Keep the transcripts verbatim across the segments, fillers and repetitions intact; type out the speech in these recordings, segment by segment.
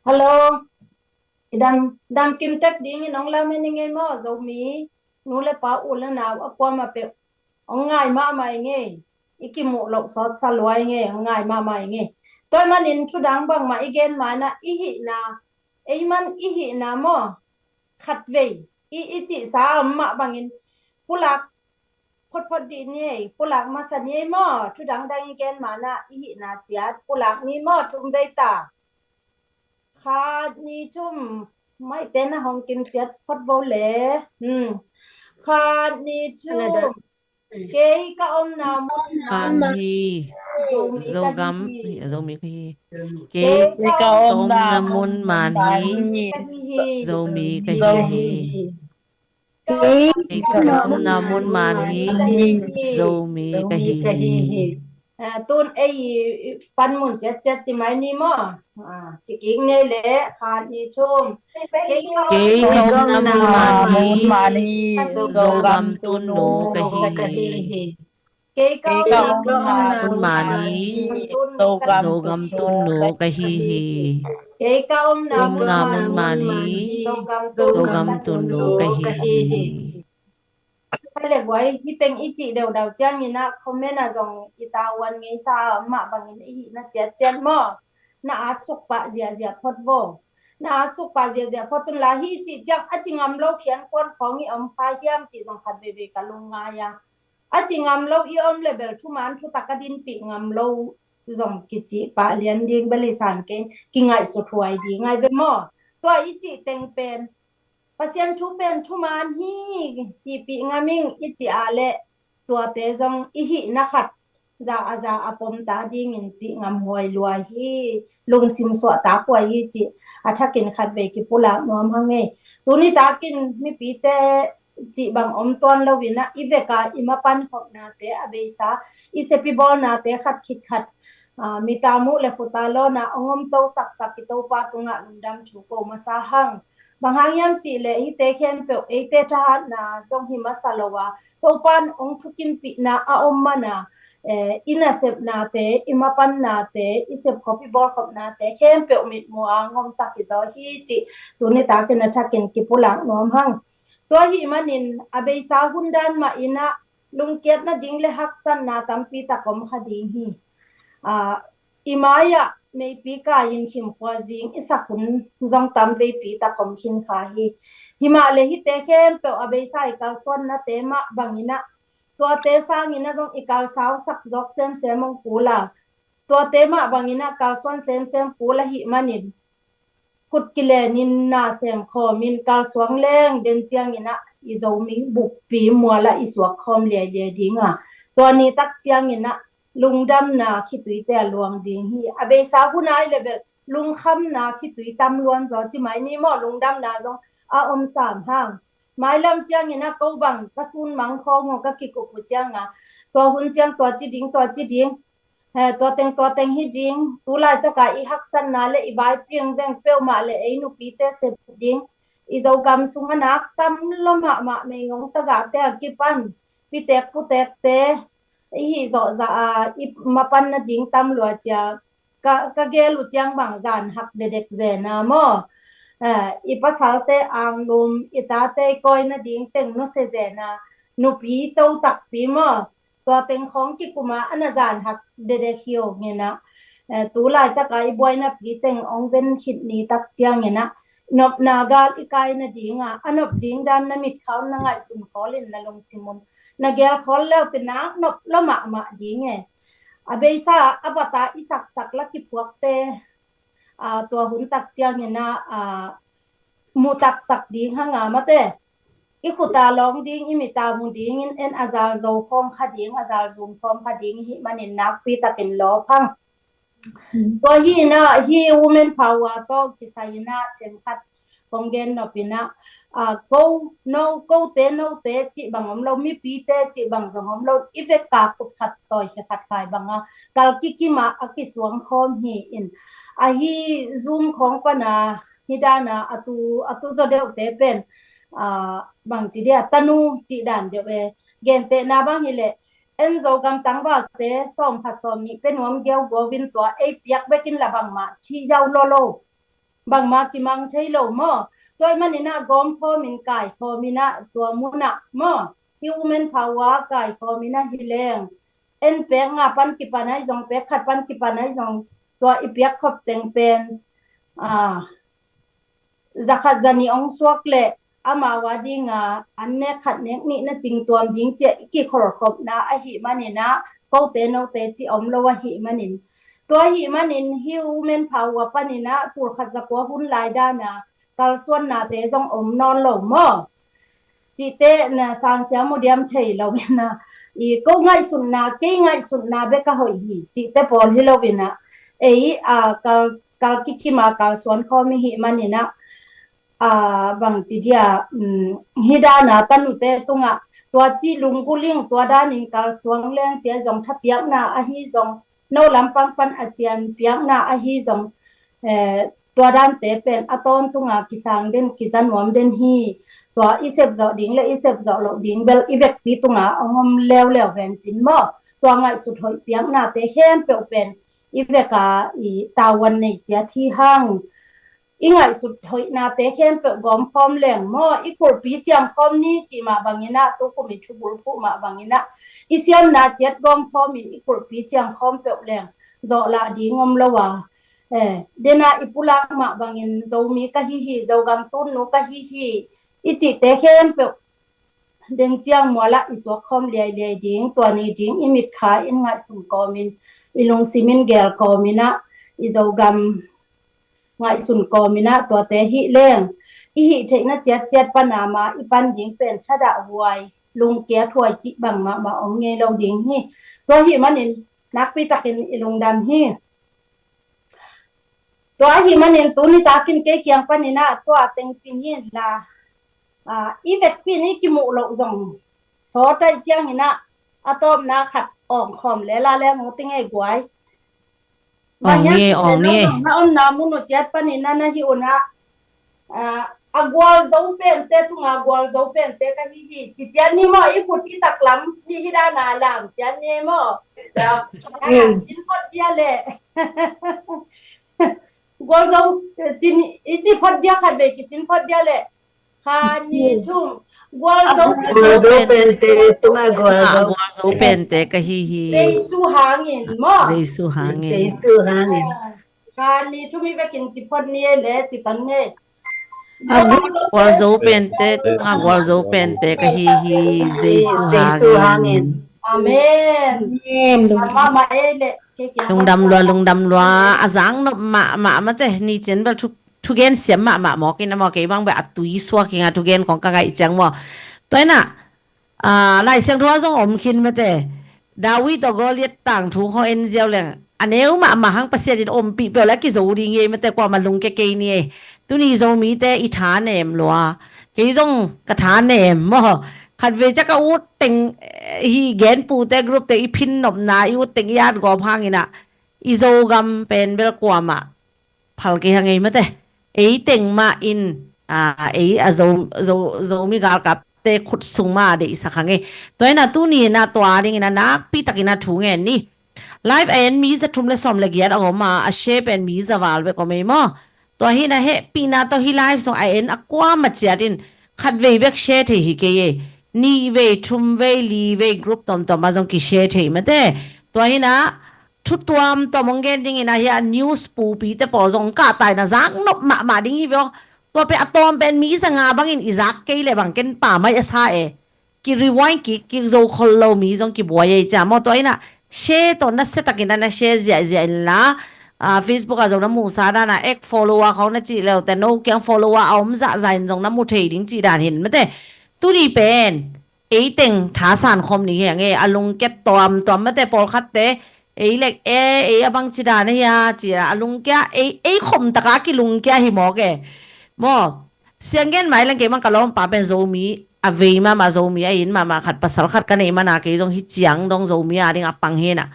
Hello. I dam, dam kim tek dingin hong lam hi ning ei maw, Zomi nu le pa, u le nau a kuamah peuh. Hong ngai mahmah ing ei. I kimuh loh sawt sa lua ing ei, hong ngai mahmah ing ei. Tua ahih manin thudang bangmah i gen ma-in ah, i hihna, ei man i hihna maw, khatvei i, i cihsa a om mah bangin pulak photphot dih ni ei, pulak masa ni ei maw. Thudang dang i gen ma-in ah, i hihna ciat pulak ni maw, thum vei ta. Khat, nih, thum. Maite na hong kim ciat phot vo le. Hmm. Khat, nih, thum. Kei ka omna mun man hi. Zomi ka hi hi. Zomi ka hi. Kei ka omna mun man hi. Zomi ka hi hi. Kei ka omna mun man hi. Zomi ka hi hi. Ah, tun ei panmun ciatciat ci mai ni maw. Ah, ci kik ni ei le. Khat, nih, thum. Kei ka omna mun man hi. Zogam tun nu ka hi hi. Kei ka omna mun man hi. Zogam tun nu ka hi hi. Kei ka omna mun man hi. Zogam tun nu ka hi hi. Kha le guai, hi teng i cih deuhdeuh ciangin ah, comment ah zong i tavuan ngeisa mah bangin i hihna ciatciat maw. Na at suk pah ziahziah phot vo. Na at suk pah ziahziah phot un la, hi cih ciang a ci ngam lo khian kuan khawng i om kha hiam cih zong khat veivei ka lungngai a. A ci ngam lo i om le bel thuman thutak a dinpih ngam lo zong kici pah lian ding bel i san keng, kingaihsut huai ding ai ve maw. Tua i cih teng pen Pasian thu pen thuman hi, sihpih ngam ing i cih a le tuate zong i hihna khat za a za a pom ta dingin cih ngam huai lua hi, lungsim suahtak huai hi cih a thakin khatvei kipulak nuam hang ei. Tuni takin mipite cih bang om tuan lo in ah, i veka i mapan khopnate a beisa, i sep i bawlnate khat khit khat, ah, mita muh le khuta lawna hong om to saksak i Topa tungah lungdam thu ko masa hang. Bang hang hiam cih leh hihte khempeuh eite thahatna zong hi masa lo a, Topan hong thukimpihna a om man a, eh, i nasepnate, i mapannate, i sepkhop i bawlkhopnate khempeuh mitmuh a hong omsak hi zaw hi cih tuni takin a thakin kipulak nuam hang. Tua ahih manin a beisa hun dan mah in ah lungkiat nading le haksatna tampi tak om kha ding hi. Ah, i mai-ah meipi kai-in khimkhua zing i sak hun zong tam veipi tak om khin kha hi. Hi mah le hihte khempeuh a beisa i kalsuannate mah bangin ah, tuate sangin ah zong i kalsausak zawk semsem hong kul a, tuate mah bangin ah kalsuan semsem kul ahih manin, khut kilenin na semkhawmin kalsuang leng den ciangin ah i Zomi bukpi mualah i suak khawm liailiai ding a, tua ni tak ciangin ah lungdamna khituite a luang ding hi. A beisa hun ai le bel lungkhamna khitui tam luan zaw ci mai ni maw, lungdamna zong a om sam hang. Mailam ciangin ah ko bang ka sun mang khawng aw ka kikup uh ciang a, tua hun ciang tua ci ding, tua ci ding, eh, tua teng tua teng hi ding, tu laitaka i haksatna le i vaipiang veng peuhmah le ei nupite sep ding, i Zogam sung a nak tam lo mahmah meingong tagahte a kipan pitek putekte i hih zawhzah a, i mapan nading tam lua cia ka, ka gel uh ciang bang zan hak dedek zena maw. Eh, i pasalte anglum, i tate i kawi nading teng nusia zena, nupi to takpi maw. Tua teng khawng kikuma a na zan hak dedek hi uh ngen ah. Eh, tu laitaka i buainapi teng hong ven khit ni tak ciangin ah, nopna gal i kai nading a, a nop ding dan na mitkhaun na ngaihsun khawlin na lungsim un na gel khawl leu te nak nop lo mahmah ding e. A beisa a bata i saksak la kiphuakte, ah, tua hun tak ciangin ah, ah, mu taktak ding hang a mate. I khuta lawng ding, i mita mu dingin en a zal zo khawm kha ding, a zal zum khawm kha ding i hih manin nakpi takin lawp hang. Tua hi in ah, hi women power tawh kisai in ah themkhat kong gen nop in ah, ah, ko, no, kote, note cih bang om lo, mipite cih bang zong om lo, i veka khut khat tawi khat kai bang a kal kikim a a kisuang khawm hi in, ahi Zoom khawng pan a hi dan a, a tu, a tu zaw deuhte pen, ah, bangci dia tanu cih dan deuh e. Gentehna bang hi leh, en Zogam tangvalte sawm khat sawm nih pe nuam giauguau in tua ei piak bekin la bangmah thi zau lo lo. bangmah kimang thei lo maw? Tua ahih manin ah gawmkhawm in kaikhawm in ah tua mun ah maw, hih Women Power kaikhawm in ah hi leng, en pek nga pan kipan ahi zong, pek khat pan kipan ahi zong, tua i piak khop teng pen, ah, za khat za nih hong suak leh amau a ding a an nek khat nek nih na cing tuam ding ci-a i kikholhkhopna ahih manin ah, kote note cih om lo ahih manin, tua ahih manin hih Women Power panin ah tul khat za kua hun lai dan a kalsuannate zong om nawn lo maw? Cihte na Sang Siam uh diam thei lo in ah, i ko ngaihsutna, kei ngaihsutna bek a hoih hi cihte pawl hi lo in ah, ei, a, kal, kal kikim a kalsuan khawm i hih manin ah, a, bangci dia, um, hih dan a tanute tungah tua ci lunggulh ing, tua danin kalsuan leng ci-a zong thapiakna ahi zong, no lampang pan a cian piakna ahi zong, eh, tua dante pen a tawntung a kisang den, kiza nuam den hi. Tua i sep zawh ding le i sep zawh loh ding bel i vekpi tung a hong om leuleu vencin maw? Tua ngaihsut hoih piaknate khempeuh pen i vek a i tavuan nei ciat hi hang. I ngaihsut hoihnate khempeuh gawmkhawm leng maw, i kulhpi ciangkhawm ni cih mah bangin ah, tu kum i thubul phuh mah bangin ah, i siamna ciat gawmkhawm in i kulhpi ciangkhawm peuh leng zawhlah ding om lo a, eh, den a i pulak mah bangin Zomi ka hi hi, Zogam tunnu ka hi hi, i cihte khempeuh den ciang mual ah i suak khawm liailiai ding, tua ni ding i mitkha in ngaihsun kawmin, i lungsim in geel kawmin ah, i Zogam ngaihsun kawmin ah tuate hih leng i hih theihna ciatciat pan a ma i pan ding pen thadah huai, lungkiat huai cih bang mahmah om ngei lo ding hi. Tua ahih manin nakpi takin i lungdam hi. Tua ahih manin tuni takin kei kiang panin ah tua teng ci ni la, ah, i vekpi in i kimuh loh zong sawt ahih ciangin ah a tawpna khat awngkhawm le la le mu ti ngei guai. Awng ni e, awng ni e. Na omna mun uh ciat panin na na hih un ah, ah, a gualzo pente tunga gualzo pente ka hi hi ci ciat ni maw, i khut i taklam ni hi dan a lam ciat ni maw? Sin phot dia le. Gualzo, eh, cin, i ci phot dia khat ve kisin phot dia le. Kha ni thum. Gualzo. Gualzo pente tunga gualzo. Ah, gualzo pente ka hi hi. Jesu hangin maw? Jesu hangin. Jesu hangin. Ah, kha ni thum i vekin ci phot ni le ci tan ni. Ah, gualzo pente tunga gualzo pente ka hi hi. Jesu hangin. Amen. Amen. Mama e le. Lungdam lua, lungdam lua. A zang nop mahmah mate, ni cin bel thu, thugen siam mahmah mawk in a maw, kei bang beh a tui suak ing a thugen kong ka ngaih ciang maw. Tua in ah, ah, Lai Siangtho ah zong om khin mate. David tawh Goliath tangthu khaw en ziau leng a neu mahmah hang Pasian in ompih peuh le a kizo ding ei mate, kuamah lungkia kei ni ei. Tuni Zomite i tha nem lua. Kei zong ka tha nem maw. Khatvei ciang ka ut teng, eh, hi genpute group te i phin nopna, i ut teng i at gawp hangin ah i Zogam pen bel kuamah phal kei hang ei mate. Ei teng mah in, ah, ei a Zo, Zo, Zomi galkapte khut sung mah a deihsak hang ei. Tua in ah tuni in ah tua dingin ah nakpi takin ah thu ngen ni. Live a en mi za thum le sawm le giat a om a, a share pen mi za val bek om ei maw. Tua hi in ah hehpihna tawh hih live sung a en a kuamah ciat in khatvei bek share thei hi kei ei. Nihvei, thumvei, livei group tuamtuam ah zong ki share thei mate. Tua hi in ah thu tuamtuam hong gen dingin ah hih a news pupite pawl zong hong kahta in ah zak nop mahmah ding hi ve aw. Tua pen a tawm pen mi za nga bangin i zak kei le bang ken pa mai a sa e. Ki rewind kik, ki zo khol lo mi zong kibuai ei cia maw. Tua in ah share tawh nasia takin ah na share ziahziah inla, ah, Facebook ah zong na muhsa dan a ek follower khawng na cih leute no kiang follower a om zahzah in zong na mu thei ding cih dan hin mate. Tuni pen ei teng thasan khawm ni hi hang ei, a lungkia tuamtuam mate, pawlkhatte ei lek e, ei a bangci dan a hia ci a lungkia, ei, ei khom taka kilungkia hi mawk e. Maw, siang gen mai leng kei mang ka lawmpa pen Zomi a vei mahmah, Zomi a it mahmah khat, pasal khat ka neih mana kei zong hih ciang dong Zomi a ding a pang hi in ah.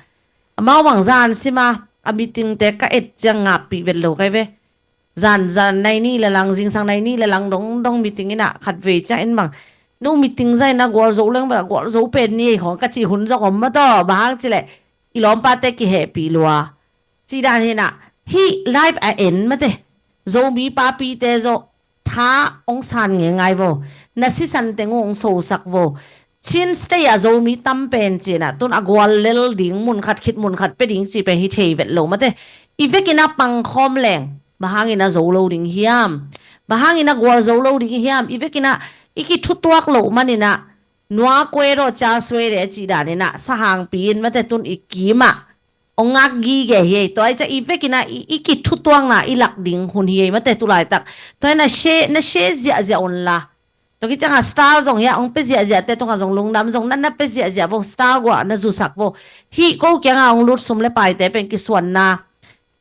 Amau bang zan sim a, a meeting te ka et ciang ngappih vet lo kai ve. Zan, zan nai nih le lang, zingsang nai nih le lang dongdong meeting in ah khatvei ciang in bang, no meeting zah in ah gualzo leng bel gualzo pen ni ei khawng ka cih hun zong om mataw, bang hang cih leh i lawmpate kihehpih lua. Cih dan hi in ah, hih live a en mate. Zomi papite zawh tha hong san ngeingai vo. Na sisan teng uh hong sosak vo. Chin State ah Zomi tam pen cinah tun a gual lel ding, mun khat khit mun khat pia ding ci pen hi thei vet lo mate. I vekin a pangkhawm leng bang hangin a zo lo ding hiam? Bang hangin a gual zo lo ding hiam? I vekin a i kithutuak loh manin a nua kuedaw ca suede a cih danin a sahangpi in mate tun i kimah hong ngak gige hi ei. Tua i ca i vekin a i, i kithutuakna i lak ding hun hi ei mate tu laitak. Tua in a share, na share ziahziah un la. Tua kicianga star zong hi a hong pe ziahziah te tungah zong lungdam zong na, na pe ziahziah vo, star guah na zusak vo. Hih ko kianga hong lut sum le paite pen kisuanna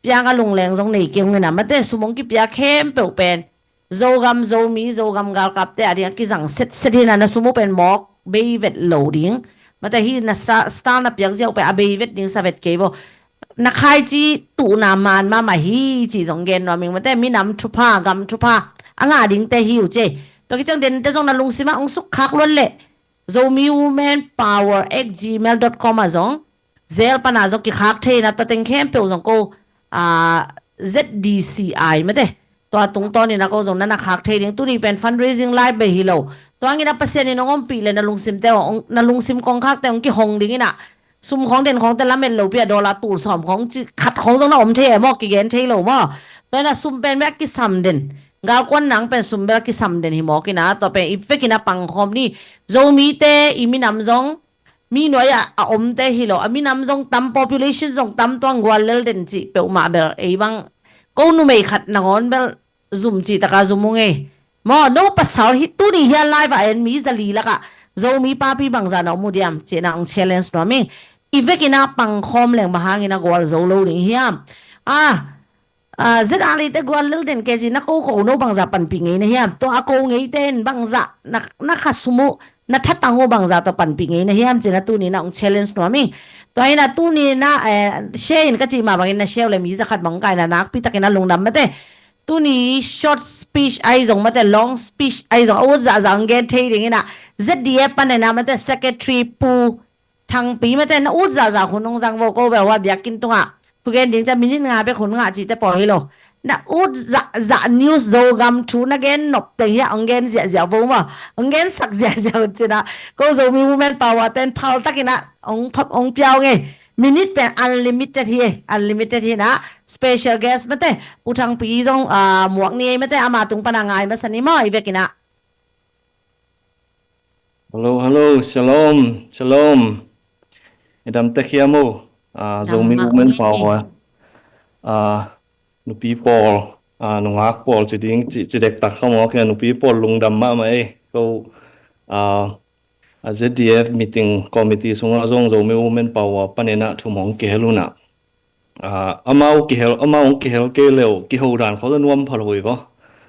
pianga lungleng zong nei kei hong ina mate, sum hong kipia khempeuh pen Zogam, Zomi, Zogam galkapte a ding a kizang setset hi na, na sum uh pen mawk bei vet lo ding. Mate hi na star, star na piak ziau pen a bei vet ding sa vet kei vo. Na khaici tuhna man mahmah hi ci zong gen nuam ing mate, minam thupha, gam thupha a ngah dingte hi uh ci. Tua kiciang dente zong na lungsimah hong sukkhak luat leh Zomi Women Power at gmail dot com ah zong zel pana zong kikhak thei na, tua teng khempeuh zong ko, ah, Z D C I mate. Tua tungtawnin a ko zong na na khak thei ding, tuni pen fundraising live bei hi lo. Tua ngin a Pasian in hong ompih le na lungsimte hong, na lungsim kongkhakte hong kihong dingin a sum khawng den khawngte lamet lopi a dollar tul sawm khawng ci khat khawng zong na om thei e maw, kigen thei lo maw? Tua in a sum pen bek a kisam den, galkuan nang pen sum bek a kisam den hi mawk in a, tua pen i vekin a pangkhawm ni. Zomite i minam zong mi nuai ah a omte hi lo, a minam zong tam, population zong tam, tuang gual lel den cih peuhmah bel ei bang ko numei khat nangawn bel zum cih taka zum ung ei. Maw, no pasal hi, tuni hi a live ah en mi zali lakah Zomi papi bangza na om uh diam cih na hong challenge nuam ing. I vekin a pangkhawm leng bang hangin a gual zo lo ding hiam? Ah, ah, Z R I te gual lel den kei ci na ko ko no bangza panpih ngei na hiam? Tua a ko ngeite in bangza na, na kha sum uh, na thatang uh bangza tua panpih ngei na hiam cih na tuni na hong challenge nuam ing. Tua hi na tuni na, eh, share in ka cih mah bangin na share uh le mi zakhat bang kai na nakpi takin a lungdam mate. Tuni short speech ahi zong mate, long speech ahi zong a ut zahzah hong gen thei dingin a Z D F panin a mate Secretary Pu Thangpi mate na ut zahzah hun hong zang vo, ko bel hua biakinn tungah thugen ding ca minute nga bek hun ngah cihte pawl hi lo. Na ut zahzah news, Zogam thu na gen nop teng hi a hong gen ziahziah vo maw, hong gensak ziahziah hun cin a ko Zomi Women Power ten phal takin a hong phap hong piau ngei. Minute pen unlimited hi, unlimited hi na. Special guest mate, Pu Thangpi zong, ah, muak ni ei mate, ama tung pana ngai masa ni maw, i vekin a. Hello, hello, shalom, shalom. I dam tek hiam o, ah, Zomi Women Power. Ah, nupi pawl, ah, nungak pawl ci ding, ci, ci dektak kha maw, kei nupi pawl lungdam mahmah ei. Ko, ah, a Z D F meeting committee sungah zong Zomi Women Power panin a thu mong kihel un a. Ah, amau kihel, amau hong kihel kei leh kiho dan khawng nuam pha lo hi vaw.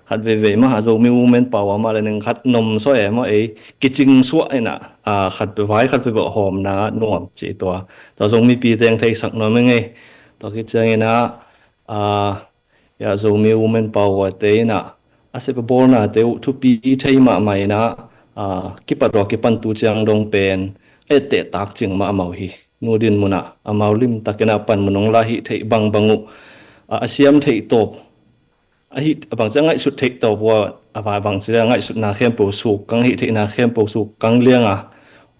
Khat veivei mah a Zomi Women Power mah le ning khat nom saw e maw ei, kicing suah in a, ah, khat vai khat veivei hawmna nuam ci tua. Tua zong mipi teng theisak nuam ing ei. Tua kiciangin a, ah, ya Zomi Women Power te in a, a sep a bawlnate uh thupi thei mahmah in a, ah, kipat tua kipan tu ciang dong pen a etteh tak cing mahmah uh hi. Nu din mun a amau limtakin a panmun hong la hih theih bangbang uh, a, a siam theih tawp, a hih a bangci a ngaihsut theih tawp uh a, a vai bangci a ngaihsutna khempeuh suk kang, hih theihna khempeuh suk kang liang a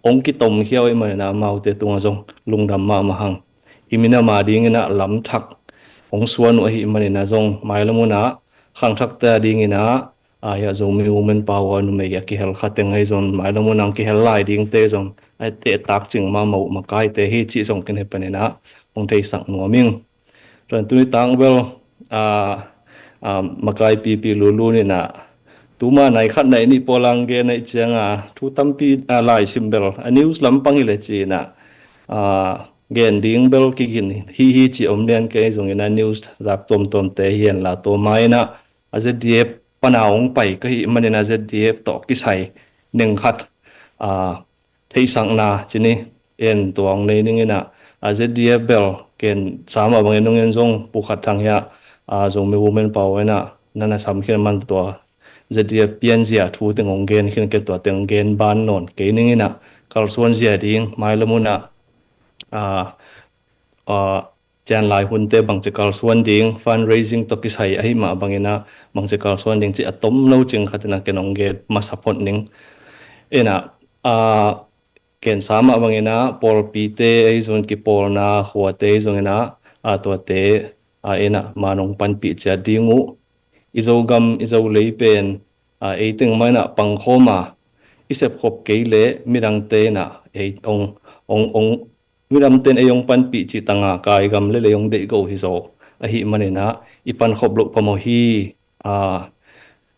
hong kitomkhia uh ahih manin a amaute tungah zong lungdam mahmah hang. I minam a dingin a lamthak hong suan uh ahih manin a zong mailam hun a khangthakte a dingin a, a, ya Zomi Women Power numei a kihel kha teng ahi zong mailam hun a hong kihel lai dingte zong a etteh tak cing mahmah uh makaite hi cih zong kei panin a hong theisak nuam ing. Tua tuni tang bel, a, a, makai pipi lulu ni na, tuma nai khat nai nih pawl a hong gen ahih ciang a thu tampi, a, lai sim bel a news lampang hi le ci na, a, gen ding bel kigin hi hi ci om lian kei zongin a news zak tuamtuamte hi hen la, tua ma in a, a Z D F pana hong pai ka hih manin a Z D F tawh kisai ning khat, a, theihsakna ci ni, en tua hong nei ning in a, a Z D F bel ken sa mah bangin nung en zong Pu Khat Thang hi a, a, Zomi Women Power in a na na sam khin man tua Z D F pianzia thu teng hong gen khin kei, tua teng gen ban nawn kei ning in a, kalsuan zia ding mailam hun a, a, a, cian lai hunte bangci kalsuan ding, fundraising tawh kisai ahi mah bangin ah bangci kalsuan ding cih a tom lo cing khat in ah ken hong gen masa phot ning. In ah, ah, ken sa mah bangin ah pawlpite ahi zongin, kipawlna khuate ahi zongin ah, ah, tuate, ah, in ah man hong panpih ciat ding uh. I Zogam, i Zolei pen, ah, ei teng mah in ah pangkhawm a, i sepkhop kei leh midangte in ah ei hong, hong, hong midangte in ei hong panpih cih tangah kai gam le lei hong deih go hi zaw ahih manin ah i pankhop loh phamawh hi. Ah,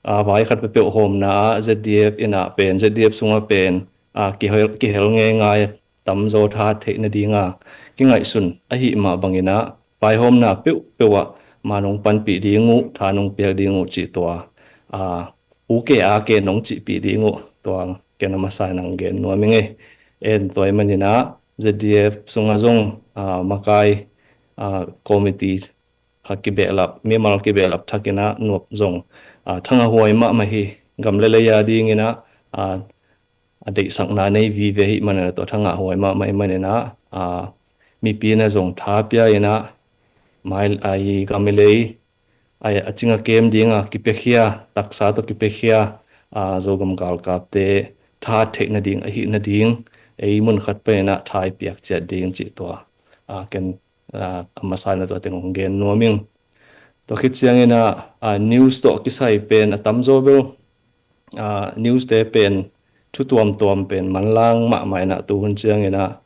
ah, vai khat peuhpeuh hawmna ah Z D F in ah pen, Z D F sungah pen, ah, kihel, kihel ngeingai tamzaw tha theih nading a kingaihsun ahih mah bangin ah vaihawmna peuhpeuh ah man hong panpih ding uh, tha nong piak ding uh cih tua, ah, u ke a ke nong cihpih ding uh tua ken a masa in hong gen nuam ing ei. En tua ahih manin ah Z D F sungah zong, ah, makai, ah, committee, ah, kibehlap, mimal kibehlap thak in ah nuap zong, ah, thangahhuai mahmah hi. Gam le lei a dingin ah, ah, a deihsakna nei vive ahih manin ah tua thangahhuai mahmah ahih manin ah, ah, mipi in ah zong tha pia in ah mai, ah, i gam i lei, ah, a cing a kem ding a kipiakhia, taksa tawh kipiakhia, ah, Zogam galkapte tha theih nading, ahih nading ei mun khat pen in ah tha i piak ciat ding cih tua, ah, ken, ah, a masa in ah tua teng hong gen nuam ing. Tua khit ciangin ah, ah, news tawh kisai pen a tamzaw bel, ah, news te pen thu tuamtuam pen manlang mahmah in ah tu hun ciangin ah,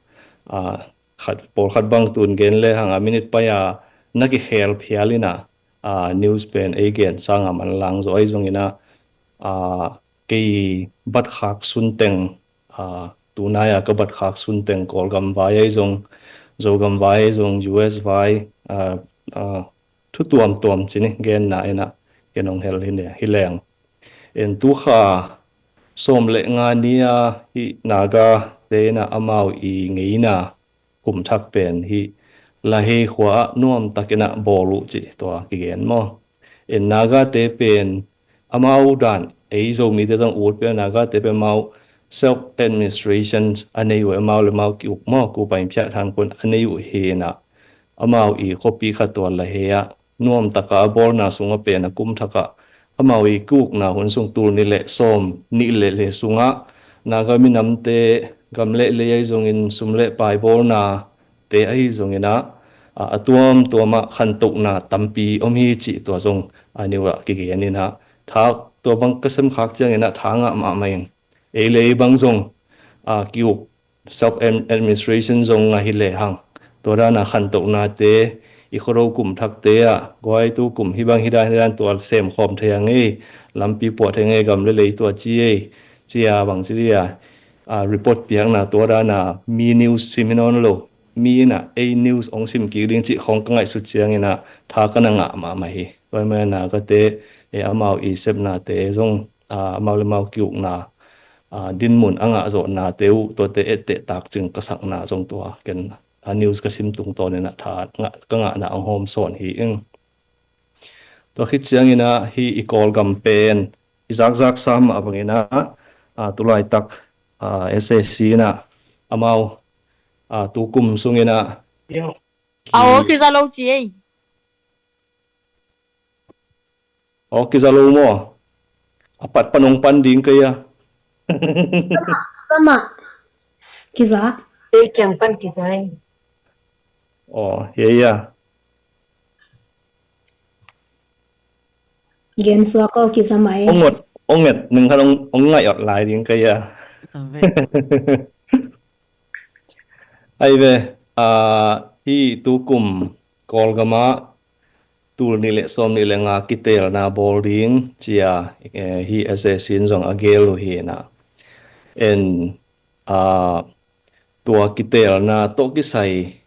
ah, khat, pawlkhat bang tun gen lehang a minute pai a na kikhel phial in ah, ah, news pen ei gen sang a manlang zaw ahi zongin ah, ah, kei batkhak sunteng, ah, tunai a ka batkhak sunteng Kawlgam vai ahi zong, Zogam vai ahi zong, U S vai, ah, ah, thu tuamtuam ci ni, genna in ah ken hong hel hi ne, hi leng. En tu kha sawm le nga ni a hih Nagate in ah amau i ngeina kum thak pen hih Lahei khua ah nuamtak in ah bawl uh cih tua kigen maw. En Nagate pen amau dan, ei Zomite zong ut pen Nagate pen amau self administration a nei uh, amau le amau ki-uk maw, ku pain phiat hang kun a nei uh hi in ah amau i khuapi khat tua Lahei ah nuamtak a a bawlna sungah pen a kum thak ah amau i ki-ukna hun sung tul nih le sawm nih le le sungah Naga minamte gam le lei ahi zongin sum le pai bawlnate ahi zongin ah, a, a tuamtuam ah khantohna tampi om hi cih tua zong a news ah kigen in ah, tha tua bang ka sem khak ciangin ah tha ngah mahmah ing. Ei le ei bang zong, a, ki-uk self am-, administration zong ngah hi lehang tua dan a khantohnate i Khuado kum thakte ah guai tu kum hih bang hih dan hih dan tua sem khawm thei a ngei, lampi puah thei a ngei, gam le lei tua ci ei, ci a bang ci di a, a, report piakna tua dan a mi news sim hi nawn lo, mi in ah ei news hong sim kik ding cih khawng ka ngaihsut ciangin ah tha ka na ngah mahmah hi. Tua ahih manin ah Nagate, e, amau i sepnate zong, a, amau le amau ki-ukna, a, dinmun a ngah zawhnate uh tuate etteh takcing ka sakna zong tua ken a news ka sim tungtawn in ah tha ngah, ka ngahna hong hawm sawn hi ing. Tua khit ciangin ah hih i Kawlgam pen i zakzak sam a bangin ah, a, tulaitak, a, S A C in ah amau, a, tu kum sungin ah, a, aw, kiza lo ci ei. Aw, kiza lo maw? A pat pan hong pan ding kei a. Sama. Kiza. Ei kiang pan kiza ei. Aw, hia, hia. Gen suak aw, kiza mah ei. Ong ngot, ong nget, ning khat ong, ong ngaih ot lai ding kei a. Ai ve, a, hih tu kum Kawlgam ah tul nih le sawm nih le nga kiteelna bawl ding ci a, e, hih S A C in zong a gel uh hi in ah. En, a, tua kiteelna tawh kisai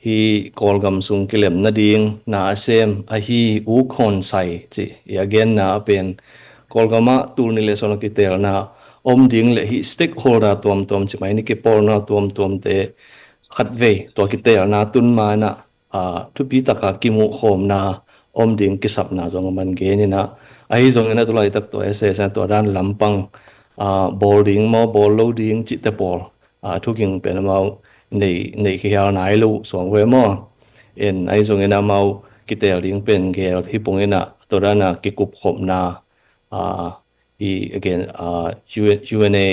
hih Kawlgam sung kilem nading na a sem ahi U Khawn Sai ci i a genna a pen Kawlgam ah tul nih le sawm kiteelna om ding le hih stakeholder tuamtuam ci mai ni, kipawlna tuamtuamte khatvei tua kiteelna tun ma in ah, a, thupi taka kimuh khawmna om ding kisapna zong a man gen in ah, ahi zongin ah tulaitak tua S A C in ah tua dan lampang, a, bawl ding maw, bawl lo ding cihte pawl, a, thuging pen amau nei, nei khial nai lo suang ve maw. En, ahi zongin amau kitel ding pen gel hi pong in ah, tua dan a kikupkhopna, ah, i again, ah, U N, U N A,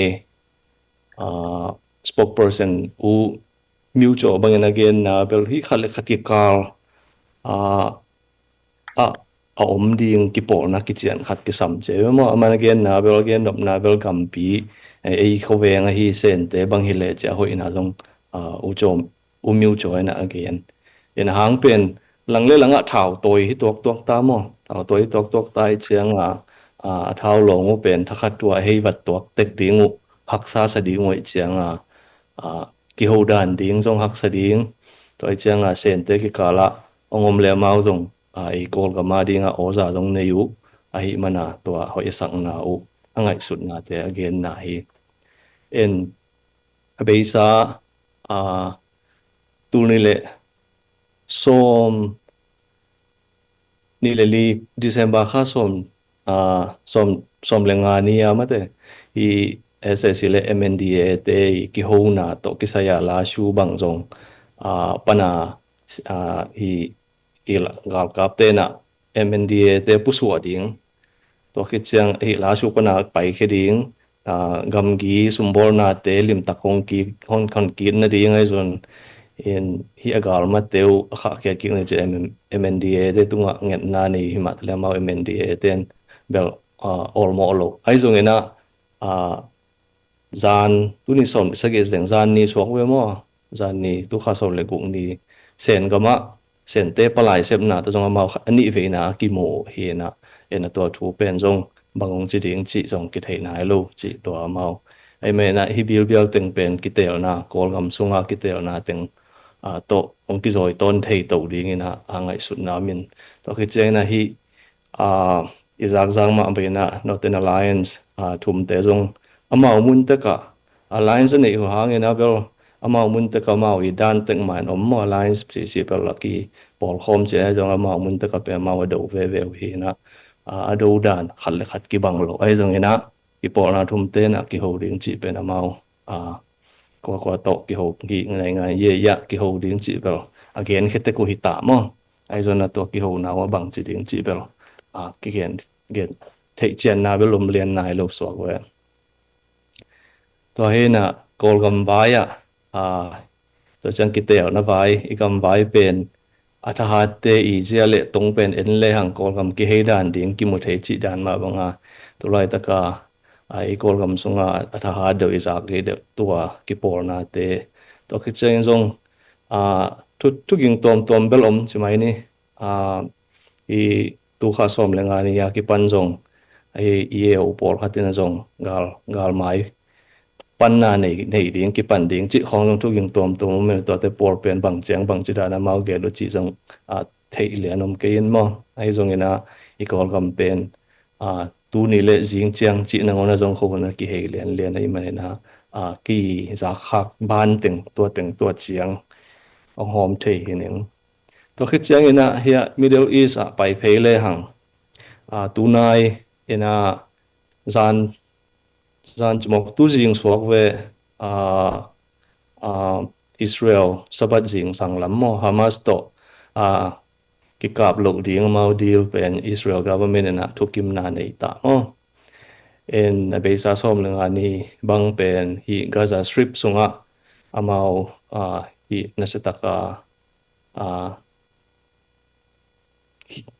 ah, spokesperson U Myo Kyaw bangin a genna bel hih khat le khat kikal, ah, a, a om ding kipawlna kician khat kisam ci hi ve maw. Aman a genna bel, a gennopna bel gampi, eh, ei khuaveng ahi Sente bang hi leh ci a hoihna zong, ah, U Kyaw, U Myo Kyaw in ah a gen. En, a hang pen lang le lang ah thautawi hi tuaktuak ta maw. Thautawi hi tuaktuak ta ahih ciang a, ah, a thau lawng uh pen thakhat tua hei vat tuak tek ding uh, haksa sa ding uh ahih ciang a, ah, kiho dan ding zong haksa ding. Tua ahih ciang a Sente kikal ah hong om le amau zong, ah, i Kawlgam a ding a awza zong nei uh ahih man a tua hoih a sakna uh, a ngaihsutnate a genna hi. En, a beisa, ah, tul nih le sawm, nih le li, December kha sawm, ah, sawm, sawm le nga ni a mate, i S A C le M N D A te i kihona tawh kisai a Lashu bang zong, ah, pan a, ah, i, i la-, galkapte in ah M N D A te pusuah ding. Tua khit ciang hih Lashu pan a paikhia ding, ah, gamgi sumbawlnate limtak hong ki, hong, hong kit nading ahi zong, en, hih a galmate uh a khahkhia kik ni ci M N D A te tungah ngetna nei hi mah ta leh amau M N D A ten bel, ah, awlmawh lo. Ahi zongin ah, ah, zan, tuni sawm sagih leng zan ni suak ve maw? Zan ni, tu kha sawm le guk ni, Sen gam ah Sente palai sepna tawh zong amau kha, a nih veina a kimu hi in ah, en, a tua thu pen zong bang hong ci ding cih zong kithei nai lo cih tua amau. Ahih manin ah hih bilbial teng pen kitelna, Kawlgam sunga kitelna teng, ah, tawh hong kizawi tawn thei to dingin ah, a ngaihsutna om in. Tua khit ciangin ah hih, ah, i zakzak mah bangin ah Northern Alliance, ah, thumte zong amau mun tek ah, alliance a neih uh hangin ah bel amau mun tek ah amau i dan tek mah in om maw, alliance cihcih bel a kipawlkhawm ci a zong amau mun tek ah pen amau a do veve uh hi in ah, ah, a do dan khat le khat kibang lo. Ahi zongin ah i pawlna thumte in ah kiho ding cih pen amau, ah, kuakua tawh kiho hi ngaingai, ye ya kiho ding cih bel a genkhia tek uh hi ta maw. Ahi zongin ah tua kihona uh a bangci ding cih bel, ah, kigen, gen theih cianna bel om lian nai lo suak ve. Tua hi in ah Kawlgam vai ah, ah, tua ciang kitelna vai, i gam vai pen a thahatte i zia le tong pen en le hang Kawlgam kihei dan ding kimu thei cih dan mah bang a, tu laitak a, ah, i Kawlgam sunga a thahat deuh, i zak gei deuh tua kipawlnate. Tua khit ciangin zong, ah, thu, thuging tuamtuam bel om ci mai ni. Ah, i tu kha sawm le nga ni a kipan zong, ah, i, i E U pawlkhat in ah zong gal, galmai panna nei, nei ding, kipan ding cih khawng zong thuging tuamtuam om in, tuate pawl pen bang ciang bangci dan amau gel uh cih zong, ah, theih lian om kei in maw. Ahi zongin ah i Kawlgam pen, ah, tuni le zing ciang cih nangawn ah zong khuahun ah kihei lianlian ahih manin ah, ah, kizakkhak ban teng, tua teng tua ciang hong hawm thei hi ning. Tua khit ciangin ah hiah Middle East ah pai phei le hang, ah, tunai in ah zan, zan cimawk tu zing suak ve, ah, ah, Israel Sabbath zingsang lam maw, Hamas tawh, ah, kikap loh ding amau deal pen Israel government in ah thukimna nei ta maw. En, a beisa sawm le nga ni bang pen hih Gaza Strip sungah amau, ah, hih nasia taka, ah,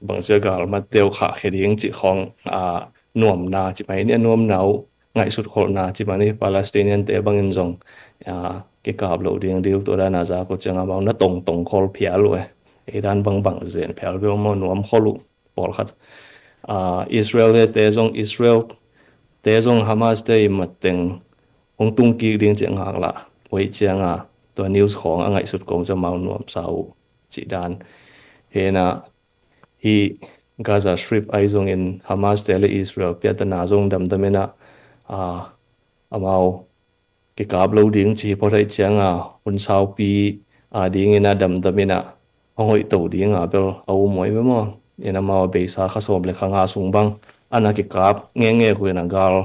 bangci a galmate uh khahkhia ding cih khawng, ah, nuamna ci mai ni, a nuamna uh ngaihsut kholhna ci mai ni, Palestinian te bangin zong, ah, kikap loh ding deal tua dan a zak uh ciang amau na tongtong khol phial uh e. Ei dan bangbang zen phial bel maw, nuam khol uh pawlkhat. Ah, Israel te zong, Israel te zong Hamas te i mat teng hong tung kik ding cih ngaklah uh ahih ciang a, tua news khawng a ngaihsut kawm ciang amau nuamsa uh cih dan. Hi in ah hih Gaza Strip ahi zongin Hamas te le Israel piattana zong damdam in ah, ah, amau kikap lo ding ci phot ahih ciang a, hun saupi a dingin ah damdam in ah hong hoih to ding a bel a um uh hi ve maw. In amau a beisa kha sawm le kha nga sung bang a na kikap ngekngek uh in ah gal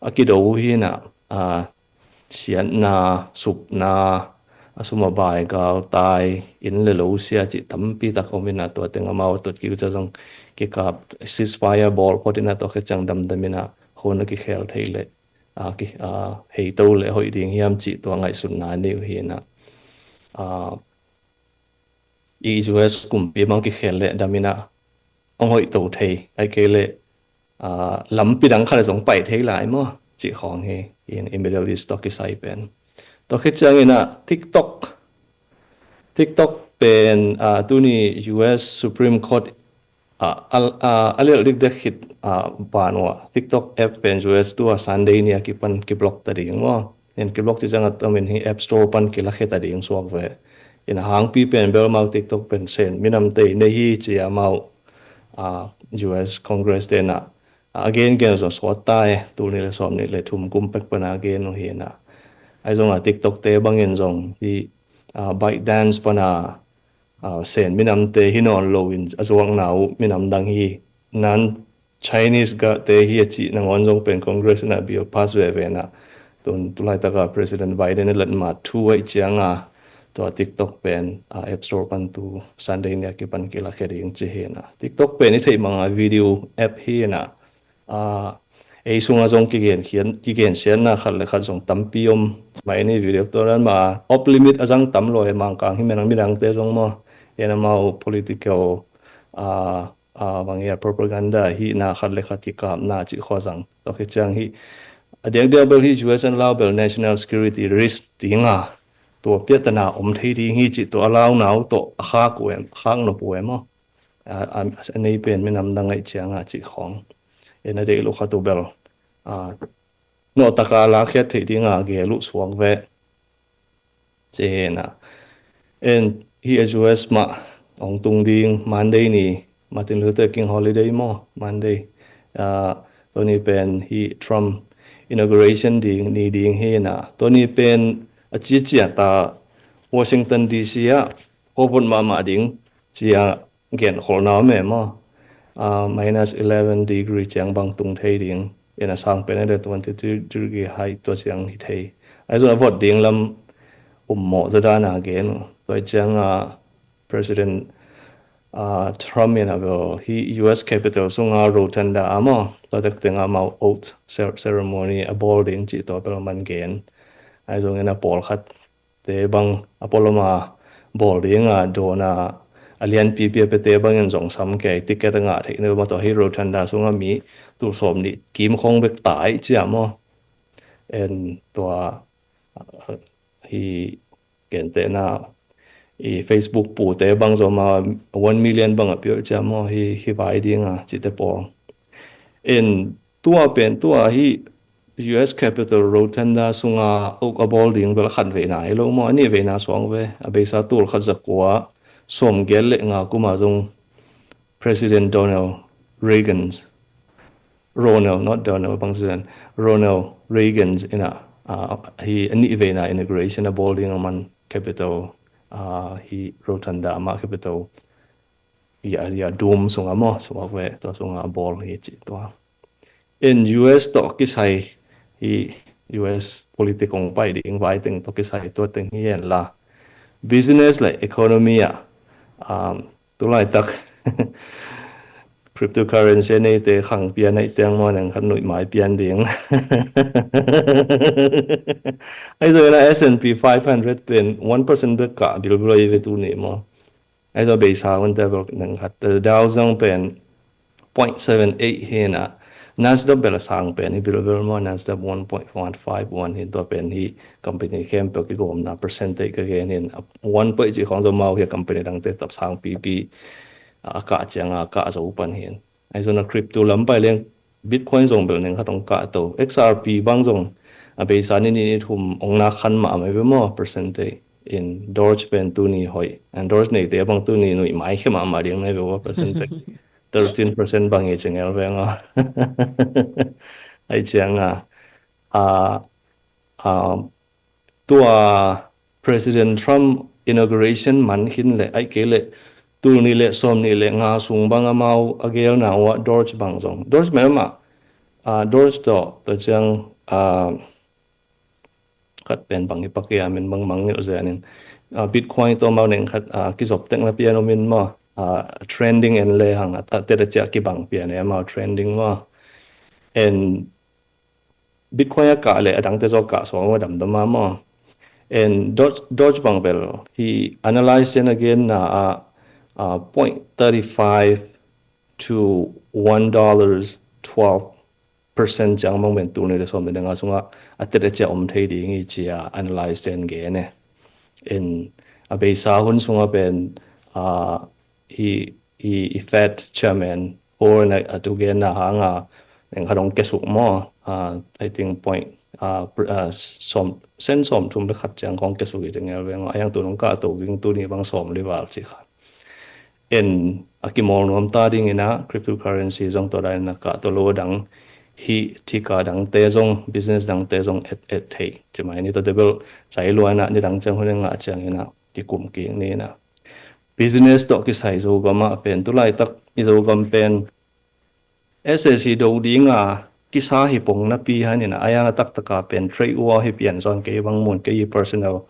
a kido uh hi in ah, ah, siatna, supna, a sum a bai, gal tai, inn le lo sia cih tampi tak om in ah, tua teng amau a tot kik uh ciang zong kikap, ceasefire bawl phot in ah, tua khit ciang damdam in ah hun a kikhel thei leh, a, ki, a, hei to leh hoih ding hiam cih tua ngaihsutna nei uh hi in ah, a, i U S kumpi bang kikhel leh dam in ah hong hoih to thei, ahih kei leh, a, lampi dang khat ah zong pai thei lai maw, cih khawng hi in, i Middle East tawh kisai pen. Tua khit ciangin ah TikTok, TikTok pen, a, tuni U S Supreme Court, a, a, a, a lel dikdek khit, a, ban uh ah TikTok app pen U S tua Sunday ni a kipan kiblock ta ding maw. In kiblock cih ciang a tamin hi App Store pan kilakhia ta ding suak ve. In a hangpi pen bel amau TikTok pen Sen minamte nei hi ci a amau, a, U S Congress te in ah, a, a gen gen zong suak ta e, tul nih le sawm nih le thum kum pek pan a gen uh hi in ah. Ahi zong a TikTok te bangin zong hi, a, ByteDance pan a, a, Sen minamte hi nawn lo in a zuakna uh minam dang hi, non-Chinese gah te hi a cih nangawn zong pen Congress in ah bill pass veve in ah, tun tulaitak a President Biden a lat ma thu ahih ciang a, tua TikTok pen, a, App Store pan tu Sunday ni a kipan kilakhia ding ci hi in ah. TikTok pen i theih mang a video app hi in ah, a, ei sung ah zong kigen khian, kigen sianna khat le khat zong tampi om mai ni, video tua dan mah a off limit a zang tam lo e, Mangkang hi, midang midangte zong maw. In amau political, a, a, bang hiam, propaganda hihna khat le khat kikapna cih khawng zang. Tua khit ciang hi a diakdiak bel hi U S in a lau bel national security risk ding a, tua piahtana om thei ding hi cih tua a launa uh tawh a khak uh em, khak nop uh em maw. A, a, a nei pen minam dang ahih ciang a cih khawng. In a deih lo khat uh bel, a, nawh tak a lakkhiat theih ding a gel uh suak ve. Ci hi in ah. In hi a U S mah hong tung ding Monday ni, Martin Luther King holiday maw, Monday. A, tua ni pen hi Trump inauguration ding ni ding hi in ah. Tua ni pen a cicia ta Washington D C ah khuavot mahmah ding ci a genkholhna om e maw. A, minus eleven degree ciang bang tung thei ding. In a sang pen a le twenty three degree high tua ciang hi thei. Ahi zong a vot ding lam um mawh zaw dan a gen uh. Tua ciang a President, a, Trump in a bel hi U S Capitol sung a rotunda ah maw, tua tek teng ah amau oath cer-, ceremony a bawl ding cih tua bel man gen. Ahi zong in a pawlkhat te bang a pualam a bawl ding a dawn a, a lianpipi a piate bangin zong sam kei, ticket a ngah theih na maw, tua hi rotunda sung a mi tul sawm nih kim khawng bek ta ahih ciang maw. In tua, a, hi kentehna, i Facebook pute bang zong a one million bang a pia uh ciang maw, hi, hi vai ding a cihte pawl. In tua pen tua hi U S Capitol rotunda sung a oath a bawl ding bel a khat veina hi lo maw, a nih veina suang ve. A beisa tul khat za kua sawmgiat le nga kum a zong President Donald Reagan, Ronald, not Donald, bang ci dan, Ronald Reagan in a, a, hi a nih veina inauguration a bawl ding a man Capitol, a, hi rotunda mah Capitol, ya, ya dome sung a maw, sung a ve, tua sung a bawl hi ci tua. In U S tawh kisai hi, U S politic hong pai ding vai teng tawh kisai tua teng hi hen la. Business le economy ah, um, tulaitak cryptocurrency a neite khang pian ahih ciang maw, neng khat nuih mai pian ding. Ahi zong in a S and P five hundred pen one percent bek kah bilbel ahi ve tuni maw. Ahi zong beisa hunte bel neng khat, Dow Jones pen point seven eight hi in a, Nasdaq bel a sang pen hi bilbel maw, Nasdaq one point one five one hi, tua pen hi company khempeuh kigawmna percentage ka gen hi in a, one point cih khawng zong amau hi a company dangte tawh sang pipi a kah ciang a kah zo pan hi in. Ahi zong a crypto lam pai leng Bitcoin zong bel neng khat hong kah to. X R P bang zong a beisa ni nih ni thum hong nak khan mah mai ve maw, percentage. In Doge pen tuni hoih. And Doge neite bang tuni nuih mai khia mahmah ding mai ve ua, percentage. Thirteen percent bang hi ci ngel veng a. Ahih ciang a, a, a, tua President Trump inauguration man khin leh, ahih kei leh tul nih le sawm nih le nga sung bang amau a gelna uh ah Doge bang zong. Doge mah amah, a, Doge tawh, tua ciang, a, khat pen bang hi pak hiam in bangmang ngilh zen in, ah, Bitcoin tawh amau neng khat, ah, kizop tek na pian om in maw, ah, trending en le hang a, a tet a ciah kibang pian e amau trending maw. And Bitcoin a kah le a dangte zaw kah suang a damdam a maw. And Doge, Doge bang bel hi analyze in a genna ah, ah, point thirty five to one dollars twelve percent ciang mong men tul ni le sawm ni le nga sungah a tet a ciah om thei ding hi ci a analyze ten gen e. In a beisa hun sungah pen, ah, hi, hi, hi Fed chairman Paul na a tu genna hanga neng khat hong kesuk maw, ah, I think point, ah, pr-, ah, sawm, sen sawm thum le khat ciang kong kesuk i tengel veng a yang tu nong kah to ging tu ni bang sawm li val ci kha. En a kimawl nuam ta ding ina cryptocurrency zong tawh dan ina kah tawh lo dang hi thika dangte zong business dangte zong et, et thei ci mai ni tawh te bel cai lua ina ni dang ciang hun ngah ciang ina kikum kik ni ina business tawh kisai Zogam ah pen tulaitak i Zogam pen S A C do dinga kisa hi pong napi han ina a yang a taktaka pen trade war hi pian zawn kei bang mun kei personal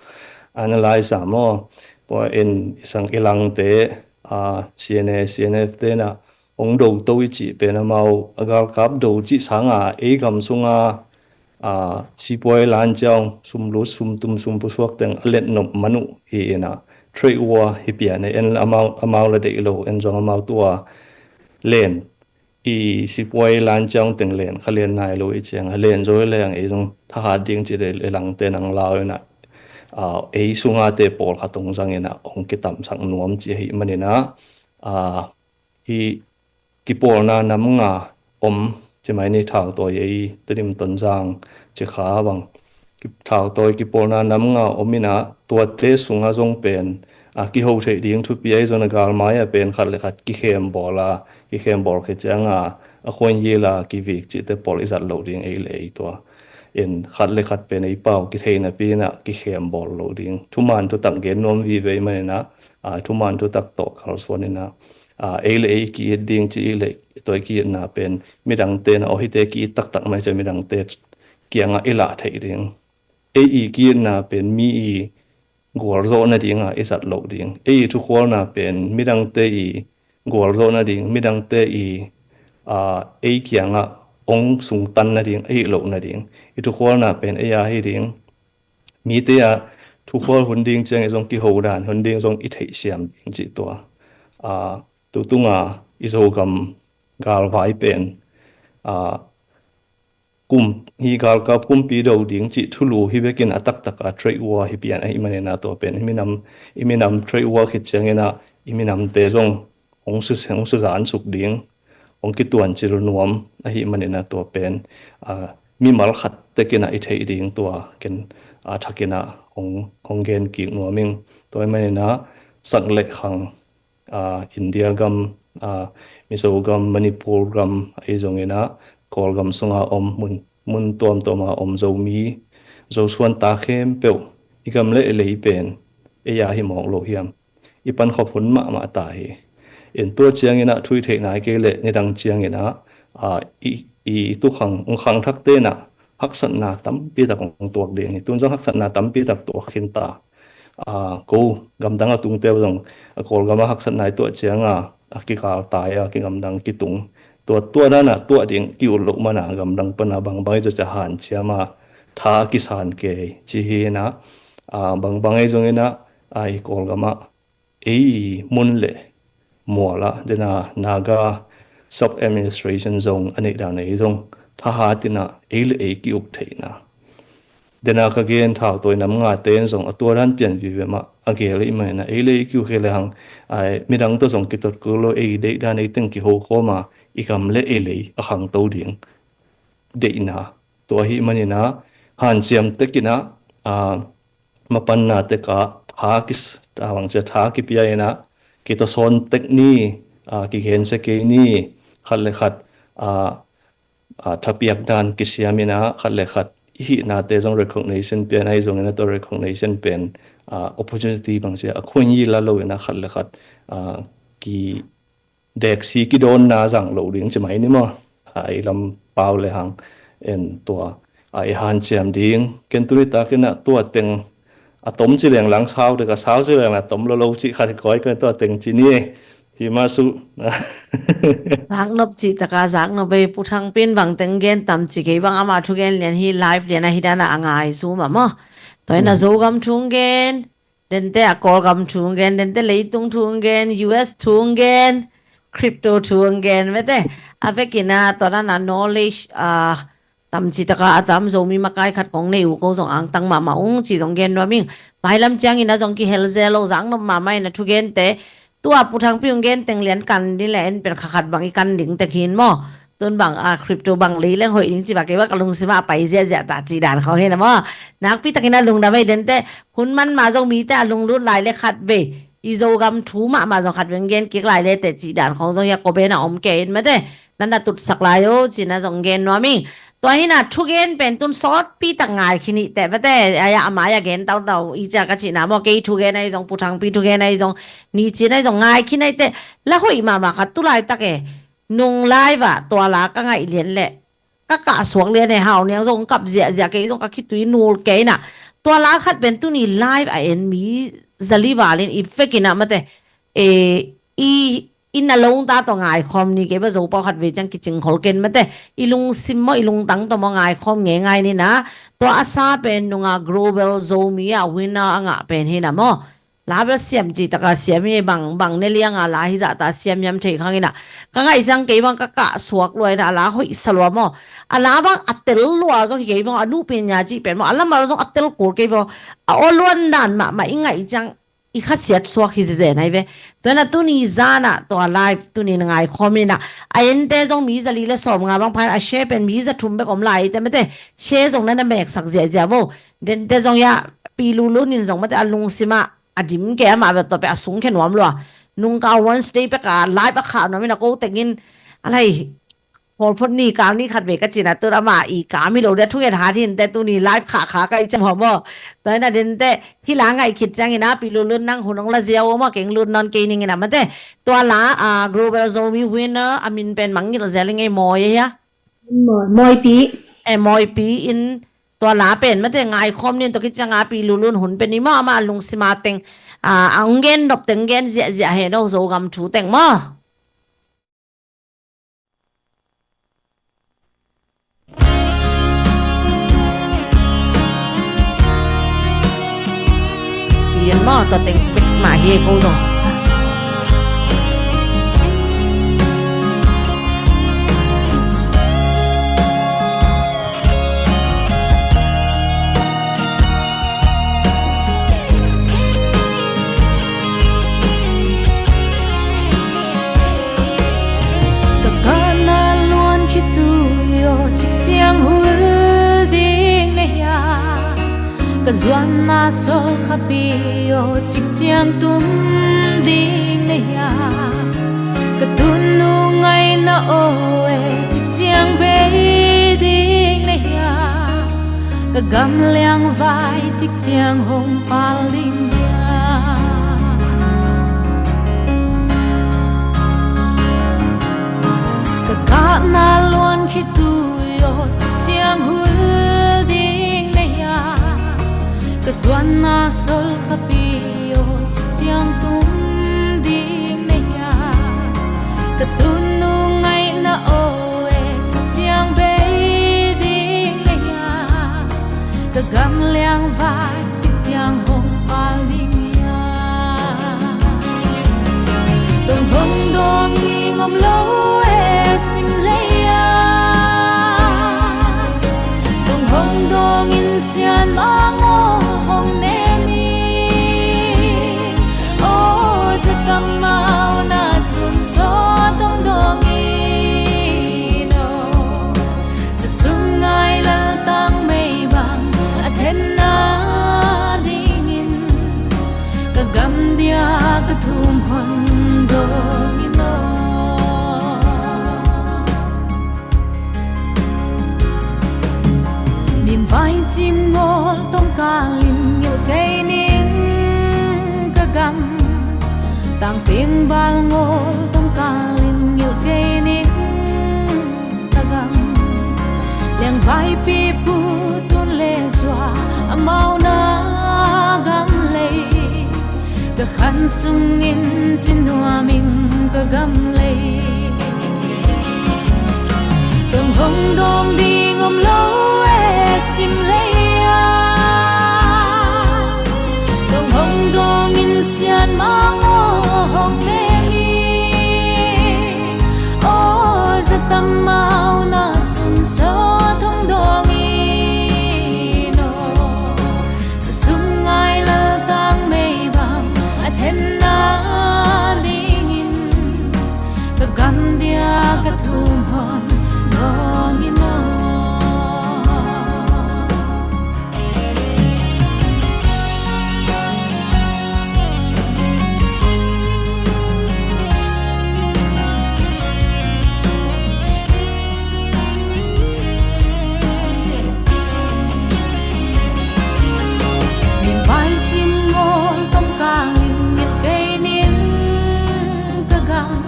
analyze a maw. Pua in isang ilangte, ah, C N A, C N F te na ong do to i cih pen amau a galkap do cih sanga ei gam sunga, ah, sipuai lan ciang sum lut sum tum sum pusuak teng a let nop manu hi ina trade war hi pian e en amau, amau la deih lo en zong amau tua len i sipuai lan ciang teng len kha len nai lo i ciang a len zo i leng ei zong thahat ding ci le langte nang lau ina, ah, ei sunga te pawl kha tong zang ina ong kitamsak nuam ci ahi manina, ah, hi kipawlna nam nga om ci mai ni thau tawi ei Tedim Tonzang ci kha bang thau tawi kipawlna nam nga om ina tuate sunga zong pen, a, kiho theih ding thupi ahi zong a galmai a pen khat le khat kikhem bawl a, kikhem bawl khit cianga a khuan yila kivik cihte pawl i zat lo ding ei le ei tua. In khat le khat pen ei pau kithei napi ina kikhem bawl lo ding thuman thutak gen nuam vive i manina, a, thuman thutak tawh kalsuan ina, a, ei le ei ki-it ding ci i le tua i ki-itna pen midangte na aw hite ki-it taktak mai cia midangte kiangah i lah theih ding. Ei i ki-itna pen mi i gualzawh nadinga i zat loh ding. Ei i thukhualna pen midangte i gualzawh nading, midangte i, a, ei kiangah ong sungtan nading, ei loh nading. I thukhualna pen ei a hi ding. Mite a thukhual hun ding ciang i zong kiho dan hun ding zong i theihsiam ding cih tua. A, tutunga i Zogam galvai pen, a, kum hi galkap kumpi do ding cih thulu hi bekin a taktaka trade war hi pian ahi manina tua pen i minam, i minam trade war khit ciangina i minamte zong hong su, hong suzan suk ding, hong kituancil nuam ahi manina tua pen, a, mimal khat tekina i theih ding tua ken, a, thakina hong, hong gen kik nuam ing. Tua i manina sak le khang, a, India gam, a, Mizo gam, Manipur gam ahi zongina Kawlgam sunga om mun, mun tuamtuama om Zomi, Zosuan ta khempeuh i gam le i lei pen ei a hi mawk lo hiam? I pankhop hun mahmah ta hi. In tua ciangina thui theih nai kei le nidang ciangina, a, i, i tukhang ong khangthak tena haksatna tampi tak ong tuak ding hi. Tun zong haksatna tampi tak tuak khin ta. A, ko gamdang a tungte zong a Kawlgama haksatna i tuah cianga a kikal tai a kigamdang kitung. Tua, tua dana tuah ding ki-ut loh mana gamdang pana bangbang i tua cia hanciama tha kisan kei ci hina, a, bangbang ei zongina a i Kawlgama ei mun le muala dena Naga sub administration zong a neih dan ei zong thahatina ei le ei ki-uk theihna. Dena ka gen thau tawi nam nga ten zong a tua dan pian vive mah a gel ei maina ei le ei ki-uk hi le hang, ai, midang tawh zong kitot kul lo ei deih dan ei teng kiho khawma i gam le ei lei a khangto ding deihna. Tua hi manina hanciam tekina, a, mapanna teka tha kis, tawang cia tha kipia ina kitawsawn tek ni, a, kigensia kei ni, khat le khat, a, a, thapiak dan kisiam ina khat le khat i hihnate zong recognition pian ahi zongina tua recognition pen, a, opportunity bang cia a khuan yila lo ina khat le khat, a, ki deksi kidawnna zang lo ding ci mai ni maw? A, i lam pau le hang en tua. a i hanciam ding. Ken tuni takin ah tua teng a tom ci leng lang sau dek a, sau ci leng a tom lo lo cih khat koi ken tua teng ci ni. Hi mah su. Zaknop cih taka zaknop ei, Pu Thangpi in bang teng gen tam ci kei bang, ama thugen lian hi, live lian ahi dan a ngai Zoom ah maw. Tua in a Zogam thu gen, dente a Kawlgam thu gen, dente leitung thu gen, U S thu gen, crypto thu gen, mete. A vekin a tua dan a knowledge a tam ci taka a tam, Zomi makai khat kong nei uh, ko zong angtang mahmah ung ci zong gen nuam ing. Mailam ciangin a zong kihel zel lo, zaknop mahmah in a thugente. Tua Pu Thangpi hong gen teng lian kan ding le en pen kha khat bang i kan ding tek hin maw. Tun bang a crypto bang lei leng hoih ding ci bang kei bang ka lungsim ah a pai ziahziah ta ci dan khawng hi na maw. Nakpi takin a lungdam ei, dente hun man ma zong mite a lunglut lai le khat vei i Zogam thu mahmah zong khat vei gen kik lai le te ci dan khawng zong hi a, ko ben a om kei in mete. Nan a tutsak lai o ci na zong gen nuam ing. Tua hi na thugen pen tun sawtpi tak ngai khin i te mete. Ai a, a mai a gen tautau i cia ka ci na maw, kei thugen ahi zong, Pu Thangpi thugen ahi zong, ni ci na ahi zong ngai khin i te. La hoih mahmah khat tu laitak e, nung live ah tua la ka ngaih lian le ka kah suak lian e, Hau Niang zong kap ziahziah, kei zong ka khitui nul kei na. Tua la khat pen tuni live a en mi zali valin i vekin a mate, e, i, i na lo ta tawh ngaikhawm ni, kei bang Zopau khat vei ciang kicing khol ken mate. I lungsim maw, i lungtang tawh maw, ngaikhawm ngeingai ni na. Tua a sa pen nunga Global Zomi a winner a ngah pen hi na maw. La bel siam ci taka siam hi, bang, bang ne lianga la hi zah ta siam hiam thei khang ina. Ka ngaih ciang kei bang ka kah suak lua ina, a la hoih sa lua maw. A la bang a tel lua zong hi kei bang, a nu pen nya ci pen maw, a lamah zong a tel kul kei bang. A aw luan dan mahmah i ngaih ciang i khasiat suak hi zeze nai ve. Tua na tuni zana tua live tuni na ngaikhawm ina. A ente zong mi zali le sawm nga bang phan a share pen mi za thum bek om lai te mate. Share zong na na meksak ziahziah vo. Dente zong ya Pi Lulun in zong mate a lungsim ah a dim kei, amah bel tawh peh a sung khe nuam lua. Nungka Wednesday pek a live a khah nuam in a ko tengin a lai hawlphot ni kal ni khat vei ka cina tun amah i kam hi lo dia thungen hat hin te tuni live khah khah ka i cem hawm aw. Tua ina dente hi la ngaih khit ciangin a Pi Lulun nang hun hong la ziau aw maw, keng lut nawn kei ning ina mate. Tua la a Global Zomi winner a min pen mangngilh zel i ngei mawi a hia? Mawi, Mawipi. E, Mawipi in tua la pen mate ngaikhawm nin tua khit cianga Pi Lulun hun pen i maw, ama lungsima teng, a, a ung gen nop teng gen ziahziah he no Zogam thu teng maw. Pian maw, tua teng pek mah hi ko zong. Ka kahna luan khitui aw, cik ciang hul ding na hia? Ka zuanna sol khapi aw, cik ciang tum ding na hia? Ka tunnu ngaihna aw e, cik ciang bei ding na hia? Ka gam liangvai cik ciang hong pal ding hia? Ka kahna luan khitui aw, cik ciang hul ding na hia? Ka zuanna sol khapi aw, cik ciang tum ding na hia? Ka tunnu ngaihna aw e, cik ciang bei ding na hia? Ka gam liangvai cik ciang hong pal ding hia? Tong hong dawng ing om lo e, sim lei-a. Tong hong dawng in sian mang aw, hong nem ing aw, za kam mau na sun saw tong dawng in aw. Sa sum ngai laltang mei bang a thenna dingin ka gam dia ka thum hon dawng in aw. Mim vaicin ngawl tongkalin ngilh kei ning ka gam. Tangping bal ngawl tongkalin ngilh kei ning ka gam. Liangvaipi pu An sungin ci nuam ing ka gam lei. Tong hong dawng ding om lo e, sim lei a. Tong hong dawng in sian mang aw hong nem hi. Aw, za tam mau na sun sawt hong dawng in aw. Sa sum ngai laltang mei bang a thenna dingin ka gam dia ka thum hon dawng in aw. Min vai cin ngawl tawngkalin ngilh kei ning ka gam.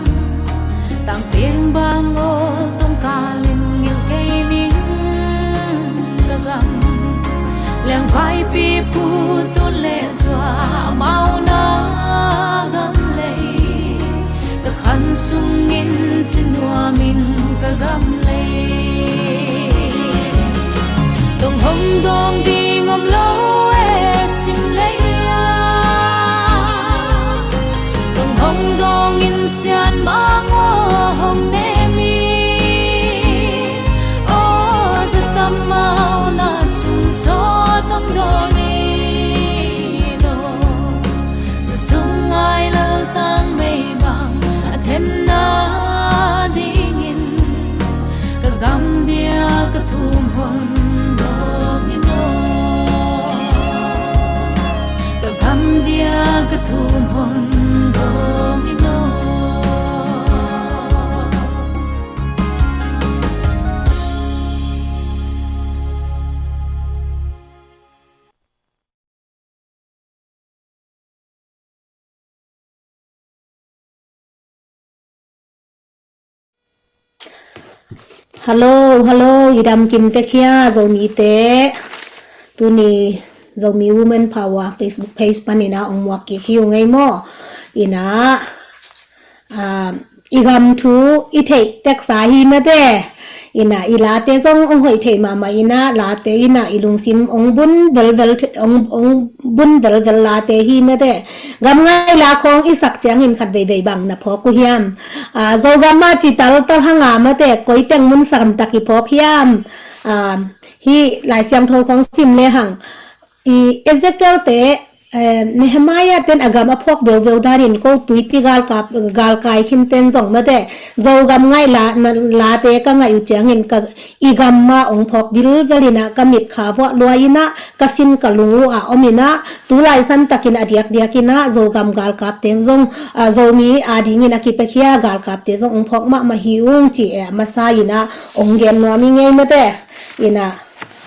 Tangpiang bang ngawl tawngkalin ngilh kei ning ka gam. Lengvaipi pu tu le zua amau na gam lei. Ka khan sungin ci nuam ing ka gam lei. Tong hong dawng ding om lo e, sim lei a. Tong hong dawng in sian mang aw hong nem hi. Aw, za tam mau na sun sawt hong dawng in aw. Sa sum ngai laltang mei bang a thenna dingin ka gam dia ka thum hon dawng in aw. Ka gam dia ka thum hon dawng in aw. Hello, hello, i dam kim te khia, Zomite. Tuni Zomi Women Power Facebook page panin a ong muak kik hi ung ei maw. Ina, ah, i gam thu i theih teksa hi mate. Ina, i late zong ong hoih theih mahmah ina, late ina, i lungsim ong bun velvel, ong, ong bun velvel late hi mate. Gam ngai la khong i sak ciangin khat veivei bang na phawk uh hiam. Ah, Zogam ah ci taltal hanga mate, koi teng mun san tak i phawk hiam. Ah, hi Lai Siangtho khong sim le hang. I Ezekiel te, eh, Nehemiah ten a gam a phawk veuveu danin ko tuipi galkap, galkai khin ten zong mate, Zogam ngai la, na, late ka ngai uh ciangin ka, i gam ma ong phawk vilvel ina ka mit kha vuah lua ina ka sin ka lung uh a om ina, tu lai san takin a diakdiak ina Zogam galkap te zong, ah, Zomi a dingin a kipekhia galkap te zong ong phawk mahmah hi ung ci e, masa ina ong gen nuam i ngei mate. Ina,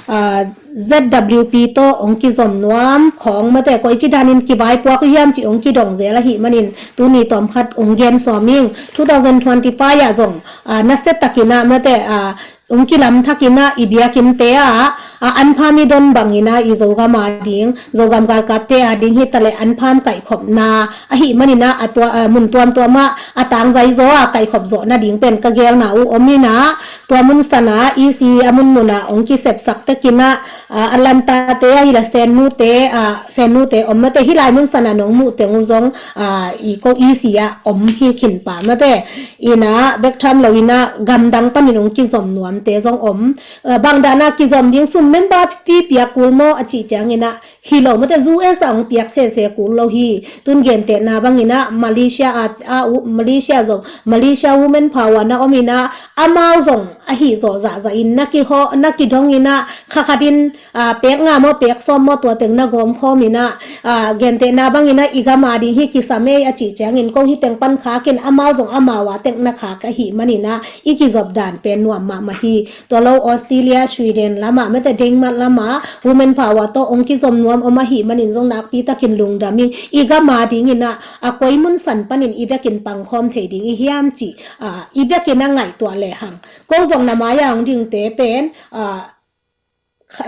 ah, Z W P tawh ong kizom nuam khong mate, koici danin kivaipuak uh hiam ci ong kidong zel ahih manin tuni tawmkhat ong gen sawm ing. Two thousand twenty-five ah zong, ah, nasia takin ah mate, ah, ong kilam thakin ah i biakinn te ah, ah, anpham i don bangin ah i Zogam a ding, Zogam galkap te a ding hi ta le anpham kaihkhopna ahih manin ah a tua, ah, mun tuamtuam ah a tangzai zaw a kaihkhop zawh nading pen ka gelna uh om ina, tua mun sana E C a munmun ah ong kisepsak takin ah, ah, Atlanta te ah hi la Sennu te, ah, Sennu te om mate, hi lai mun sana nong muh teng uh zong, ah, i ko E C ah om hi khin pa mate. Ina bek tham lo ina gamdang panin ong kizom nuam te zong om. Ah, bangdana kizom ding sum member fee piak kul maw a cih ciangin ah hi lo mate, U S a ong piak sese kul lo hi. Tun gentehna bangin ah Malaysia a, a, u-, Malaysia zong, Malaysia Women Power na om ina, amau zong ahi zaw zahzah in na kiho, na kidong ina, khakhat in, ah, pek nga maw, pek sawm maw, tua teng na gawm khawm ina, ah, gentehna bangin ah i gam a ding hi kisam ei a cih ciangin ko hi teng pan khak in, amau zong amau a teng na khak ahih manin ah i kizop dan pen nuam mahmah hi. Tua lo Australia, Sweden lamah mate, Denmark lamah Women Power tawh ong kizom nuam om ahih manin zong nakpi takin lungdam ing. I gam a dingin ah, a koi mun san panin i vekin pangkhawm thei ding i hiam cih, ah, i vekin a ngaihtuah le hang. Ko zong na mai a ong dingte pen, ah,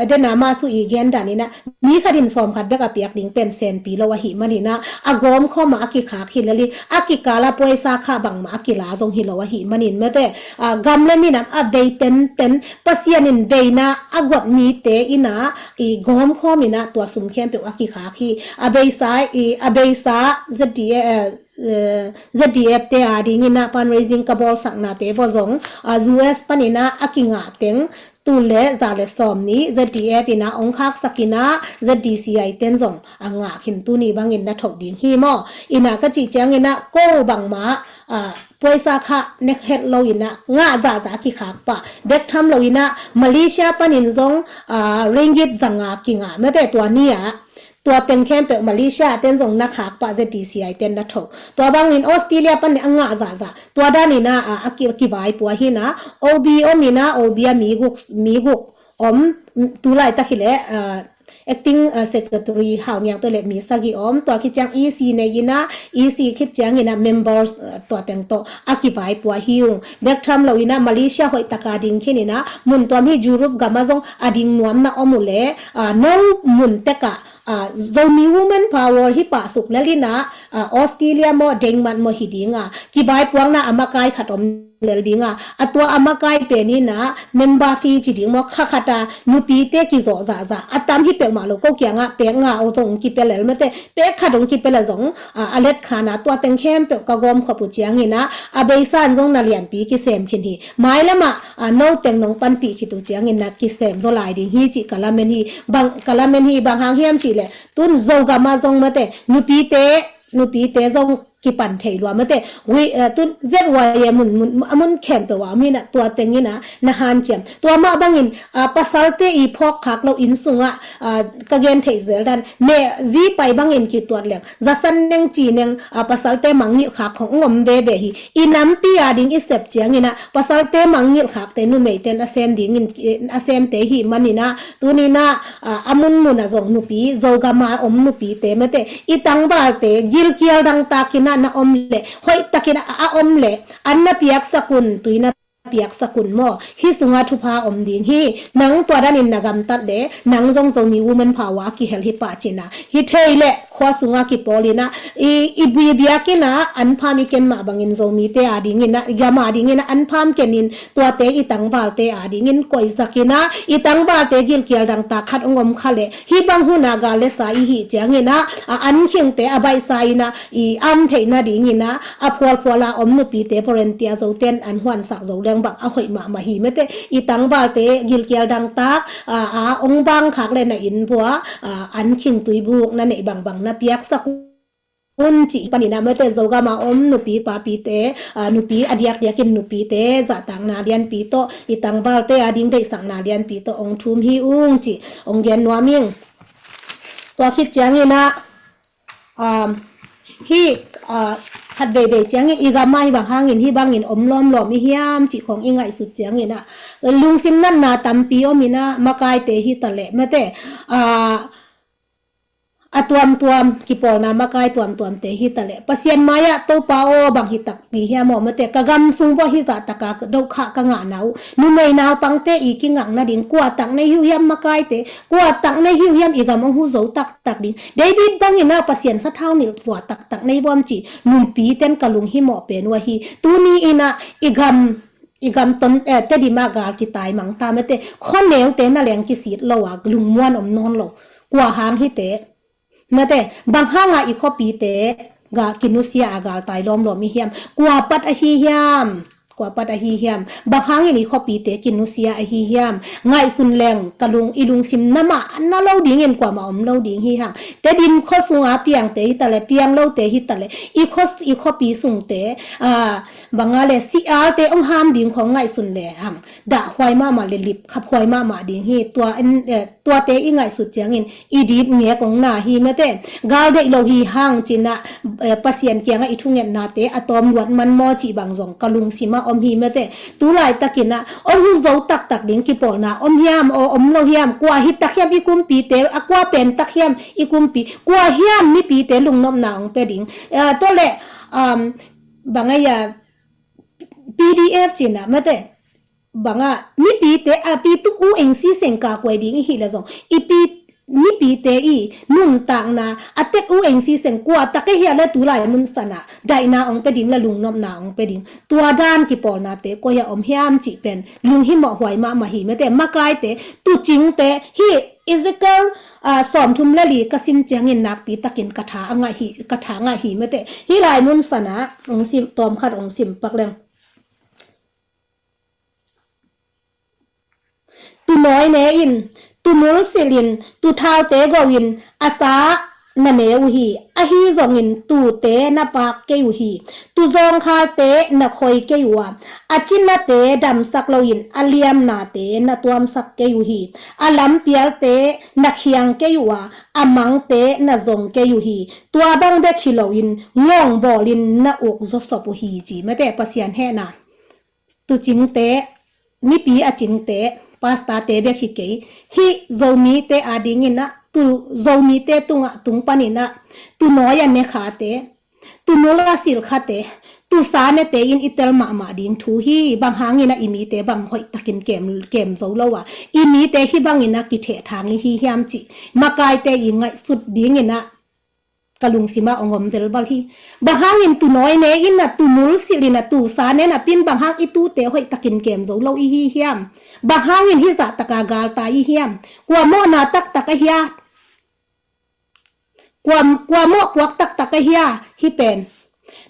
dena masu i gen dan inah mi khat in sawm khat bek a piak ding pen senpi lo ahi man inah a gawmkhawm a a kikhak hi lel hi. A kikal a poisa kha bangmah a kila zong hi lo ahi man in mate, a, gam le minam a bei tenten Pasian in beina a guat mite inah i gawmkhawm inah tua sum khempeuh a kikhak hi. A beisa i, a beisa Z D A, eh, eh, Z D F te a ding inah fundraising ka bawlsaknate vaw zong, a, U S pan inah a kingah teng tul le za le sawm ni Z D F inah ong khaksak inah Z D C I ten zong a ngah khin tuni bangin na thoh ding hi maw? Inah ka cih ciang inah ko bangmah, a, poisa kha nek het lo inah ngah zahzah a kikhak pah bek tham lo inah Malaysia panin zong, a, ringgit zanga kingah mate tua ni-ah tua teng khempeuh Malaysia ten zong na khak pah Z D C I ten na thoh. Tua bangin Australia pan a ngah zahzah. Tua dan inah, a, a ki, a kivai pua hi inah O B om inah O B a mi guk, mi guk om, tulaitak hileh, a, acting, a, secretary hau niang tawh le mi sagih om. Tua khit ciang E C nei inah, E C khit ciang inah members, a, tua teng tawh a kivai pua hi ung. Bek tham lo inah Malaysia hoih taka ding khin inah mun tuam hi Europe gam a zong a ding nuam na om uh le, a, no mun tekah a, Zomi Women Power hi pah suk lel inah, a, Australia maw Denmark maw hi dinga kivai puakna a makai khat om lel dinga a tua a makai pen inah member fee ci ding maw kha khat a nupite kizawh zahzah a tam hi peuhmah lo ko kiangah pek nga aw zong kipia lel mate pek khat ong kipia lel zong, a, a let khan a tua teng khempeuh ka gawmkhop uh ciang inah a beisa in zong na lianpi kisem khin hi. Mailamah, a, no teng nong panpih khit uh ciangin na kisem zaw lai ding hi cih ka lamen hi. Bang ka lamen hi bang hang hiam cih leh tun Zogam ah zong mate nupite, nupite zong kipan thei lua mate. Wi, eh, tun Z Y A mun, mun, a mun khempeuh ah om inah tua teng inah na hanciam. Tua mah bangin, a, pasalte i phawkkhak lo inn sungah, a, ka gen theih zel dan ne zi pai bangin kituat leng zasan neng ci neng, a, pasalte mangngilh khak khong ong om veve hi. I nampi a ding i sep ciang inah pasalte mangngilh khakte numeite in a sem dingin, a semte hi man inah tuni inah, a, a munmun a zong nupi Zogam a om nupite mate i tangvalte gilkial dangtak inah na om leh hoih takin a, a om leh an na piaksak un tui na piaksak un maw hi sungah thupha om ding hi. Nang tua danin na gamtat le nang zong Zomi Women Power a kihel hi pah cina hi thei leh khua sungah kipawl inah i, i bui biak inah an pham i ken mah bangin Zomite a ding inah i gam a ding inah an pham ken in tuate i tangvalte a dingin koihsak inah i tangvalte gilkial dangtak khat ong om kha leh hi bang hun a gal le sa i hih ciang inah a an khingte a baihsa inah i am theih nading inah a phualphual a om nupite volunteer zote in an huansak zo leng bang a hoih mahmah hi mate. I tangvalte gilkial dangtak, a, a ong bang khak le na inn vua, a, an khing tuibuk na neih bangbang na piaksak un cih pan inah mate Zogam a om nupi papite, a, nupi a diakdiakin nupite zahtakna lianpi tawh i tangvalte a ding deihsakna lianpi tawh ong thum hi ung cih ong gen nuam ing. Tua khit ciang inah Um, hi, uh, khat veivei ciangin i gam ah hi bang hangin hi bangin om lawmlawm i hiam cih khong i ngaihsut ciang inah lungsim natna tampi om inah makaite hi taleh mate, uh, a tuamtuam kipawlna makai tuamtuamte hi taleh Pasian mai-ah Topa aw bang hi takpi hiam aw mate ka gam sung vua hi zahtaka dohkhah ka ngahna uh numei naupangte i kingak nading kua tak nei hi uh hiam makaite kua tak nei hi uh hiam i gam ong hu zo taktak ding. David bang inah Pasian sathau nilh vua taktak nei vuam ci nupi ten ka lunghimawh pen uh ahi. Tuni inah i gam, i gam ton, eh, Tedim ah gal kitai mangta mate khuaneute na leng kisit lo a lungmuan om nawn lo. Kua hang hite mate bang hanga i khuapite ga kinusia a galtai lawmlawm i hiam? Kua pat ahi hiam? Kua pat ahi hiam? Bang hangin i khuapite kinusia ahi hiam? Ngaihsun leng ka lung i lungsim na mah na lo dingin kuamah om lo ding hi hang. Tedim khua sunga piangte hi taleh piang lote hi taleh i khua, i khuapi sungte, a, banga le sialte ong ham ding khong ngaihsun le hang dahhuai mahmah le lip khaphuai mahmah ding hi. Tua in, eh, tuate i ngaihsut ciangin i dip ngek ong na hi mate. Gal deih lo hi hang cinah, eh, Pasian kiangah i thungetnate a tawm luat man maw cih bang zong ka lungsimah om hi mate. Tulaitakinah om hu zo taktak ding kipawlna om hiam aw om lo hiam? Kua hi tak hiam i kumpite, a kua pen tak hiam i kumpi? Kua hiam mipite lungnopna ong pia ding? Eh, tua le, um, bang a ia P D F cinah mate. bangah mipite a pi tu u engsi seng ka kuai ding i hi le zong i pi mipite i nuntakna a tet u engsi seng kua tak e hia le tu lai mun sana daihna ong pe ding le lungnopna ong pe ding tua dan kipawlnate koi a om hiam cih pen lunghimawh huai mahmah hi mete makaite tucingte hi Ezekiel sawmthum le li ka sim ciangin nakpi takin ka tha a ngah hi ka tha ngah hi mete hi lai mun sana ong sim tawm khat ong sim pak leng. Tunawi ne in, tunul silh in, tuthaute go in, a sa na ne uh hi, ahi zongin tute na paak kei uh hi, tuzawngkhalte na khoi kei uh a, a cinate damsak loin, a liamnate na tuamsak kei uh hi, a lampialte na khiang kei uh a, a mangte na zong kei uh hi, tua bang bek hi loin, ngawng bawlin na uk zawsop uh hi, ci mete Pasian hehna. Tucingte, mipi a cingte, pastate bek hi kei. Hih Zomite a dinginah, tu Zomite tungah tung paninah, tunawi a nekhate, tunul a silkhate, tusa nete in i tel mahmah ding thu hi, bang hanginah i mite bang hoih takin kem, kem zo lo a. I mite hi banginah kitheh thang i hi hiam cih. Makaite i ngaihsut dinginah, ka lungsima ong om velval hi. Bang hangin tunawi ne in a tumul silh in a tusa nen a pin bang hang i tute hoih takin kem zo lo i hi hiam? Bang hangin hi zah taka galta i hiam? Kua mawhna taktak a hia? Kua, kua mawh puak taktak a hia? Hi pen.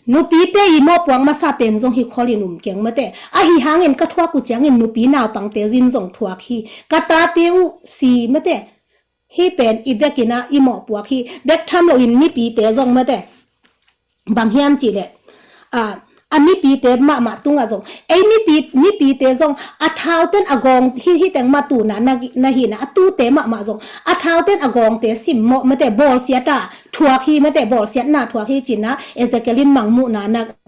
Nupite i mawh puak masa pen zong hi kholin um keng mate. Ahi hangin ka thuak uh ciangin nupi naupangte zin zong thuak hi. Ka tate uh si mate. Hi pen i bekinah i mawhpuak hi bek tham loin mipite zong mate bang hiam cihleh a mipite mahmah tungah zong ei mipi mipite zong a thauten a gawng hi hiteng matuna na hina a tute mahmah zong a thauten a gawngte simmawh mate bawlsiata thuak hi mate bawlsiatna thuak hi cina Ezekiel in mangmuhna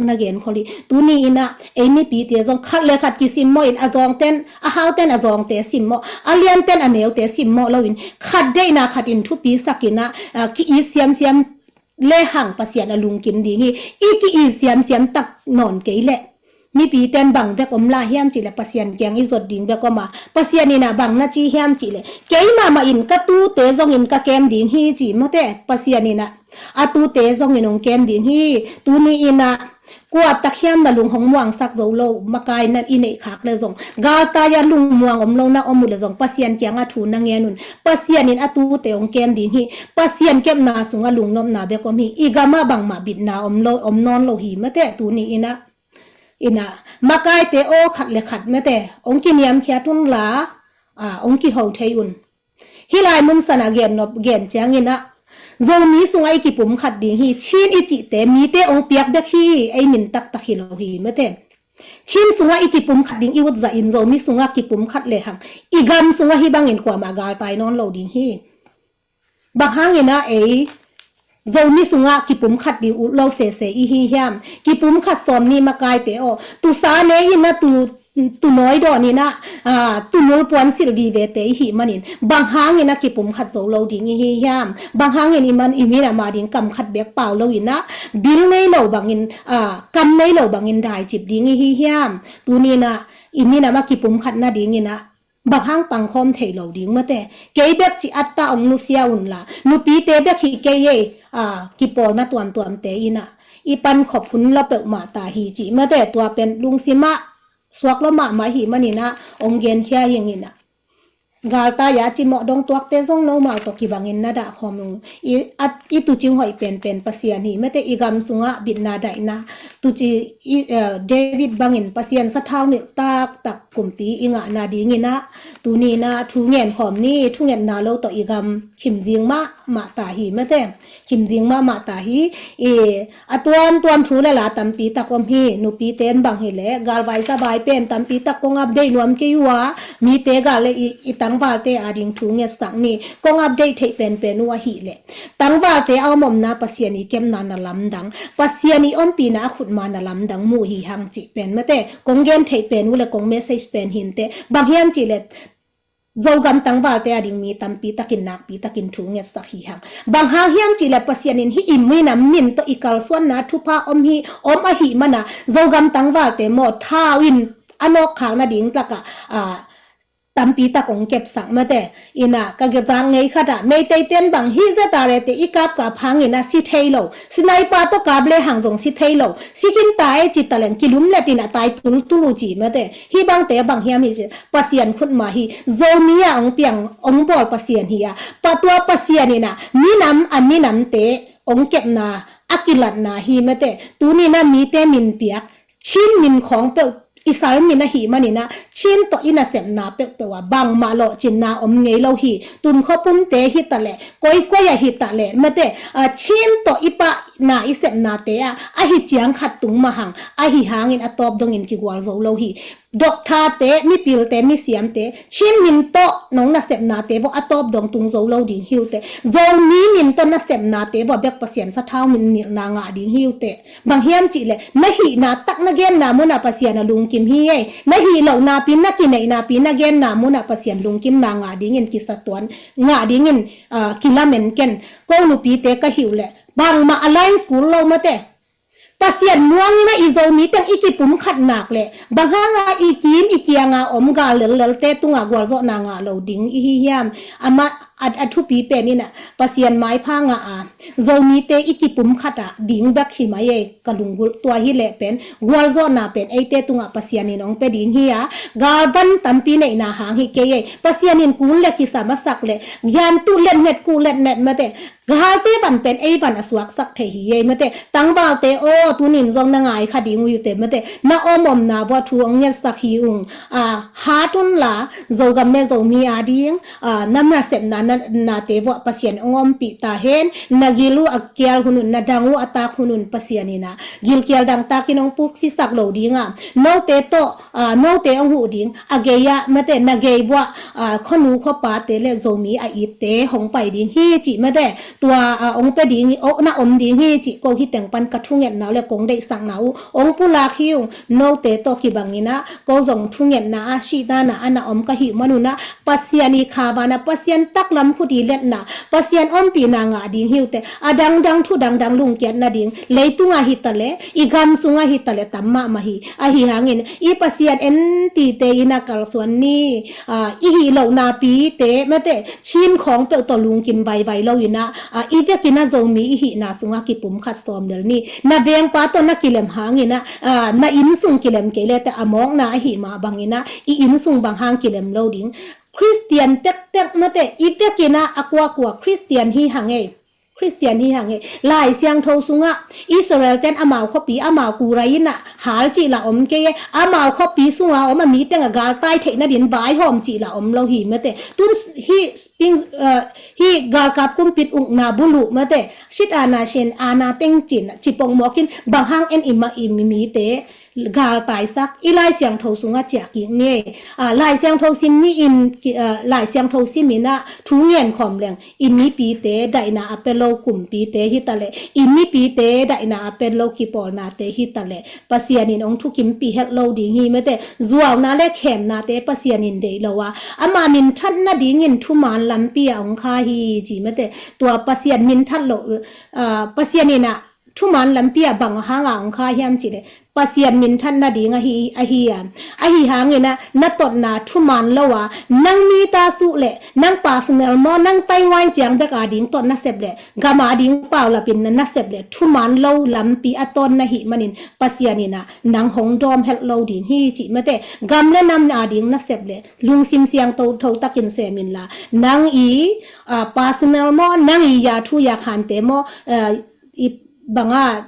na gen khol hi tuni inah ei mipite zong khat le khat kisimmawh in a zawngten a hauten a zawngte simmawh a lianten a neute simmawh loin khat deihna khatin thupi sakinah ki-it siamsiam le hang Pasian a lungkim ding hi i ki-it siamsiam tak nawn kei leh mipiten bang bek om la hiam cihleh Pasian kiang i zot ding bek om a Pasian inah bang na ci hiam cihleh keimahmah in ka tute zongin ka kem ding hi ci mate Pasian inah a tute zongin ong kem ding hi tuni inah kua tak hiam na lung hong muangsak zo lo makai na i neih khak le zong galtai a lung muang om lo na om uh le zong Pasian kiang a thu na ngen un Pasian in a tute ong kem ding hi Pasian kepna sungah lungnopna bek om hi i gamah bangmah bitna om lo om nawn lo hi mate tuni inah inah makaite aw khat le khat mate ong kiniamkhiat un la ong kiho thei un. Hih lai mun sana gen nop gen cianginah Zomi sungah i kipum khat ding hi Chin i cihte mite ong piak bek hi ei min taktak hi lo hi mate. Chin sungah i kipum khat ding i utzah in Zomi sungah kipum khat lehang i gam sungah hi bangin kuamah galtai nawn lo ding hi. Bang hanginah ei Zomi sungah kipum khat ding ut lo sese i hi hiam? Kipum khat sawm ni makaite aw tusa ne inah tu tunawi dawn inah tunul puan silh vivete i hih manin bang hangin a kipum khat zo lo ding i hi hiam? Bang hangin i man i min a ma ding kam khat bek pau lo inah bil nei lo bangin kam nei lo bangin daicip ding i hi hiam? Tuninah i min a ma kipum khat nadinginah bang hang pangkhawm thei lo ding mate kei bek ci atta ong nusia unla nupite bek hi kei ei kipawlna tuamtuamte inah i pankhop hun lo peuhmah ta hi cih mate tua pen lungsimah suak lo mahmah hi maninah ong genkhia hinginah galtai a cimawh dong tuakte zong nomau tawh kibangin na dahkhawm ung i tucing hoih penpen Pasian hi mate i gam sungah bitna daihna tuci David bangin Pasian sathau nilh taktak kumpi i ngahna dinginah tuninah thu ngenkhawm ni thungetna lo tawh i gam khimzing mahmah ta hi mate khimzing mahmah ta hi i a tuamtuam thu le la tampi tak om hi nupite in bang hileh galvai zabai pen tampi tak kong update nuam kei uh a mite gal le i tangvalte ading thu ngetsak ni kong update theih penpen uh ahihleh tangvalte a om omna Pasian i kemna na lamdang Pasian i ompina a khutma na lamdang muh hi hang cih pen mate kong gen theih pen uh le kong message pen hinte bang hiam cihleh Zogam tangvalte ading mi tampi takin nakpi takin thu ngetsak hi hang bang hang hiam cihleh Pasian in hih i min a min tawh i kalsuanna thupha om hi om ahih mana Zogam tangvalte maw thau in a nawkkhak nading tlakah, ah, tampi tak hong kepsak mate. Ina ka zak ngei khatah Meitei ten bang hih Z R A te i kapkap hangin a si thei lo, sniper tawh kap le hang zong si thei lo, si khin ta e ci taleng kilum let in a tai tultul uh ci mate. Hih bangte bang hiam hi ci, Pasian khut mah hi. Zomi a hong piang hong bawl Pasian hi a, pa tua Pasian ina minam a minamte hong kepna a kilatna hi mate. Tuni na mite min piak, Chin min khawng peuh, i sal min ahih manin ah Chin tawh i nasepna peuhpeuh ah bangmah lawhcinna om ngei lo hi. Tun khuapumte hi taleh, koikoi ah hi taleh mate, ah, Chin tawh i pahna i sepnate ah ahi ciang khat tung mah hang, ahi hangin a tawp dongin kigual zo lo hi. Doctor-te, mipilte, misiamte, Chin min tawh nong nasepnate vawh a tawp dong tung zo lo ding hi uh teh. Zomi min tawh nasepnate vawh bek Pasian sathau min nilhna ngah ding hi uh teh. Bang hiam cihleh, na hihna tak na genna munah Pasian a lungkim hi ei. Na hih lohnapi, na kineihnapi na genna munah Pasian lungkimna ngah dingin kisatuan, ngah dingin, ah, kilamen ken. Ko nupite ka hih uh leh, bangmah alliance kul lo mate. Pasian muangin ah i Zomi teng i kipumkhat nak leh, bang hanga i kim i kianga om gal lellelte tungah gualzawhna ngah lo ding i hi hiam? Amah a, a thupi pen in ah Pasian maipha ngah a, Zomite i kipumkhat ah ding bek hi mai ei, ka lunggulh. Tua hi leh pen gualzawhna pen eite tungah Pasian in hong pia ding hi a, galvan tampi neihna hang hi kei ei. Pasian in kul le kisam a sak leh, giantuh letnet, kuh letnet mate, galte van pen ei van a suaksak thei hi ei mate. Tangvalte aw, tunin zong na ngai kha ding uh teh mate, na om omna vawh thu hong ngetsak hi ung. Ah, hat unla, Zogam le Zomi ading, ah, na nasepna, na, nate vawh Pasian hong ompih ta hen. Na gil uh a kial hun un, na dang uh a tak hun un Pasian in ah gilkial dangtakin hong puksisak lo ding a, note tawh, ah, note hong huh ding, a gei ah mate, na gei vawh, ah, khuanu khuapate le Zomi a itte hong pai ding hi cih mate. Tua, ah, hong pia ding, oh, na om ding hi cih ko hi teng pan ka thungetna uh le kong deihsakna uh hong pulak hi ung. Note tawh kibangin ah ko zong thungetna ah sihna ah na om ka hih manun ah, Pasian i kha van ah Pasian taklam khut i letna, Pasian ompihna ngah ding hi uh teh. A dangdang thu dangdang lungkiat nading, leitungah hi taleh, i gam sungah hi taleh tam mahmah hi. Ahi hangin i Pasian entite in ah kalsuan ni. Ah, i hih lohnapite mate, Chin khawng peuh tawh lungkim vaivai lo in ah, ah, i vekin ah Zomi i hihna sungah kipumkhat sawm lel ni. Na vengpa tawh na kilem hangin ah, ah, na inn sung kilem kei le teh a mawkna ahih mah bangin ah i inn sung bang hang kilem lo ding. Khristian tektek mate, i vekin ah a kuakua Khristian hi hang ei. Khristian hi hang ei. Lai Siangtho sungah Israel ten amau khuapi, amau kurai in ah hal cih lah om kei ei. Amau khuapi sungah om a mi teng a galtai theih nadin vaihawm cih lah om lo hi mate. Tun hih ping, eh, hih galkap kumpit ukna buluh mate, sit ana shin ana teng cin cipong mawkin bang hang en i mah i mite galtaisak, i Lai Siangtho sungah ciah kik ni ei. Ah, Lai Siangtho sim ni in, ki, ah, Lai Siangtho sim in ah thu ngen khawm leng, i mipite daihna a pia lo kumpite hi taleh, i mipite daihna a pia lo kipawlnate hi taleh, Pasian in hong thukimpih het lo ding hi mate. Zuauna le khemnate Pasian in deih lo a, ama minthat nadingin thuman lampi ah hong kha hi ci mate. Tua Pasian minthat lo, ah, Pasian in ah thuman lampi ah bang hanga hong kha hiam cihleh, Pasian minthat nading ahi, ahi a. Ahi hangin ah na totna thuman lo a, nang mi ta suh leh, nang personal maw, nang taiwain ciang bek ading tot na sep leh, gam ading paulapin na, na sep leh, thuman lo lampi a tawn na hih manin Pasian in ah nang hong dawm het lo ding hi cih mate. Gam le nam ading na sep leh, lungsim siangtho, tho takin sem inla, nang i, ah, personal maw, nang i ya thu ya khante maw, ah, i banga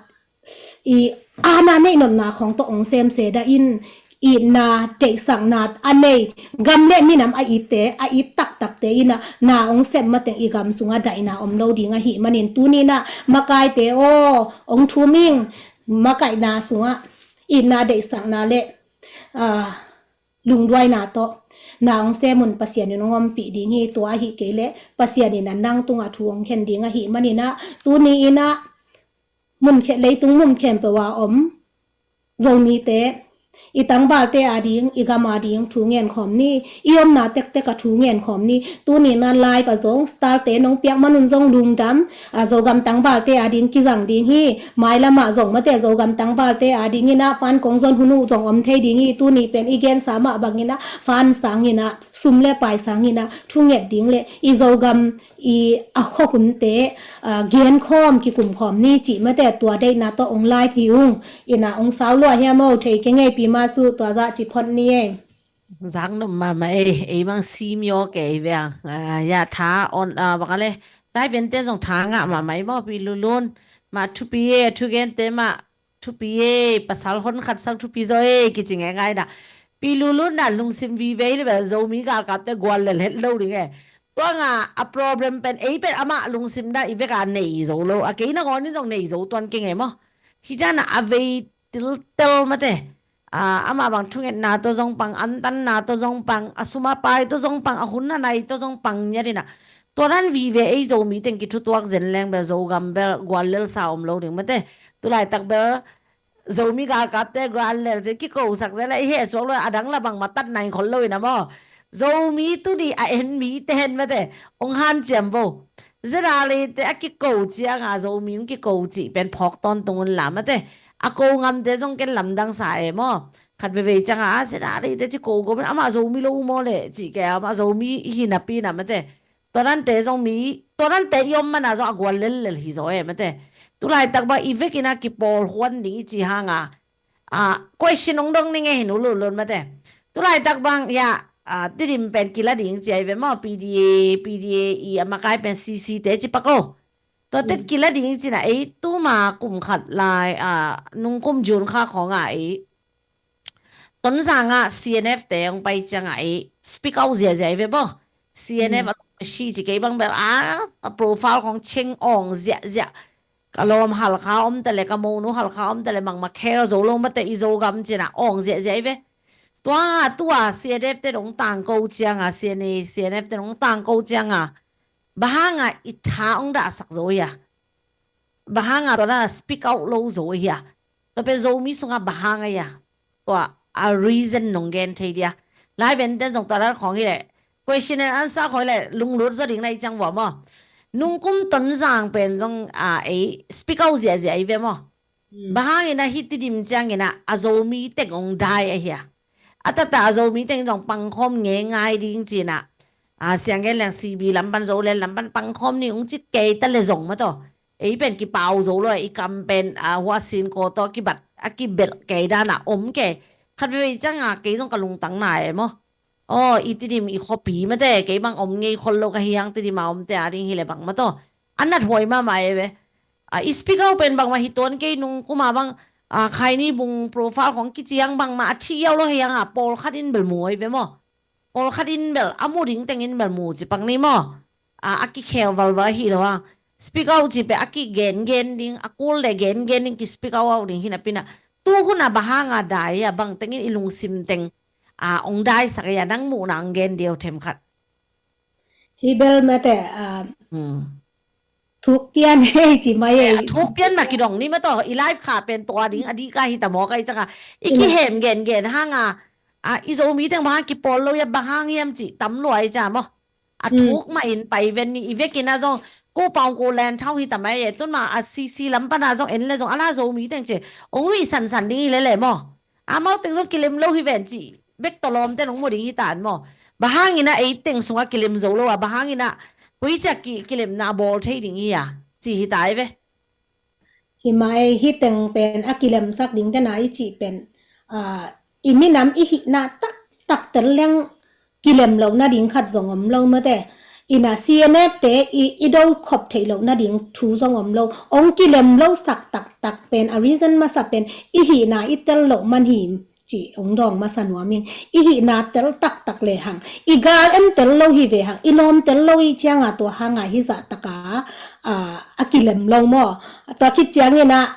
i ana neih nopna khawng tawh hong sem se dah in, itna deihsakna a nei, gam le minam a itte, a it taktakte in ah na hong sep mateng i gam sungah daihna om lo ding ahih manin tuni in ah makaite aw, hong thum ing. Makaihna sungah itna deihsakna le, ah, lungduaina tawh na hong sem un Pasian in hong ompih ding hi. Tua ahih kei leh Pasian in ah nang tungah thu hong khen ding ahih manin ah tuni in ah mun khe, leitung mun khempeuh a om Zomite, I tangvalte ading, i gam ading thu ngen khawm ni. I omna tektek a thu ngen khawm ni. Tuni na live a zong, star te nong piak manun zong lungdam. A Zogam tangvalte ading kizang ding hi. Mailamah zong mate Zogam tangvalte ading ina fan kong zon hun uh zong om thei ding hi. Tuni pen i gensa mah bang ina fan sang ina, sum le pai sang ina thu nget ding le i Zogam i a khuahunte, a, genkhawm kikumkhawm ni cih mate tua deihna tawh ong live hi ung. Ina ong sau lua hiam o, thei kei ngei pi ma su tua zah ci phot ni ei. Zak nuam mahmah ei, ei bang simiaw kei veng. A, ya tha on, a, baka le. Live ente zong tha ngah mahmah ei maw pi lulun. Mah thupi e, thugente mah thupi e, pasal hon khat sang thupi zaw e, kici ngeingai na. Pi lulun na lungsim vive hi le bel Zomi galkapte guallel het lo ding e. Tua nga a problem pen ei pen amah lungsim na i veka nei zo lo. A kei na ngawnin zong nei zo tuan kei ngei maw. Hi dan a a vei tiltel mate. A, amah bang thungetna tawh zong pang, antanna tawh zong pang, a sum a pai tawh zong pang, a hun a nai tawh zong pang ngiat ina. Tua dan vive ei Zomi teng kithutuak zen leng bel Zogam bel guallel sa om lo ding mate. Tulaitak bel Zomi galkapte guallel zen kikosak zen la i heh suak lo a dang la bang matat nai khol lo ina maw. Zomi tuni a en mi te hen mate. Ong hanciam bo. Zedalite a kiko cianga Zomi ong kiko cih pen phawk tawntung un la mate. A ko ngamte zong ken lamdang sa e maw. Khat vevei cianga a zedalite ci ko go pen amah Zomi lo maw le cih ke amah Zomi hi napi na mate. Tua dante zong mi, tua dante i om mana zong a gual lellel hi zaw e mate. Tulaitak bang i vekin a kipawl huan ding i ci hanga. A, question ong dong ning e hin ululun mate. Tulaitak bang ya, a, Tedim pen kila ding ci ai ve maw, P D A, P D A i a makai pen C C te ci pak o. Tua tet kila ding ci na ei tuma kum khat lai, a, nungkum June kha khawng a ei Tonzang ah C N F te hong pai ciang ah ei speak out ziahziah i ve baw. C N F a lungsi ci kei bang bel a, a profile khawng cheng awng ziahziah. Ka lawm Halkha om ta le, ka monu Halkha om ta le, mangma khel zo lo mate i Zogam cin a awng ziahziah i ve. Tua nga tua C N F te dong tangko ciang a, C N A, C N F te dong tangko ciang a, bang hang a i tha hong dahsak zo hia? Bang hang a tua na speak out lo zo hia? Tua pen Zomi sungah bang hang a hia? Tua a reason nong gen thei dia. Lai venten zong tua dan khawng hi leh, question and answer khawng hi leh lunglut zaw ding na i ciang vua maw. Nungkum Tonzang pen zong a ei speak out ziahziah i ve maw. Bang hangin a hih Tedim ciangin a, a Zomi teng hong dai a hia? A taktak a Zomi teng zong pangkhawm ngeingai ding cin a, a, siang gen leng C B lam pan Zoland lam pan pangkhawm ni hong ci kei ta le zong mataw. Ei pen kipau zo lo, i kam pen, a, hua sin ko tawh kibat, a kibelh kei dan a om kei. Khat vei ciang a kei zong ka lungtang na e maw. Aw, i Tedim i khuapi mate, kei bang om ngei khol lo ka hi hang Tedim a omte a ding hi le bang mataw. A nathuai mahmah e ve. A, i speak out pen bangmah hi tuan kei nungkum a bang, a, Khaini bung profile khawng kici hang bangmah a thi iau lo hi hang a pawlkhat in bel mu ai ve maw. Pawlkhat in bel, a mu ding teng in bel mu ci pak ni maw. A, a kikhel valval hi lo hang. Speak out ci pen a kigengen ding, a kul le gengen ding ki speak out out ding hi napi na. Tu hun a bang hang a dai a bang teng in i lungsim teng, a, ong daisak a, nang muhna ong gen diau themkhat. Hi bel mate, a, thuk pian hei ci mai ei. Thuk pian ma kidong ni mataw, i live kha pen tua ding a dih ka hi ta maw ka i caka. I kihem gengen hang a, a, i Zomi teng bang hang kipawl lo ia bang hang hiam ci tam lua i ca maw. A thuk ma in pai ven ni i vekin a zong ko paung ko len thau hi ta mai e, tun ma a C C lam pan a zong en le zong a la Zomi teng ci. Ong ui sansan ding hi le le maw. Amau teng zong kilem lo hi ven ci. Bek tawlawm ten ong mu ding hi ta an maw. Bang hangin a ei teng sungah kilem zo lo a, bang hangin a koi ciak ki, kilemna a bawl thei ding hi a, ci hi ta i ve. Hi ma ei hi teng pen a kilemsak ding ten a i cih pen, a, i minam i hihna taktak tel leng kilem lo nading khat zong om lo mate. Ina C N F te i, i do khop theih lo nading thu zong om lo. Ong kilem lo sak taktak pen a reason masa pen i hihna i tel lo man hi ci ong dawng masa nuam ing. I hihna tel taktak le hang. I gal en tel lo hi ve hang. I lawm tel lo i cianga tua hanga hi zah taka, a, a kilem lo maw. Tua khit ciangin a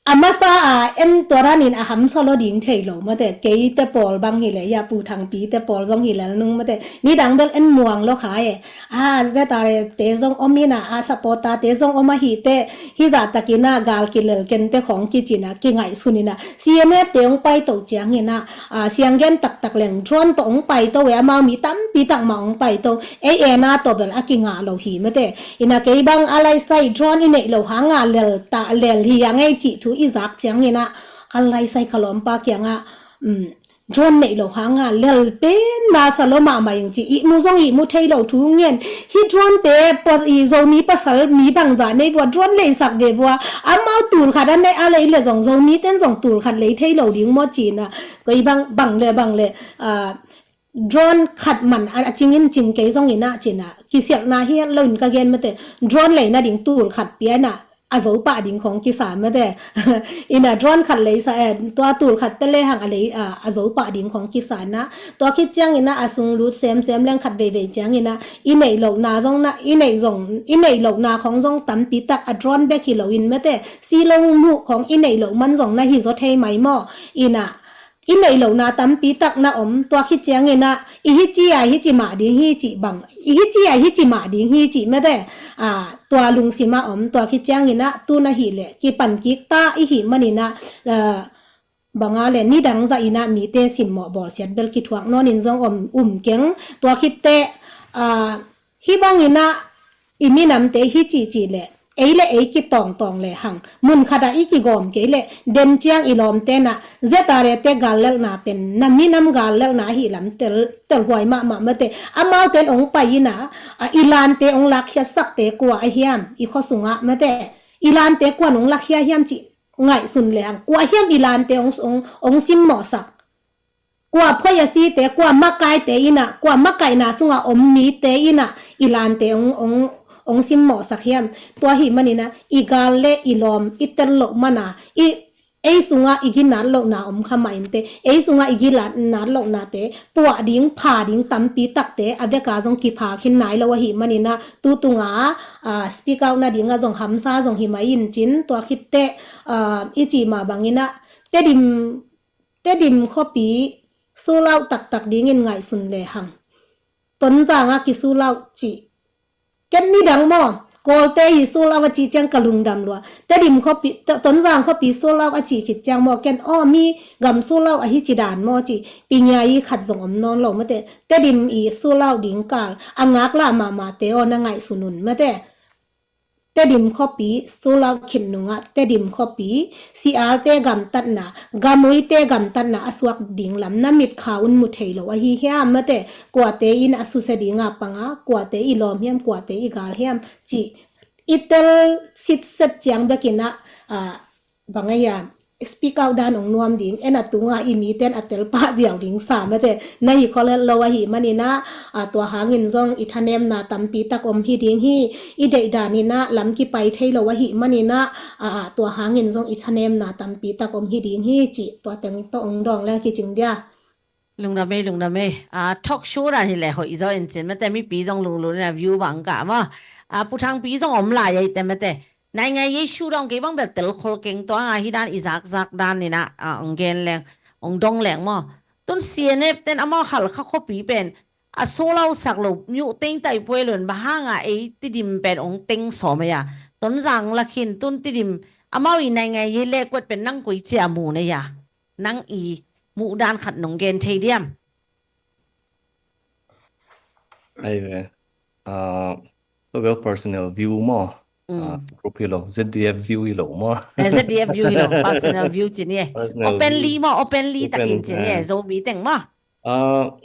A masa a en tua danin a hamsa lo ding thei lo mate, kei te pawl bang hi le, ya Pu Thangpi te pawl zong hi lel nung mate, nidang bel en muang lo kha e. A ZRA te zong om ina, a supporter te zong om ahi te, hi zah takin a gal kilel ken te khong kicin a kingaihsun ina, CNF te hong pai to ciangin a, a sianggen taktak leng drone to hong pai to e, amau mi tampi tak mah hong pai to, ei ena to bel a kingah lo hi mate. Ina kei bang a laisai drone i neih lo hanga lel ta, lel hi a ngei cih thu i zak ciangin a, a laisai ka lawmpa kiangah, um, drone neih lo hanga lel pen masa lo mahmah ing ci, ihmu zong ihmu thei lo thu ngen. Hi drone te pa, i Zomi pasal mi bangzah nei vua, drone leisak ve vua, amau tul khat a neih a lei le zong Zomi ten zong tul khat lei thei lo ding maw cina. Kei bang, bang le, bang le, ah, drone khat man a, a cingin cing kei zong ina cina, kisialhna hi lo in ka gen mate, drone leina ding tul khat pia ina, a zo pah ding khong kisa mate. Ina drone khat leisa, eh, tua tul khat pe le hang a lei, a, a zo pah ding khong kisa ina, tua khit ciangin a, a sung lut semsem leng khat veivei ciangin a, i neih lohna zong na, i neih zong, i neih lohna khong zong tampi tak a drone bek hi lo in mate, si lo muh khong i neih loh man zong na hi zaw thei mai maw. Ina i neih lohna tampi tak na om, tua khit ciangin a, i hi ci a, i hi ci mah ding hi cih bang, i hi ci a, i hi ci mah ding hi cih mate, a, tua lungsim a om, tua khit ciangin a, tu na hi le, kipan kik ta i hi manin a, a, banga le, nidang zah in a, mite simmawh bawlsiat bel kithuak nawn in zong om, um keng, tua khit te, a, hi bangin a, i minamte hi cihcih le, ei le ei kitawngtawng le hang, mun khat a i kigawm kei le, den ciang i lawmte na, ZRA te gal lelhna pen, na minam gal lelhna ahi lam tel, telhuai mahmah mate, amau ten ong pai ina, a, i lante ong lakkhiatsakte kua a hiam, i khua sungah mate, i lante kuan ong lakkhia hiam cih ngaihsun le hang, kua hiam i lante ong, ong, ong simmawhsak. Kua phoiasite, kua makaite ina, kua makaihna sunga om mite ina, i lante ong, ong, ong simmawhsak hiam. Tua hi manina, i gal le i lawm, i tel loh mana, i, ei sunga i ginat lohna om kha mah inte, ei sunga i ginat lohnate, puah ding, pha ding, tampi takte, a veka zong kipha khin nai lo ahi manina, tu tunga, a, speak out nadinga zong hamsa zong hi mai in cin, tua khitte, a, i ci mah bangina, Tedim Tedim khuapi sold out taktak dingin ngaihsun le hang. Tonzang a kisold out cih. Ken nidang maw, Kawlte hi sold out a cih ciang ka lungdam lua. Tedim khuapi, To-, Tonzang khuapi sold out a cih khit ciang maw, ken aw mi gam sold out ahi ci dan maw cih. Pingia i khat zong om nawn lo mate. Tedim i sold out ding kal. A ngaklah mahmahte aw na ngaihsun un mate. Tedim khuapi sold out khit nungah Tedim khuapi sialte gamtatna, gamuite gamtatna a suak ding lam na mitkha un mu thei lo ahi hiam mate, kuate in a susia dinga panga, kuate i lawm hiam, kuate i gal hiam, cih i tel sitset ciang bekinah, a, bang a hiam, speak out dan ong nuam ding, en a tunga i miten a tel pah ziau ding sa mate, na hi kholel lo ahi manina, a, tua hangin zong i thanemna tampi tak om hi ding hi, i deih daninah lam kipai thei lo ahi manina, a, tua hangin zong i thanemna tampi tak om hi ding hi, cih tua teng tawh ong dawng le kicing dia. Lungdam ei, lungdam ei. A, talk show dan hi le hoih zaw in cin mate, mipi zong lunglut in a view bang ka maw. A, Pu Thangpi zong om lai ei te mate. Nai ngai ei shu dong kei bang bel tel khol keng tua nga hi dan i zakzak dan nina, a, ong gen leng, ong dong leng maw. Tun CNF ten amau Halkha khuapi pen a sold out sak lo, myu teng tai puai lun ba hanga ei Tedim pen ong teng sawm ei a. Tonzang lakhin tun Tedim amau i nai ngai ei lek kuat pen nang koi cia mu nei a. Nang i muh dan khat nong gen thei diam? Ai ve. Ah, to bel personal view maw. Mm. Ah, group hi lo, ZDF view hi lo maw. Eh, ZDF view hi lo, personal view cin hi. Personal view. Openly maw, openly takin cin hi, eh, Zomi teng maw. Ah,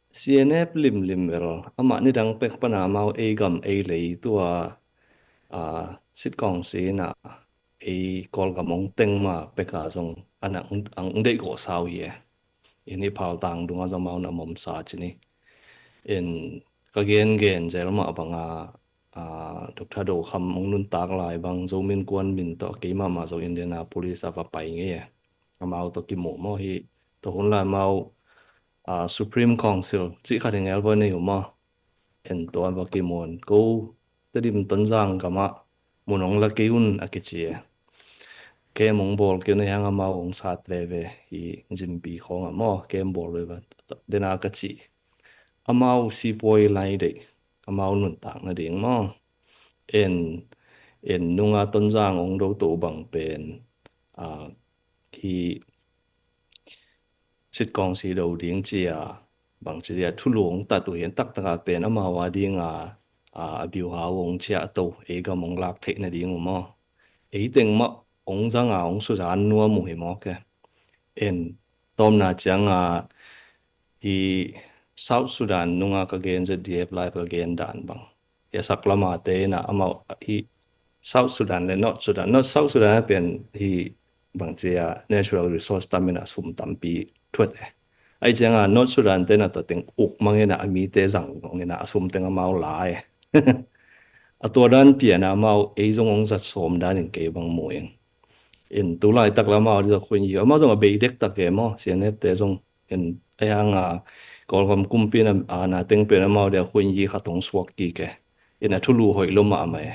CNF limlim bel, amah nidang pek pana amau ei gam ei lei tua, ah, sitkawng sina ei Kawlgam ong teng ma peka zong an ang, ang deih gawh sau hi e. In i phaltang dunga zong amau na mawmsa cini. In ka gengen zel mah banga, a, Doctor Do Kham ong nuntak lai bang Zomin Kuan Min tawh keimah mah zong Indianapolis a va pai ngei e. Amau tawh kimuh maw hi. Tua hun lai amau, a, Supreme Council cih khat hi ngel va nei uh maw. En tua va kimuan ko Tedim Tonzang gamah mun ong la kei un a kici e. kem hong bawl kei uh na hiang amau hong sat veve hi Zimpi khawngah maw, kem bawl veve dena ka cih. Amau sipuai lai deih, amau nuntak nading maw. En, en nunga Tonzang hong do to bang pen, a, hi sitkawng si do ding cia bang ci dia thulu hong tat uh hi. En taktaka pen amau a dinga, a, a biuhau hong ciah to, ei gam hong lak theih nading uh maw. Ei teng mah hong zanga hong suzan nuam uh hi maw ke. En tawmna cianga hi South Sudan nunga ka gen, Z D F Live ka gen dan bang hi a, sak lama te ina amau hi South Sudan le North Sudan, North South Sudan a pen hi bang cia natural resource tam ina sum tampi thuat e. Ai cianga North Sudan te na tua teng uk mang ina a mi te zang ina a sum teng amau lai. A tua dan piana amau ei zong hong zat sawm dan in kei bang mu ing. In tu laitak la amau disa khuin yi amau zong a bei dek tak e maw, C N F te zong. In a hianga Kawlgam kumpi na, a, na teng pen amau dia khuin yi khat hong suak kik e. In a thulu hoih lo mahmah e.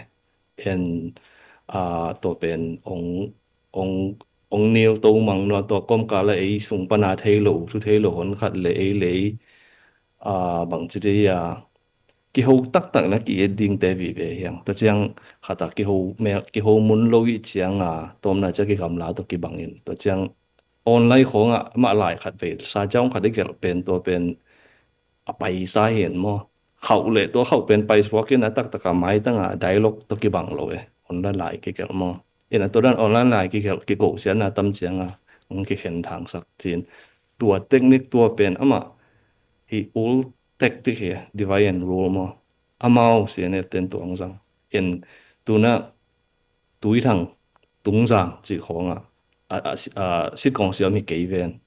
In, a, tua pen ong, ong, ong nil to mang nua tua kawmkal a ei sung pana thei lo, thu thei lo hon khat le ei lei, a, bang ci te hi a, kiho taktak na ki-et ding te vive hiang. Tua ciang khat a kiho mel, kiho mun lo i cianga tawmna cia kigamla tua kibangin. Tua ciang online khawngah mah lai khat vei sa ciang khat i gelh pen tua pen a paisa hi en maw. Khauh le tua khauh pen paisuak in a taktaka maitanga dialogue tua kibang lo e. Online lai kigelh maw. In a tua dan online lai kigelh kiko siatna tam cianga hong kikhen thangsak cin. Tua technique tua pen amah hi ul tactic hi, divide and rule maw. Amau C N F ten tua hong zang. In tuna Tuithang, Tungzang cih khawngah a, a, a, sitkawng siam hi kei ven.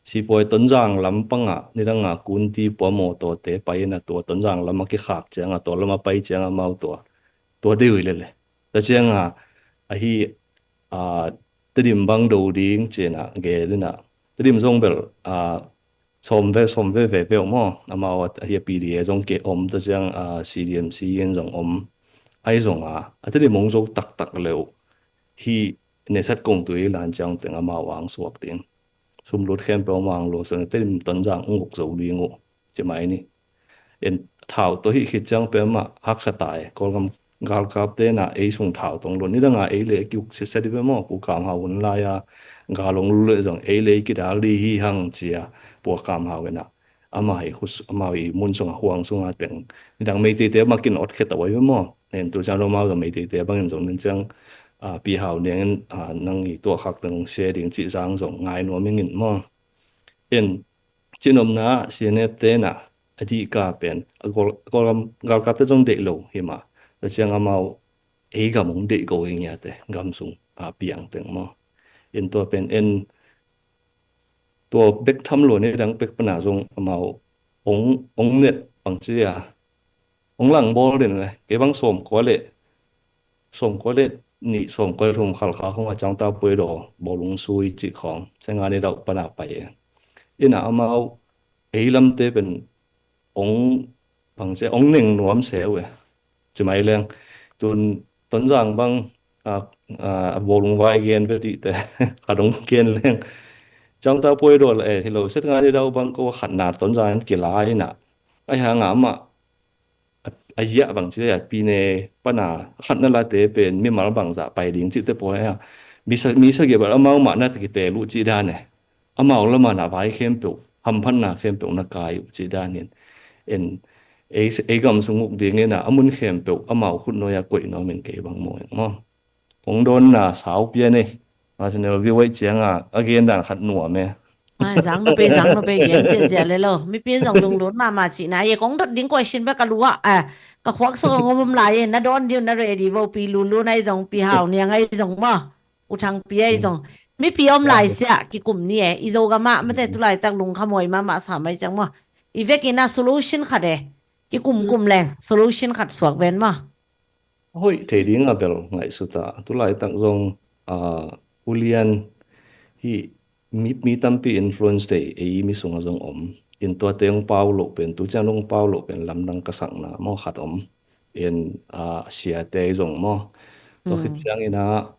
Sipuai Tonzang lam pangah nidanga kunti pua mawtawte pai ina tua Tonzang lam a kikhak cianga tua lam a pai cianga amau tua, tua deuh hi lele. Tua cianga ahi, a, Tedim bang do ding cina gel ina Tedim zong bel, a, sawm ve, sawm ve ve ve maw. Amau a hi a P D A zong ke om, tua ciang, a, C D M C in zong om. Ai zong a, a Tedim hong zo taktak leu hi nesat kong tui lan ciang teng amau ang suak ding. Sumlut khempeuh amau ang lo sang Tedim Tonzang ung uk zo ding uh. Ci mai ni. En thau tawh hih khit ciang pia mah haksa tai. Kawlgam galkapte na ei sung thau tong lo. Nidanga ei le kiuk sitset i ve maw. Pu Kam Hau hun lai-a gal hong lu le zong ei le kidal di hi hang cia. Pu Kam Hau ina. Ama hi khus, ama hi mun sunga huang sunga teng. Nidang Meiteite makin ot khet a wai ve maw. En tu ciang lo mau zong Meiteite bangin zong nin ciang, a, Pi Hau Niang in, a, nang i tuah khak teng sia ding cih zang zong ngai nuam ingin maw. En cinomna ah C N F te na a dihka pen a gol, a gol gam, galkapte zong deih lo hi mah. Tua ciang amau ei gam hong deih ko hi ngiate gam sung a piang teng maw. En tua pen en tua bek tham lo ni dang bek pana zong amau hong, hong net bang cia hong lang bawl den le kei bang sawm kua le sawm kua le nih sawm kua le thum khalkha khong a ciang ta puai daw bawlung sui cih khong senga ni dauh pana pai e. Ina amau ei lamte pen ong bangcia ong neng nuam seu e. Ci mai leng tun Tonzang bang a, a, a bawlung vai gen ve dih te khat ong gen leng ciang ta puai daw le e hi lo set nga ni dauh bang ko khat na Tonzang in kila ina ai hanga amah a, a ziah bang ci a pine pana khatna late pen mimal bangzah pai ding cihte pawl a mi sa, mi sagih bal amau mah na kite luh cih dan e. Amau lama na vai khempeuh hamphatna khempeuh na kai uh cih dan in en ei, ei gam sung uk ding ina a mun khempeuh amau khut nuai a koih nuam in kei bang maw eng maw. Kong dawnna sau pian e. Arsenal viewai cianga a gen dan khat nuam e. Ai, zang nuam pe, zang nuam pe, gen ziahziah le lo. Mipi in zong lunglut mahmah cihna e. Kong dot ding question bek ka lu ah, a, ka khuak sawk a ngom om lai e. Na dawn ding na ready vo Pi Lulu na i zong Pi Hau Niang a i zong maw. U Thang Pi a i zong. Mipi om lai sia kikum ni e. I Zogam ah mate tu laitak lungkham huai mahmah sa mai ciang maw. I vekin a solution khat e. Kikum kum leng solution khat suak ven maw. Hoih thei ding a bel ngaihsut a, tu laitak zong, a, ulian hi mi, mi tampi influence thei ei mi sungah zong om. In tuate hong pau loh pen, tu ciang hong pau loh pen lamdang ka sakna maw khat om. In, a, siate zong maw. Tua khit ciang ina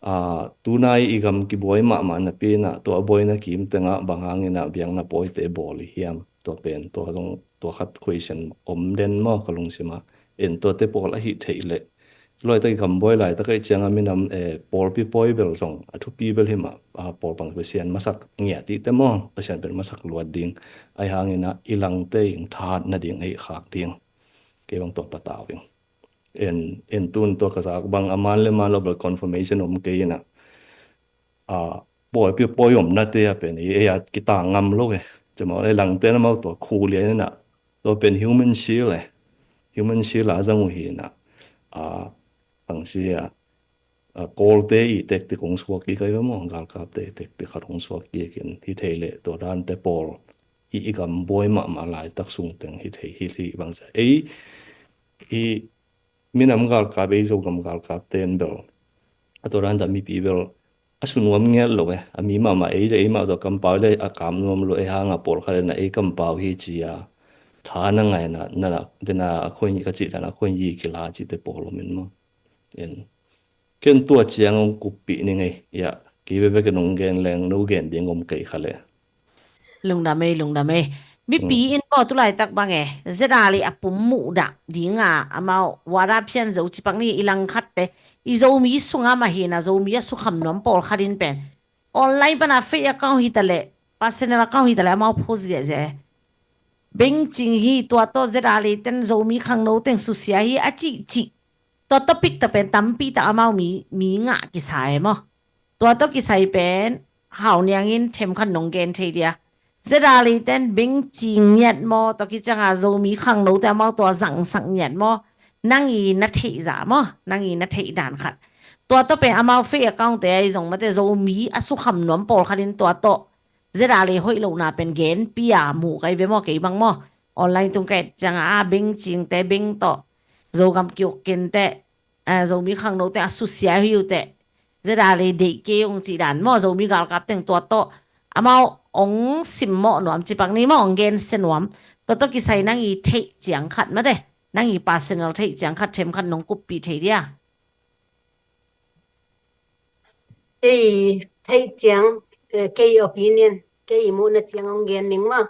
Aa, tunai i gam kibuai mahmah napi inah tua a buaina kim tengah bang hangin ah biakna pawite bawl i hiam? Tua pen tua zong tua khat question om den maw ka lungsimah. En tuate pawl ahi theih leh laitak i gam buai laitak ahi cianga minam, eh, pawlpi pawi bel zong a thupi bel himah, aa, pawl bang Pasian masak ngiat ihte maw, Pasian pen masak luat ding. Ahi hangin ah i langte in thahat nading ahi khak ding. Kei bang tua patau ing. En, en tun tua ka zak bang a man le man lo bel confirmation om kei inah, a, pawi pi pawi omnate a pen ei, ei a kitang ngam lo e. Cuma ei langte na mau tua khu lian inah tua pen human shield e. Human shield a zang uh hi inah, a, bang sia, a, kawlte i tektik hong suak kik ahi ve maw, galkapte i tektik khat hong suak kik in hi thei leh tua dante pawl i, i gam buai mahmah laitak sung teng hi thei hi hi bang sia. Ei, i minam galkap ei Zogam galkapte in bel a tua dante mipi bel a su nuam ngiat lo e. A mi mahmah ei le ei mah zaw kampau le a kam nuam lo e hanga pawlkhat le na ei kampau hi ci a tha na ngai na, na, na, dena a khuai ka cih dan a khuai kila cihte pawl om in maw. En. Ken tua ciang hong kuppih ni ngei. Ia, kei bebek in hong gen leng no gen ding om kei kha le. Lungdam ei, lungdam ei. Mipi in maw tulaitak bang e, zedali a pum muhdah dinga amau wada phian zo cipak ni i langkhatte, i Zomi sunga mahina Zomi a sukham nuam pawlkhat in pen online pana fake account hitaleh, personal account hitaleh amau post ziahziah e. Bengcing hi tua tawh zedali ten Zomi khangno teng susia hi a cihcih. Tua topic ta pen tampi ta amau mi, mi ngah kisa e maw. Tua tawh kisai pen hau niangin themkhat nong gen thei dia. Zedali ten bengcing ngiat maw, tua kicianga Zomi khangnote amau tua zangsak ngiat maw. Nang i na theih zah maw, nang i na theih dan khat. Tua tawh pen amau fake account te ahi zong mate Zomi a sukham nuam pawlkhat in tua tawh zedali hoih lohna pen genpi a mu kai ve maw kei bang maw. Online tung kai cianga a bengcingte beng tawh Zogam kiuk kente, eh, Zomi khangnote a susia hi uh teh. Zedali deih kei ung cih dan maw, Zomi galkap teng tua tawh amau ong simmawh nuam cipak ni maw, ong gensia nuam. Tua tawh kisai nang i theih ciang khat mate, nang i personal theih ciang khat themkhat nong kuppih thei dia. Ei theih ciang, eh, kei opinion, kei i muhna ciang ong gen ning maw.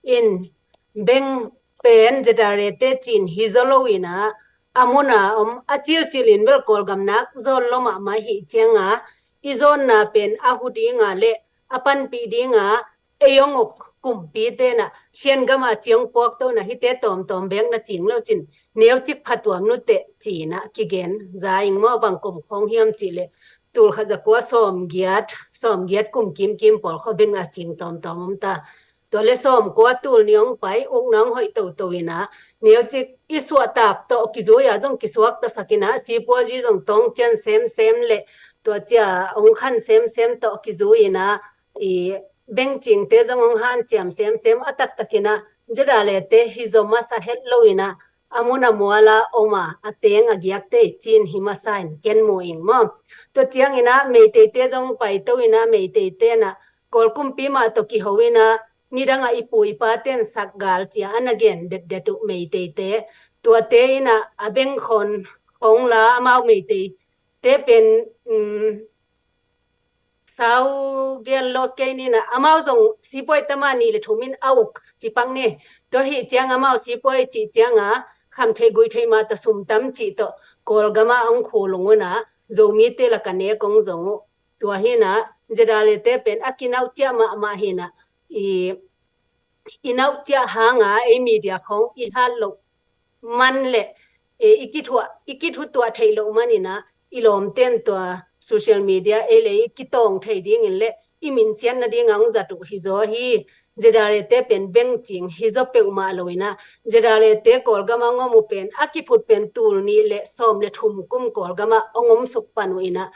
In beng pen zedali te cin hi zaw lo inah a muna om a cilcil in bel Kawlgam nak zawn lo mahmah hi cianga i zawnna pen a hu dinga le a panpih dinga ei ong uk kumpi tenah Sian gama ciang puak tona hite tawmtawm bek na cing lo cin neucik phatuam nuteh cinah kigen za ing maw bang kum khawng hiam cih le tul khat za kua sawm giat, sawm giat kum kimkim pawl khaw beng a cing tawmtawm om ta. Tua le sawm kua tul ni ong pai, ukna ong hoih toto inah neucik i suahtak tawh kizui a zong kisuak tasak inah sipuazi zong tawng cian semsem le tua cia ong khan semsem tawh kizui inah i bengcingte zong ong hanciam semsem a taktak inah zedali te hi zaw masa het lo inah a mun a muala om a a teng a giakte i cin hi masa in ken mu ing maw. Tua ciang inah Meiteite zong paito inah Meiteite inah Kawl kumpi mah tawh kiho inah nidangah i pu i pa ten sak gal cia a na gen detdet uh Meiteite. Tuate inah a beng khon khong la amau Meiteite pen, um, sau gel lawt kei ninah amau zong sipuai tama nih le thum in a uk cipak ni. Tua hi ciang amau sipuai cih cianga kham theih gui theih mah ta sum tam cih tawh Kawlgama ong khu lung una Zomite laka nek ong zong uh. Tua hinah zedali te pen a kinauh ciah mahmah hinah i, i nauh ciah hanga ei media khong i hat loh man le, e, i kithuah, i kithutuah theih loh man inah i lawmten tua social media ei le i kitawng thei dingin le i minsiat nadinga hong zat uh hi zaw hi. Zedali te pen bengcing hi zaw peuhmah lo inah zedali te Kawlgama hong om uh pen a kiphut pen tul nih le sawm le thum kum Kawlgama hong om suk pan uh inah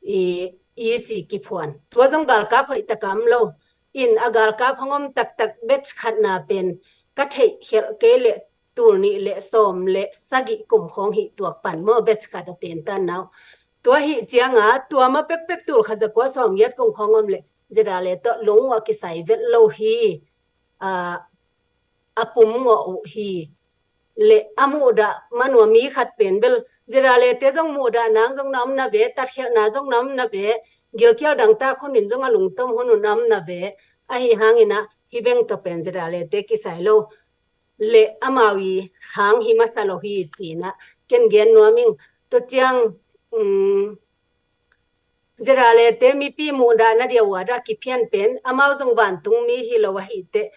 i, i si kiphuan. Tua zong galkap hoih takam lo in a galkap hong om taktak batch khatna pen ka theih khelh kei le tul nih le sawm le sagih kum khawng hih tuak pan maw batch khat a tentan nau. Tua hih cianga tua ma pekpek tul khat za kua sawm giat kum khawng om le zedali tawh lung uh a kisai vet lo hi. A, a pum ngawh uh hi. Le a muhdah manua mi khat pen bel ZRA-te zong muhdah nang zong na om na ve, tatkhialhna zong na om na ve, gilkial dangtak hunin zong a lungtom hun un na om na ve. Ahi hangin ah hih beng tawh pen ZRA-te kisai lo le amau i hang hi masa lo hi ci-in ah ken gen nuam ing. Tua ciang, um, ZRA-te mipi muhdah na dia uh a dah kiphian pen amau zong vantung mi hi lo ahih teh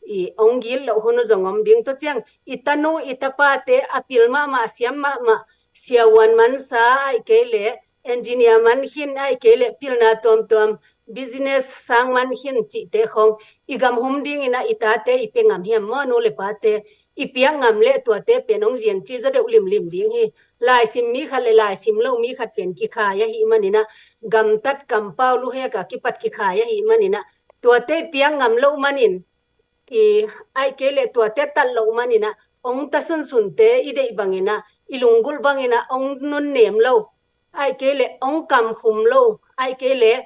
i ong gil loh hun uh zong om ding. Tua ciang i tanu i tapate a pil mahmah, a siam mahmah, siavuan mansa ahih kei leh engineer man khin ahih kei leh pilna tuamtuam business sang man khin cihte khong i gam hum dingin ah i tate i pia ngam hiam maw, nu le pate? I piak ngam leh tuate pen ong zianci zaw deuh limlim ding hi. Laisim mi khat le laisim lo mi khat pen kikhai ahih manin ah, gamtat kampau luhek a kipat kikhai ahih manin ah, tuate i piak ngam loh manin, i, ahih kei leh tuate tat loh manin ah, ong ta sunsunte i deih bangin ah, i lunggulh bangin ah ong nunnem lo, ahih kei leh ong kamkhum lo, ahih kei leh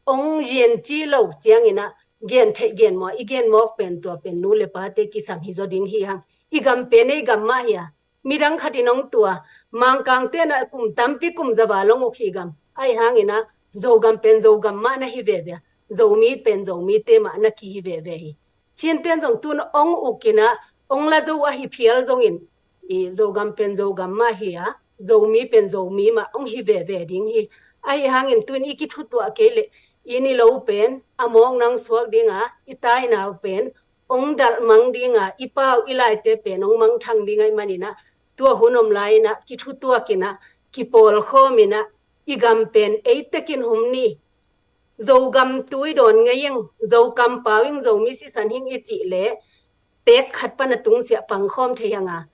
ong zianci lo ciangin ah, gen theih gen mawh, i gen mawk pen tua pen nu le pate kisam hi zaw ding hi hang. I gam pen ei gam mah hi a, midang khatin ong tua, Mangkangte in ah kum tampi, kum za val ong uk hi gam. Ahi hangin ah Zogam pen Zogam mah na hi veve a, Zomi pen Zomite mah na kihi veve hi. Chinten zong tun ong ukin ah, ong la zo ahi phial zongin, i Zogam pen Zogam mah hi a, Zomi pen Zomi mah ong hi veve ding hi. Ahi hangin tun i kithutuah kei leh i ni lo pen a mawk nang suak ding a, i tai nau pen ong dalh mang ding a, i pau i laite pen ong mangthang ding ahih manin ah, tua hun om lai-in ah kithutuakin ah, kipawlkhawmin ah, i gam pen ei tekin hum ni. Zogam tu i dawn ngei ing, Zokam pau ing, Zomi sisan hing i cih leh pek khat pan a tungsiah pangkhawm thei hang a,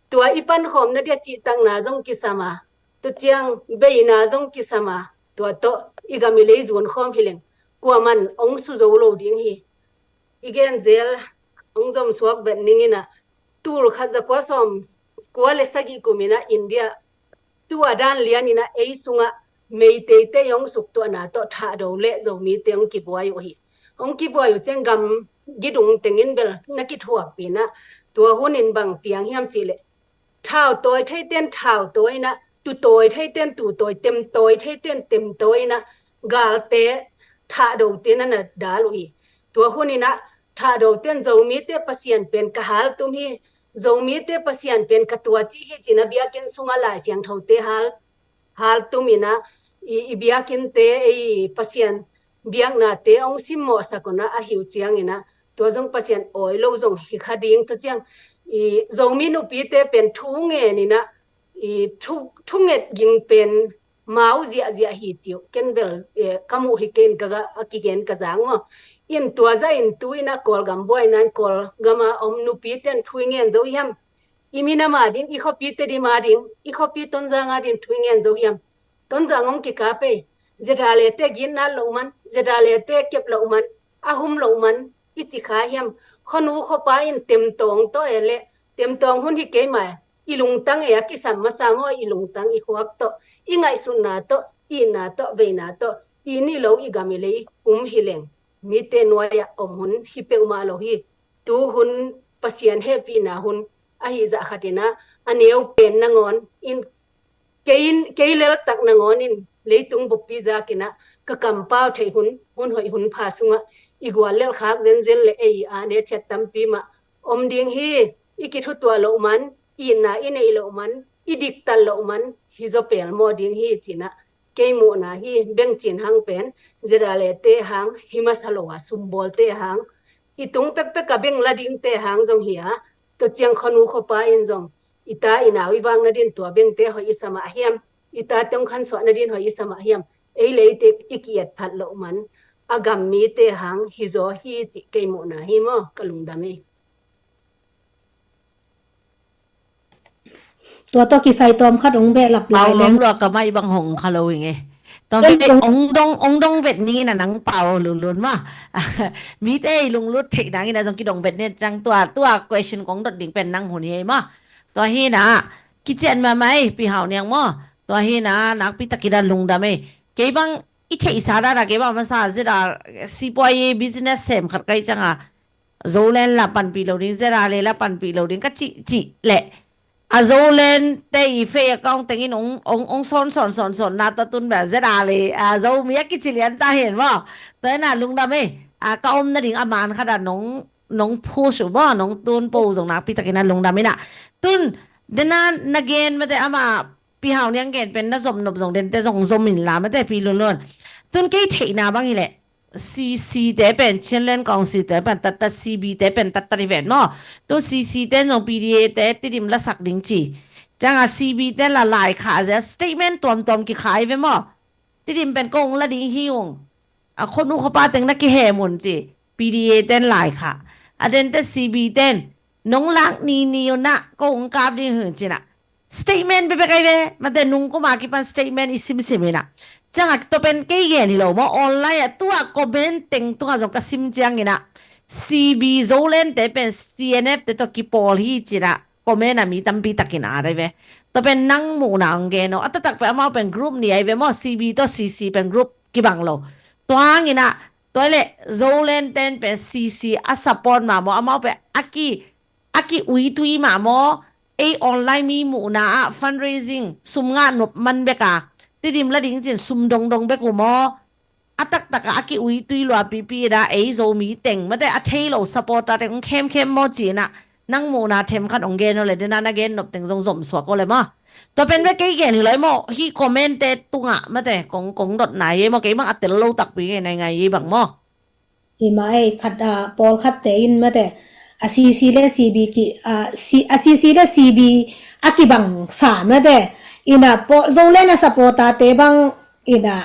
tua i pankhawm na dia cihtakna zong kisam a, tua ciang beina zong kisam a, tua tawh i gam i lei zun khawm hi leng kuaman ong su zo lo ding hi. I gen zel, ong zom suak vet ning in ah, tul khat za kua sawm kua le sagih kumin ah India, tua dan lianin ah ei sungah Meiteite i ong suktuahna tawh Thahdo le Zomite ong kibuai uh hi. Ong kibuai uh ciang gam gidung tengin bel na kithuakpih in ah, tua hunin bang piang hiam cih leh, thau tawi theite in thau tawi in ah, tu tawi theite in tu tawi, tem tawi theite in tem tawi in ah, galte Thahdote na na dal uh hi. Tua hunin ah Thahdote in Zomite Pasian pen ka haltum hi, Zomite Pasian pen ka tuaci hi ci-in ah biakinn sungah Lai Siangthote hal, haltum in ah, i, i biakinnte, i Pasian biaknate ong simmawhsak un ah, ahi uh ciangin ah tua zong Pasian awi lo zong hi kha ding. Tua ciang i Zomi nupite pen thu ngen in ah, i thu, thunget ging pen mau ziahziah hi ci uh. Ken bel, eh, ka muh hi kei in ka ga, a kigen ka zang maw. In tua zah in tu in ah Kawlgam buaina in Kawlgam a om nupite in thu i ngen zo hiam? I minam a ding, i khuapite dim a ding, i khuapi Tonzang a ding thu i ngen zo hiam? Tonzang ong kikap ei. ZRA-te gitna loh man, ZRA-te kep loh man, a hum loh man i ci kha hiam? Khuanu khuapa in temtawng tawh e leh, temtawng hun hi kei mai, i lungtang e a kisam masa maw, i lungtang i khuak tawh, i ngaihsutna tawh, i itna tawh, veina tawh, i ni lo i gam i lei um hi leng, mite nuai-ah om hun hi peuhmah lo hi. Tu hun Pasian hehpihna hun ahi zah khatin ah, a neu pen nangawn in, kei in, kei leltak nangawn in leitung buppi zakin ah ka kampau theih hun, hun hoih hun pha sungah i guallelh khak zenzen leh ei a ne ciat tampi mah om ding hi. I kithutuah loh man, i itna i neih loh man, i diktat loh man hi zaw pelmawh ding hi ci-in ah kei muhna hi. Bengcin hang pen ZRA-te hang hi masa lo a, sumbawlte hang, i tung pekpek a beng la dingte hang zong hi a, tua ciang khuanu khuapa in zong i ta i nau i vak nadin tua bengte hoih i sa mah hiam? I tate ong khansuah nadin hoih i sa mah hiam? Ei le eite i ki-et phat loh man a gam mite hang hi zaw hi cih kei muhna hi maw, ka lungdam ei. Tua tawh kisai tawm khat ong behlap lai leng. Pau lawm lua ka mai bang hong kha lo ing e. Tua ong dong, ong dong vet ning in a nang Pau Lun Lun maw. Mite i lunglut theih nangin a zong kidong vet ning ciang tua, tua question kong dot ding pen nang hun hi ei maw. Tua hi in a, kician mahmah ei, Pi Hau Niang maw. Tua hi in a, nakpi takin a lungdam ei. Kei bang i theihsa dan a, kei bang masa ZRA sipuai business sem khat ka hih ciang a, Zoland la panpih lo ding, ZRA le la panpih lo ding ka cih cih leh, a Zoland te i fake account tengin ong, ong, ong sawn, sawn, sawn, sawn na ta tun bia Z R le, a Zomi a kici lian ta hen maw. Tua ina lungdam ei, a ka om nading a man khat a nong, nong push uh maw, nong tun po uh zong nakpi takin a lungdam ina. Tun, dena na gen mate ama Pi Hau Niang gen pen na zom nop zong dente zong zom in la mate Pi Lun Lun. Tun kei theihna bang hileh, C C te pen, Chinland Council te pen tattat, C B te pen tattat i ven maw. Tun C C te zong P D A te Tedim lasak ding ci. Cianga C B te la lai kha zia statement tuamtuam kikhai ve maw. Tedim pen kong la ding hi ung. A khonu khopa teng na kihem un ci. P D A ten lai kha. A dente C B ten nong lak ni ni una kong kap ding hi un cina. Statement bebek ai ve, mate nung kuma kipan statement i simsim ina. Cianga tua pen kei gen hi lo maw, online a tua comment teng tunga zong ka sim ciang ina. C B Zoland te pen C N F te to kipawl hi cina. Comment a mi tampi takin a dai ve. Tua pen nang muhna ang gen o. A taktak pen amau pen group ni ai ve maw, C B to C C pen group kibang lo. Tua hang ina, tua le Zoland ten pen C C a support ma maw, amau pen a ki, a ki uitui ma maw, ei online mi muhna ah fundraising, sum ngah nop man beka, Tedim la ding cin sum dongdong bek uh maw, a taktak a, a ki uitui lua pipi da, ei Zomi teng, mate a thei lo supporter teng, ong khemkhem maw cina, nang muhna themkhat ong gen o le, dena na gen nop teng zong zom suak o le maw. Tua pen ve kei gen hi lai maw, hi comment te tunga, mate, kong, kong dot nai ei maw, kei bang a tel lo takpi ngai nai ngai ei bang maw. Hi ma ei khat a, pawl khat te in mate, a C C le C B ki, a, C, a C C le C B a kibang sa mate, ina po, Zoland a supporter te bang, ina,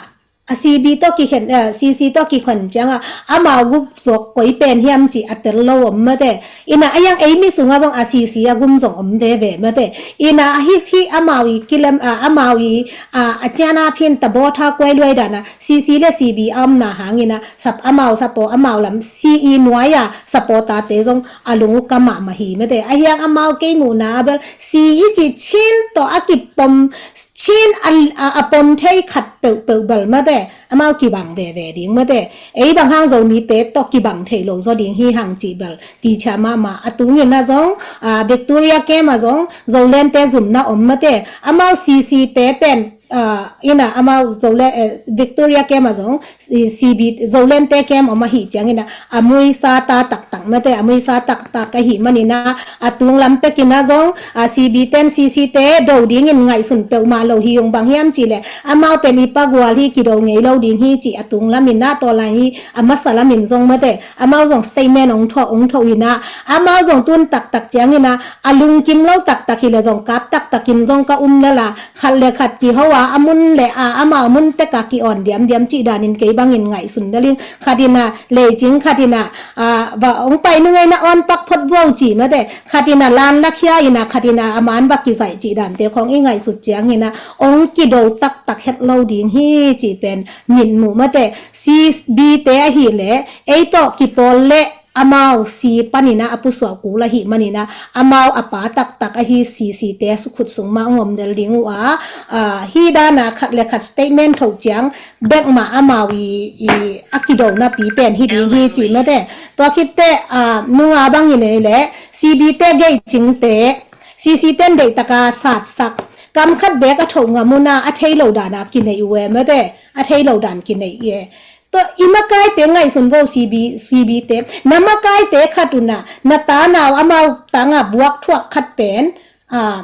a C B to kikhen, a, C C to kikhen cianga, amau group zok koi pen hiam ci a tel lo om mate. Ina a yang ei mi sunga zong a C C a gum zong om de ve mate. Ina hi, hi amau i kilem, a, amau i, a, a ciana phin ta bo tha kuai luai dana, C C le C B a omna hangina, sap amau sapo, amau lam C E nuai a supporter te zong a lung uh ka mahmah hi mate. A hiang amau kei muhna a bel C E ci Chin to a kipom, Chin a, a, a pom thei khat peuhpeuh bel mate. Amau kibang veve ding mate. Ei bang hang Zomi te to kibang thei lo zaw ding hi hang ci bel. Ti cha mahmah a tungin a zong, a, Victoria camp a zong, Zoland te zumna om mate. Amau C C te pen, a, ina amau Zole, eh, Victoria camp a zong, C B, Zoland te camp om ahi ciangina, a muisa ta taktak mate, a muisa taktak ahi manina, a tunglam pekina zong, a, C B ten C C te do dingin ngaihsun peuhmah lo hi ung bang hiam cile, amau pen i pagual hi kido ngei lo ding hi ci a tunglamina, tawlai hi a masa lamin zong mate, amau zong statement ong tho, ong tho ina, amau zong tun taktak ciangina, a lungkim lo taktak hile zong kap taktakin zong ka um lala, khat le khat kiho a, a mun le a, amau mun teka ki-awn diamdiam cih danin kei bangin ngaihsun daling, khatina leicing, khatina, a, va ong pai nungaina awn pak phot vuau ci mate, khatina lan lakhia ina, khatina a man va kizaih cih dante khong i ngaihsut ciangina, ong kido taktak het lo ding hi ci pen mitmuh mate, C B te ahile, ei tawh kipawl le, amau si panina a pusuah kul ahi manina, amau a pa taktak ahi C C te khut sung mah ong om del ding uh a, a, hi dana khat le khat statement tho ciang, bek mah amau i, i a kidona pi pen hi ding hi ci mate. Tua khitte, a, nunga bangin ei le, C B te geicing te, C C ten deihtaka satsak, kam khat bek a tho ngam una a thei lo dana kinei uh e mate, a thei lo dan kinei e. Tua i makaite ngaihsun vo C B, C B te. Na makaite khat una, na tanau amau tanga buak thuak khat pen, a,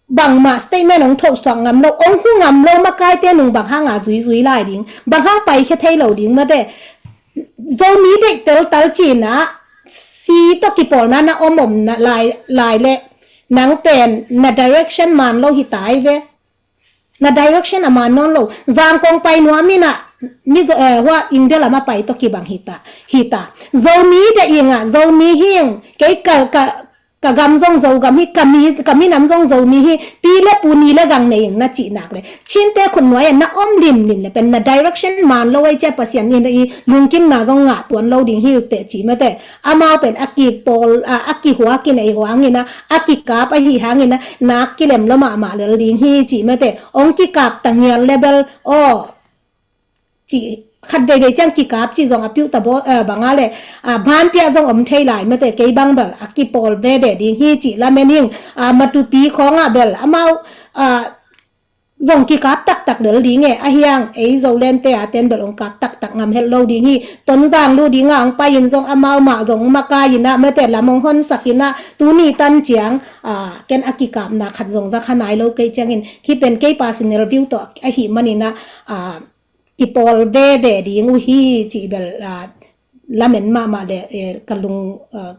bangmah statement ong thoh suak ngam lo, ong hu ngam lo makaite nung bang hanga zuizui lai ding, bang hang paikhia thei lo ding mate. Zomi deih teltal cina, si to kipawlna na om om na lai, lai le, nang pen na direction man lo hi tai ve. Na direction a man nawn lo. Zangkong pai nuam ina, mi zo, eh, hua India lama pai to kibang hita, hita. Zomi da inga, Zomi hing, kei ka, ka, ka gam zong Zogam hi, ka mi, ka minam zong Zomi hi, pi le pu ni le gang nei ing na cih nak le. Cinte khut nuai a na om limlim le pen na direction man lo ai cia Pasian in i lungkimna zong ngah tuan lo ding hi ute ci mate. Amau pen a kipawl, a, a kihua kinei huangina, a kikap ahi hangina, nak kilem lo mahmah lel ding hi ci mate. Ong kikap ta ngial le bel, aw, ci khat veivei ciang kikap ci zong a piuh ta baw, eh, banga le, ah, banpiah zong om thei lai mate, kei bang bel a kipawl veve ding hi ci lamen ing. Ah, Matupi khawngah bel amau, ah, zong kikap taktak lel ding e, ahiang ei Zolente a ten bel ong kap taktak ngam het lo ding hi. Tonzang lu dinga ong pai in zong amau mah zong makai inah mate lam ong honsak inah tuni tan ciang, ah, ken a kikapna khat zong za kha nai lo kei ciangin hih pen kei personal view tawh ahi man inah, ah, kipawl veve ding uh hi cih bel, ah, lamen mahmah le, eh, ka lung, ah,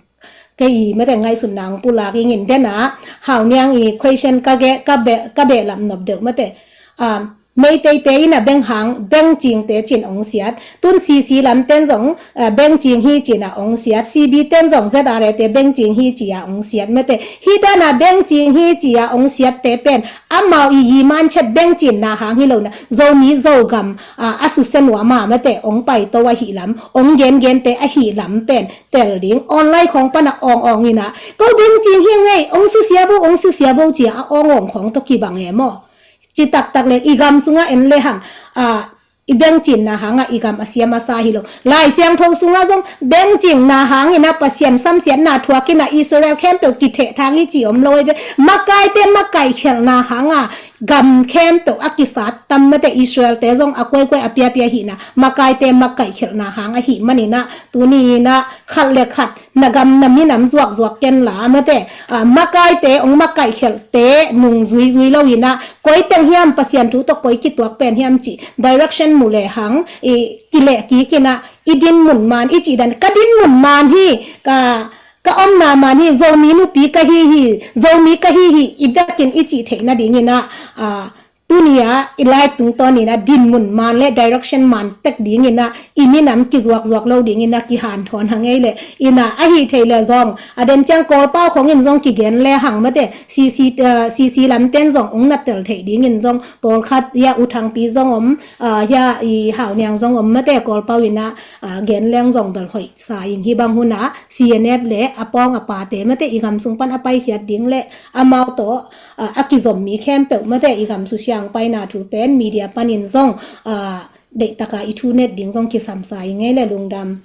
kei i mate ngaihsutna ong pulak ingin dena Hau Niang i question ka ge, ka be, ka behlap nop deuh mate. Ah, Meiteite inah beng hang, beng cingte cin ong siat. Tun C C lamten zong, ah, beng cing hi cinah ong siat. C B ten zong Z R A te beng cing hi ci-a ong siat mate. Hih dana beng cing hi ci-a ong siatte pen amau i yi man chet beng cinna hang hi lo na. Zomi Zogam, ah, a susia nuam a mate ong paito ahi lam, ong gengente ahi lam pen tel ding. Online khawng pana awng awng inah ko beng cing hi ngei, ong susia vo, ong susia vo ci-a a awng awng khawng tawh kibang e maw? Ci taktak le i gam sungah en le hang, ah, i beng cinna hangah i gam a siam a sa hi lo. Lai Siangtho sungah zong beng cinna hang inah Pasian samsiatna thuak inah Israel khempeuh kithehthang i ci om lo ei ve. Makaite makaihkhelhna hangah gam khempeuh a kisat tam mate, Israelte zong a kuaikuai a piapia hihna makaite makaihkhelhna hang ahi man inah tuni inah khat le khat na gam na minam zuakzuak ken la mate, ah, makaite ong makaihkhelhte nung zuizui lo inah koi teng hiam, Pasian thu tawh koi kituak pen hiam cih direction mu le hang i kileh kik inah i din mun man i cih dan, ka din mun man hi, ka, ka omna man hi, Zomi nupi ka hi hi, Zomi ka hi hi i bekin i cih theih nading inah, ah, tuni-a i live tungtawn inah din mun man le direction man tek ding inah i minam kizuakzuak lo ding inah kihanthawn hang ei le inah ahi thei le zong a den ciang Kawlpau khawng in zong kigen le hang mate, C C, eh, C C lamten zong ong na tel theih dingin zong pawlkhat hia U Thangpi zong om, ah, hia i Hau Niang zong om mate, Kawlpau inah, ah, gen leng zong bel hoih sa ing. Hih bang hunah C N F le a pawng a pate mate i gam sung pan a paikhiat ding le amau tawh, ah, a kizom mi khempeuh mate i gam susia ong paina thu pen media panin zong, ah, deihtaka i thu net ding zong kisam sa ing ei le. Lungdam.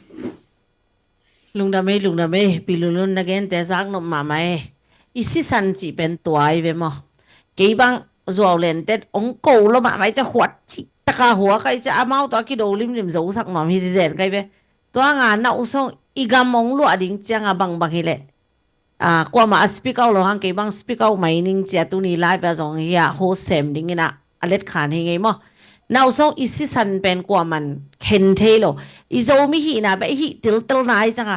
Lungdam ei, lungdam ei, Pi Lunlun na gente zak nop mahmah ei. I sisan cih pen tua i ve maw? Kei bang Zuau Lenten ong ko lo mahmah ei cia, huat cih taka hua kai cia, amau tawh a kido limlim zosak nuam hi zizen kai ve. Tua nga na usong i gam ong luah ding cianga bangbang hi leh, ah, kuamah a speak out lo hang, kei bang speak out mai ning cia tuni live a zong hia ho sem ding inah a letkhan hi ngei maw? Na usong i sisan pen kuaman khen thei lo. I Zomi hihna beh i hih tiltelna i cianga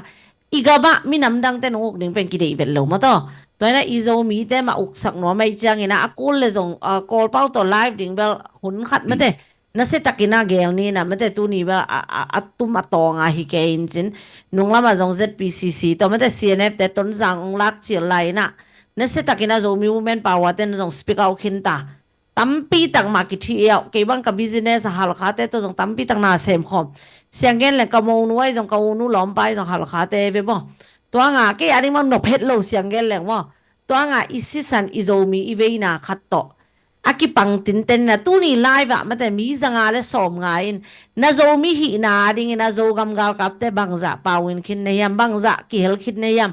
i gamah minam dangte nong uk ding pen kideih vet lo maw taw. Tua inah i Zomite mah uksak nuam ei ciang inah a kul le zong, ah, Kawlpau tawh live ding bel hun khat mate. Nasia takin a gel ni inah mate, tuni bel a, a, a tum a tawng a hi kei in cin. Nunglamah zong Z P C C tawh mate C N F te Tonzang ong lak cil lai inah nasia takin a Zomi Women Power ten zong speak out khin ta. Tampi tak mah kithi iau, kei bang ka business a Halkhate tawh zong tampi tak na sem khawm. Siang gen leng ka monu ai zong, ka unu lawmpa ai zong Halkhate ve maw? Tua nga kei a ding mah nop het lo siang gen leng maw? Tua nga i sisan i Zomi i veina khat tawh a kipang tinten na tuni live ah mate mi zanga le sawm nga in na Zomi hihna dingin a Zogam galkapte bangzah pau in khin na hiam, bangzah kihel khin na hiam,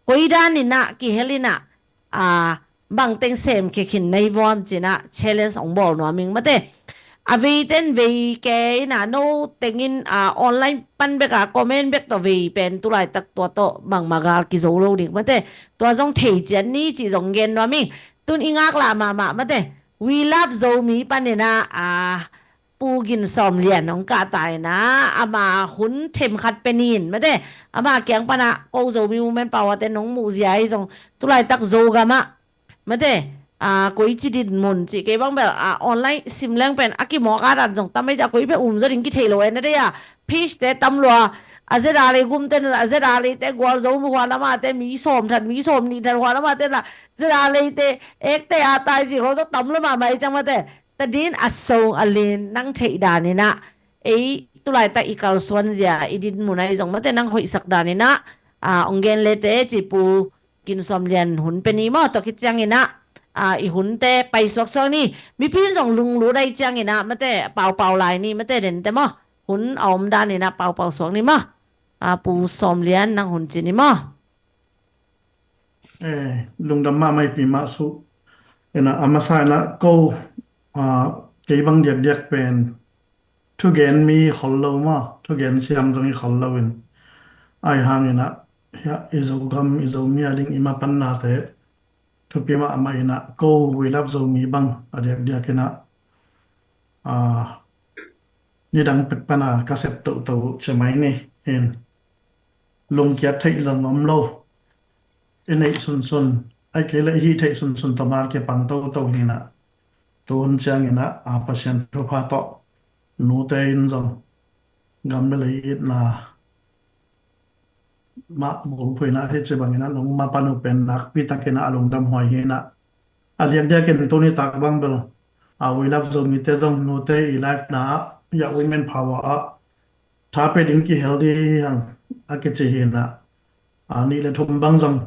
koi dan inah kihel inah, a, bangteng sem khe khin na hi vuam cinah challenge ong bawl nuam ing mate. A veiten vei kei inah no tengin, a, online pan bek a comment bek tawh vei pen tulaitak tua tawh bangmah gal kizo lo ding mate. Tua zong thei cian ni cih zong gen nuam ing. Tun i ngaklah mahmah mate. We Love Zomi paninah, a, Pu Gin Sawm Lian hong kahta inah ama hun themkhat penin mate. Ama kiang panah ko Zomi Women Power te nong muhzia hi zong tulaitak Zogamah mate, a, koici dinmun cih kei bang bel, a, online sim leng pen a kimawk a dan zong tam ei cia, koi bel umzaw ding kithei lo e na dei a. Page te tam lua, a Z R A gumte na, a Z R A te gualzo mu huan amate mi sawm that, mi sawm nih that huan amate na, Z R A te ekte a tai cih khawng zong tam lo mahmah ei ciang mate. Tadin a song a lin nang theih dan inah ei tulaitak i kalsuan zia i dinmun ai zong mate nang hoihsak dan inah, a, ong gen lete ci Pu Gin Sawm Lian hun pe ni maw? Tua khit ciang inah, a, i hunte paisuak suak ni. Mipi in zong lunglut ahih ciangin ah mate paupau lai ni, mate dente maw. Hun a om danin ah paupau suak ni maw. A, Pu Sawm Lian, nang hun ci ni maw. Eh, lungdam mahmah i pi mah suh. Ina, a masa ina ko, a, kei bang diakdiak pen thugen mi khol lo maw, thugen siam zong i khol lo in. Ahi hangin ah, hia, i Zogam, i Zomi a ding i mapannate thupi mahmah in ah, ko We Love Zomi bang a diakdiak in ah, a, nidang pek pan a ka sep toto uh ci mai ni. Hin lungkiat theih zong om lo. I neih sunsun, ai kei le i hih theih sunsun tawh ma kipang toto hi in ah, tun ciangin ah, a, Pasian thupha tawh nute in zong gam le lei itna mah bulphuh in ah, hi ci bangin ah nong mapan uh pen nakpi takin ah a lungdam huai hi in ah, a diakdiakin tuni tak bang bel, a, We Love Zomite zong nute i live na ah, ya, women power ah tha pe ding kihel ding hi hang a kici hi in ah, a, nih le thum bang zong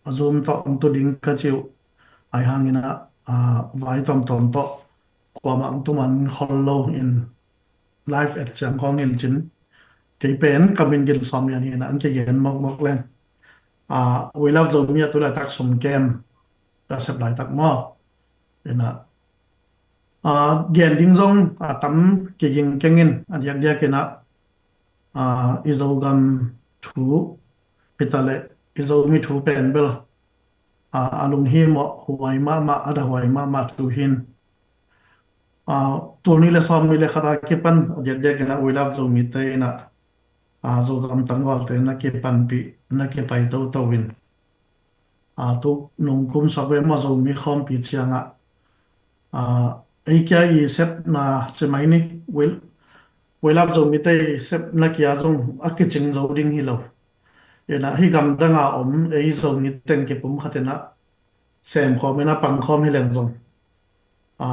a Zoom tawh hong tu ding ka ci uh. Ahi hangin ah, a, vai tawmtawm tawh kuamah hong tu man khol lo in, live et ciang khawng in cin, kei pen ka min Gin Sawm Lian hi in ah, an kigen mawkmawk leng, a, We Love Zomi ah tu laitak sum kem ka sep laitak maw. In ah, a, gen ding zong a tam kiging keng in, a diakdiak in ah, a, i Zogam thu, hi ta le i Zomi thu pen bel, a, a lunghimawh huai mahmah, a da huai mahmah thu hi in. A, tul nih le sawm nih le khat a kipan a diakdiak in ah We Love Zomite in ah, a, Zogam tangvalte na kipanpih, na kipai toto in, a, tu nung kum suak ve maw, Zomi khawmpi ciang ah, a, ei kia i sepna ci mai ni, We, We Love Zomite i sepna kia zong a kicing zo ding hi lo. In ah, hih gamdang a om ei Zomi teng kipum khat in ah sem khawm in ah pang khawm hi leng zong, a,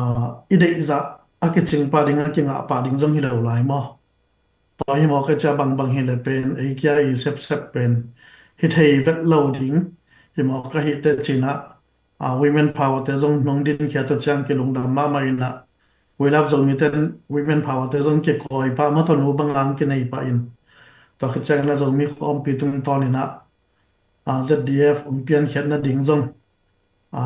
i deih zah a kicing pah ding, a kingah pah ding zong hi lo lai maw. Tua hi mawk a, cia bangbang hi le pen ei kia i sepsep pen hi thei vet lo ding hi mawk a, hi teh ci in ah, a, women power te zong nong dinkhia tawh ciang kilungdam mahmah in ah, We Love Zomite in women power te zong kikawi pah maw, tua nu bang ang kinei pah in, tua khit ciangin ah Zomi khawmpi tungtawn in ah, a, Z D F hong piankhiat nading zong, a,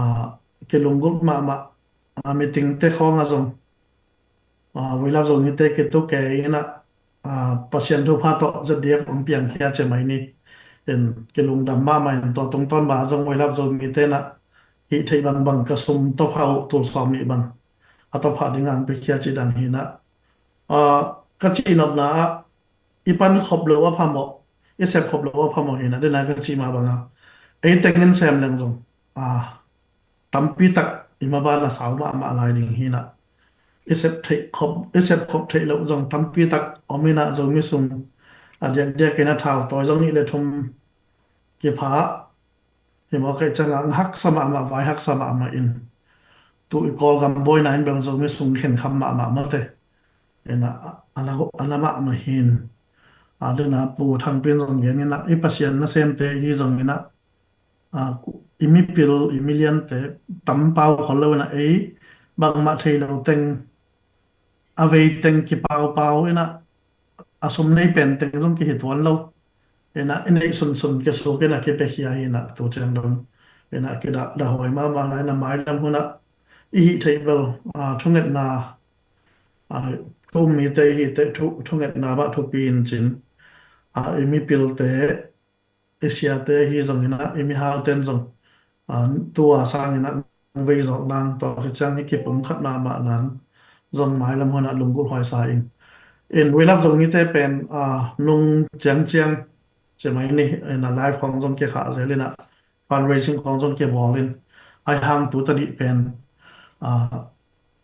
kilunggulh mahmah, a, meeting te khawng ah zong, a, We Love Zomite kitu kei in ah, a, Pasian thupha tawh Z D F hong piangkhia ci mai ni. In kilungdam mahmah in, tua tungtawn mah zong We Love Zomite in ah hih theih bangbang ka sum tawpha uh tul sawm nih bang a tawpha ding ang piakhia ci dan hi in ah, a, ka cihnopna ah, i pan khop lo a phamawh, i sep khop lo a phamawh hi in ah, den a ka cih mah bang a, ei teng in sem leng zong, a, tampi tak i maban a sau mahmah lai ding hi in ah, i sep theih khop, i sep khop theih loh zong tampi tak om in ah, Zomi sung a diakdiak in ah thau tawi zong nih le thum kipha hi mawk a, ciang ah haksa mahmah, vai haksa mahmah in, tu i Kawlgam buaina in bel Zomi sung khenkham mahmah mawte. In ah, a na, a na mahmah hi in, a, den a Pu Thangpi in zong gen in ah, i Pasian nasemte hi zong in ah, a, i mipil, i miliante tam pau khol lo in ah, ei bangmah thei lo teng, a vei teng kipaupau in ah, a sum nei pen teng zong kihi tuan lo. In ah, i neih sunsun kisuk in ah kipiakhia hi in ah, tu ciang dong in ah, kidah, dah huai mahmah lai in ah, mailam hun ah i hih theih bel, a, thungetna, a, thu um mite i hih teh thu, thungetna mah thupi in cin, a, i mipilte, i siate hi zong in ah, i mihaute in zong, a, tua sang in ah vei zawk nang, tua khit ciang hi kipum khat mahmah nang zong mailam hun ah lunggulh huai sa in. In We Love Zomite pen, a, nung ciangciang ci mai ni, in ah live khawng zong kikhah zel in ah, fundraising khawng zong kibawl in, ahi hang tu tadih pen, a,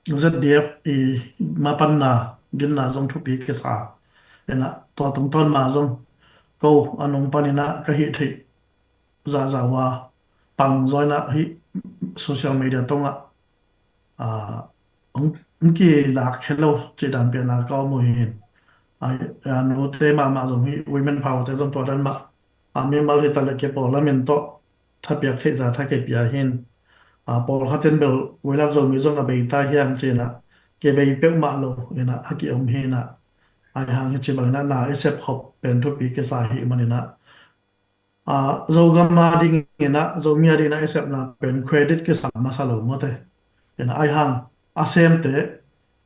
Z D F i mapanna dinna zong thupi kisa in ah, tua tungtawn mah zong ko a nung pan in ah ka hih theih zahzah uh a pang zaw in ah, hih social media tungah, a, hong, hong kilak khia lo cih dan pian a ka om uh hi in. A, a, nute mahmah zong hi, women power te zong tua dan mah, a, mimal hi ta leh kipawl lamin tawh thapiak theih zah tha kipia hi in. a, pawlkhat in bel We Love Zomi zong a bei ta hiang ci-in ah, kibei peuhmah lo in ah a ki-om hi in ah, ahi hang hi ci bangin ah na i sep khop pen thupi kisa hi manin ah, a, Zogam a dingin ah, Zomi a dingin ah i sepna pen credit kisam masa lo mawte. In ah ahi hang a semte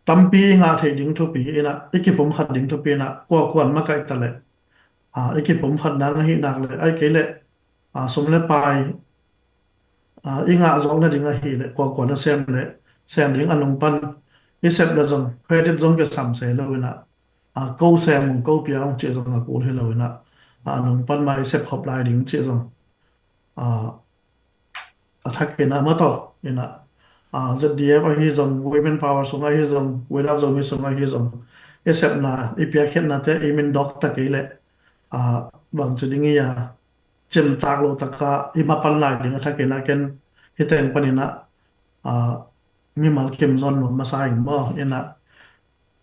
tampi i ngah theih ding thupi in ah, i kipumkhat ding thupi in ah, kuakuan makaih ta leh, a, i kipumkhat nang ahih nak leh, ahih kei leh, a, sum le pai, a, i ngah zawk nading ahih leh, kuakuan a sem leh sem ding a nung pan i sep leh zong credit zong kisam se lo in ah, a, ko sem ung, ko pia ung cih zong a kul hi lo in ah, a nung pan mah i sep khop lai ding cih zong, a, a thak in ah, mawtaw in ah, a, Z D F ahi zong, Women Power sung ahi zong, We Love Zomi sung ahi zong, i sepna, i piakkhiatnate i min dawk ta kei leh, a, bangci ding i a, cimtak lo taka i mapan lai ding a thak in ah, ken hi teng panin ah, a, mimal kim zawn nuam masa ing maw in ah,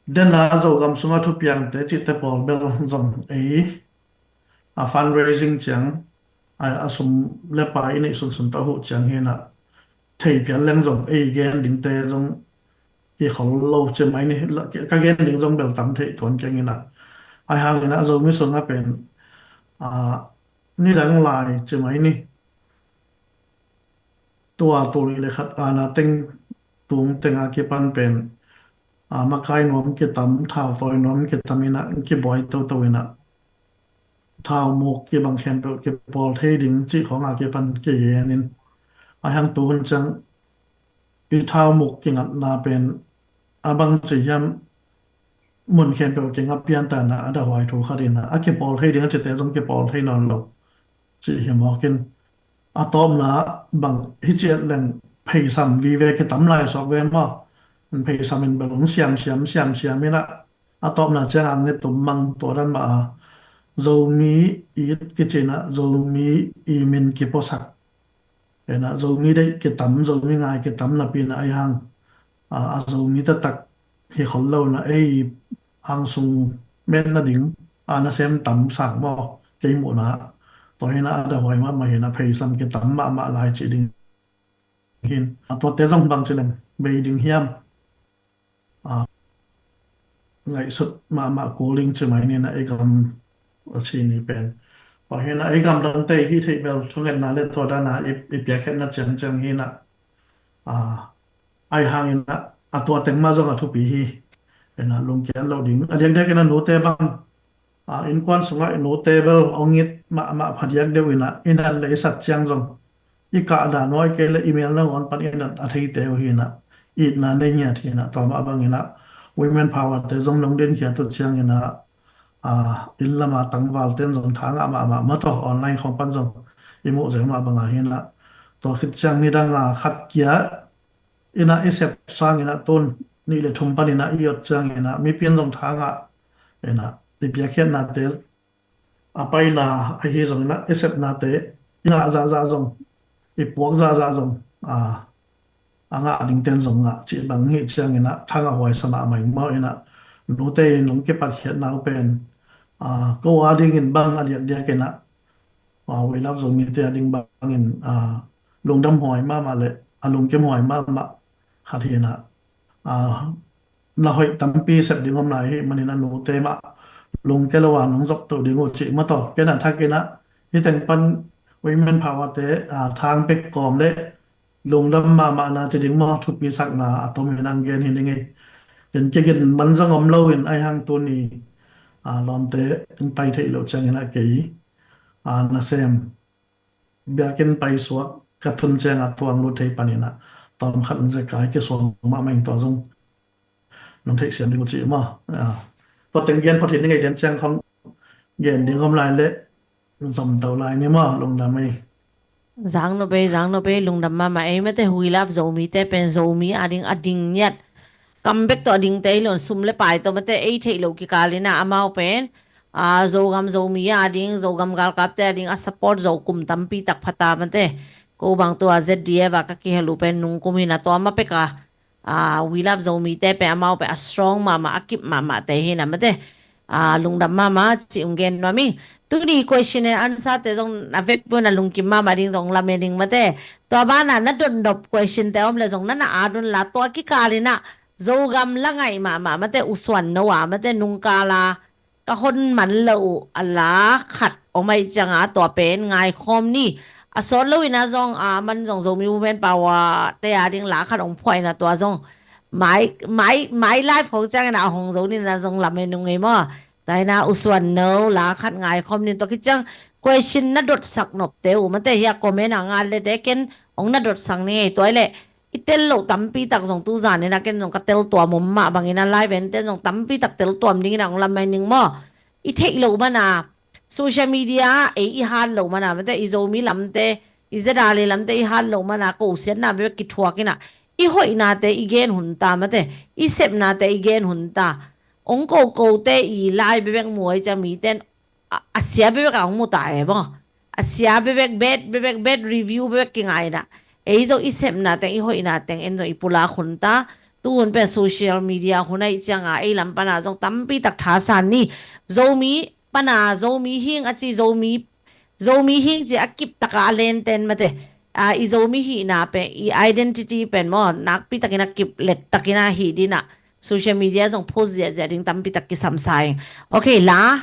den a Zogam sungah thupiangte cihte pawl bel zong ei, a, fundraising ciang, a, a sum le pai i neih sunsun tawh huh ciang hi in ah, thei pian leng zong ei gen dingte zong hi khol lo ci mai ni. Ka gen ding zong bel tam thei tuan keng in ah, ahi hang in ah Zomi sungah pen, a, nidang lai ci mai ni. Tua tul nih le khat ana teng tung teng a kipan pen, a, makai nuam kitam, thau tawi nuam kitam in ah kibuai toto in ah, thau muk kibang khempeuh kipawl thei ding cih khawng a kipan kigen in, ahi hang tu hun ciang i thau muk kingatna pen a bangci hiam, mun khempeuh kingap pian ta in ah, a dahhuai thu khat in ah, a kipawl thei ding a cite zong kipawl thei nawn lo cih hi mawk in, a tawpna bang hi ciat leng pheisam vive kitam lai suak ve maw. Pheisam in bel hong siamsiam siamsiam in ah, a tawpna ciang ang nge tum mang tua dan mah a, Zomi it kici in ah, Zomi i min kipuasak in ah, Zomi deih kitam, Zomi ngai kitam napi in ah ahi hang, a, a Zomi taktak hi khol lo in ah, ei ang sung met nading a nasem tam sang maw, kei muhna. Tua hi in ah a dahhuai mahmah hi in ah, pheisam kitam mahmah lai cih ding hi in, a, tuate zong bangci leng bei ding hiam, a, ngaihsut mahmah kul ding ci mai ni in ah, i gam a ci ni pen. Tua hi in ah i gam dangte i hih theih bel thungetna le tua dan a i, i piakkhiatna ciangciang hi in ah, a, ahi hang in ah a tua teng mah zong a thupi hi in ah, lungkiat loh ding. A diakdiak in ah nute bang, a, innkuan sungah i nute bel hong it mahmah phadiak deuh in ah, i nat le i sat ciang zong i kah dan uh, ahih kei leh i mel nangawn pan i nat a theite uh hi in ah, itna nei ngiat hi in ah, tua mah bang in ah Women Power te zong nong din khiat uh ciang in ah, a, inn lam a tangvalte in zong tha ngah mahmah, mawtaw online khawng pan zong i muh zel mah bang a hi in ah, tua khit ciang nidang a khat kia in ah i sep sang in ah, tun nih le thum pan in ah i ot ciang in ah mipi in zong tha ngah in ah, i piakkhiatnate a paina ahi zong in ah, i sepnate i ngah zahzah zong, i puak zahzah zong, a, a ngah dingte in zong ngah cih bang hi ciang in ah, tha ngah huai sa mahmah ing maw in ah, nute in hong kipatkhiatna uh pen, a, ko a dingin bang a diakdiak in ah, a, We Love Zomite a ding bangin, a, lungdam huai mahmah le a lungkim huai mahmah khat hi in ah, a, na hoih tampi sep ding om lai hi manin a, nute mah lungke lo a nong zop to ding uh cih mawtaw. Ken a thak in ah hih teng pan Women Power te, a, thang pek kawm le lungdam mahmahna ci ding maw, thupi sakna a tom in ang gen hi ning ei. Ken kei gen man zong om lo in, ahi hang tuni, a, lawmte in pai theih loh ciang in ah kei, a, nasem biakinn paisuak ka thun ciang a tuang lut thei pan in ah, tawm khat in zekai kisuang mahmah ing, tua zong nong theihsiam ding uh cih maw. A, tua teng gen phot hi ning ei, den ciang khong gen ding om lai le zom to lai ni maw, lungdam ei. Zang nop ei, zang nop ei, lungdam mahmah ei. Mate, We Love Zomite pen Zomi a ding a ding ngiat, kam bek tawh a dingte hi lo in, sum le pai tawh mate ei theih loh kikal in ah amau pen, a, Zogam Zomi a ding, Zogam galkapte a ding a support zo kum tampi tak pha ta mate. Ko bang tua Z D F a ka kihel uh pen nungkum hi in ah, tua mah pek a, a, We Love Zomite pen amau pen a strong mahmah, a kip mahmahte hi in ah mate. Ah, lungdam mahmah ci-in gen nuam ing. Tuni question and answer te zong na vekpi un a lungkim mahmah ding zong lamen ing mate. Tua banah na dotnop question te om le zong na na at un la, tua kikal in ah Zogam la ngaih mahmah mate, U Suan No a mate, nungkal a ka hon man lo uh a la khat om ahih ciangin tua pen ngaikhawm ni. A sawt lo in ah zong, a man zong Zomi Women Power te a ding la khat hong phuah in ah tua zong mai, mai, mai live khawng ciangin ah a hong zo ni in ah zong lamen ung ei maw. Tua hi in ah U Suan No la khat ngaikhawm ni. Tua khit ciang question na dotsak nop te uh mate, hi a comment ah ngat le te ken hong na dotsak ni ei. Tua hi leh i tel loh tampi tak zong tu zan in ah ken zong ka tel tuam om mah bangin ah live en te zong tampi tak tel tuam ding in ah hong lamen ing maw. I theih loh man a, social media ei i hat loh man a mate, i Zomi lamte, i Zedale lamte i hat loh man a, kosiatna bek kithuak in ah i hoihnate i gen hun ta mate, i sepnate i gen hun ta. Hong ko kote i lai bebek mu ahih ciang mite in a, a sia bebek a hong mu ta e maw. A sia bebek, bad bebek, bad review bebek kingai in ah, ei zong i sepna teng, i hoihna teng en zong i pulak hun ta. Tu hun pen social media hun ahih ciangin ei lam pan a zong tampi tak thasan ni. Zomi pan a Zomi hing a ci, Zomi, Zomi hing ci a kip tak a a len ten mate, a, i Zomi hihna pen, i identity pen maw, nakpi takin a kip let takin a hih ding in ah social media zong post ziahziah ding tampi tak kisam sa ing. Ok, la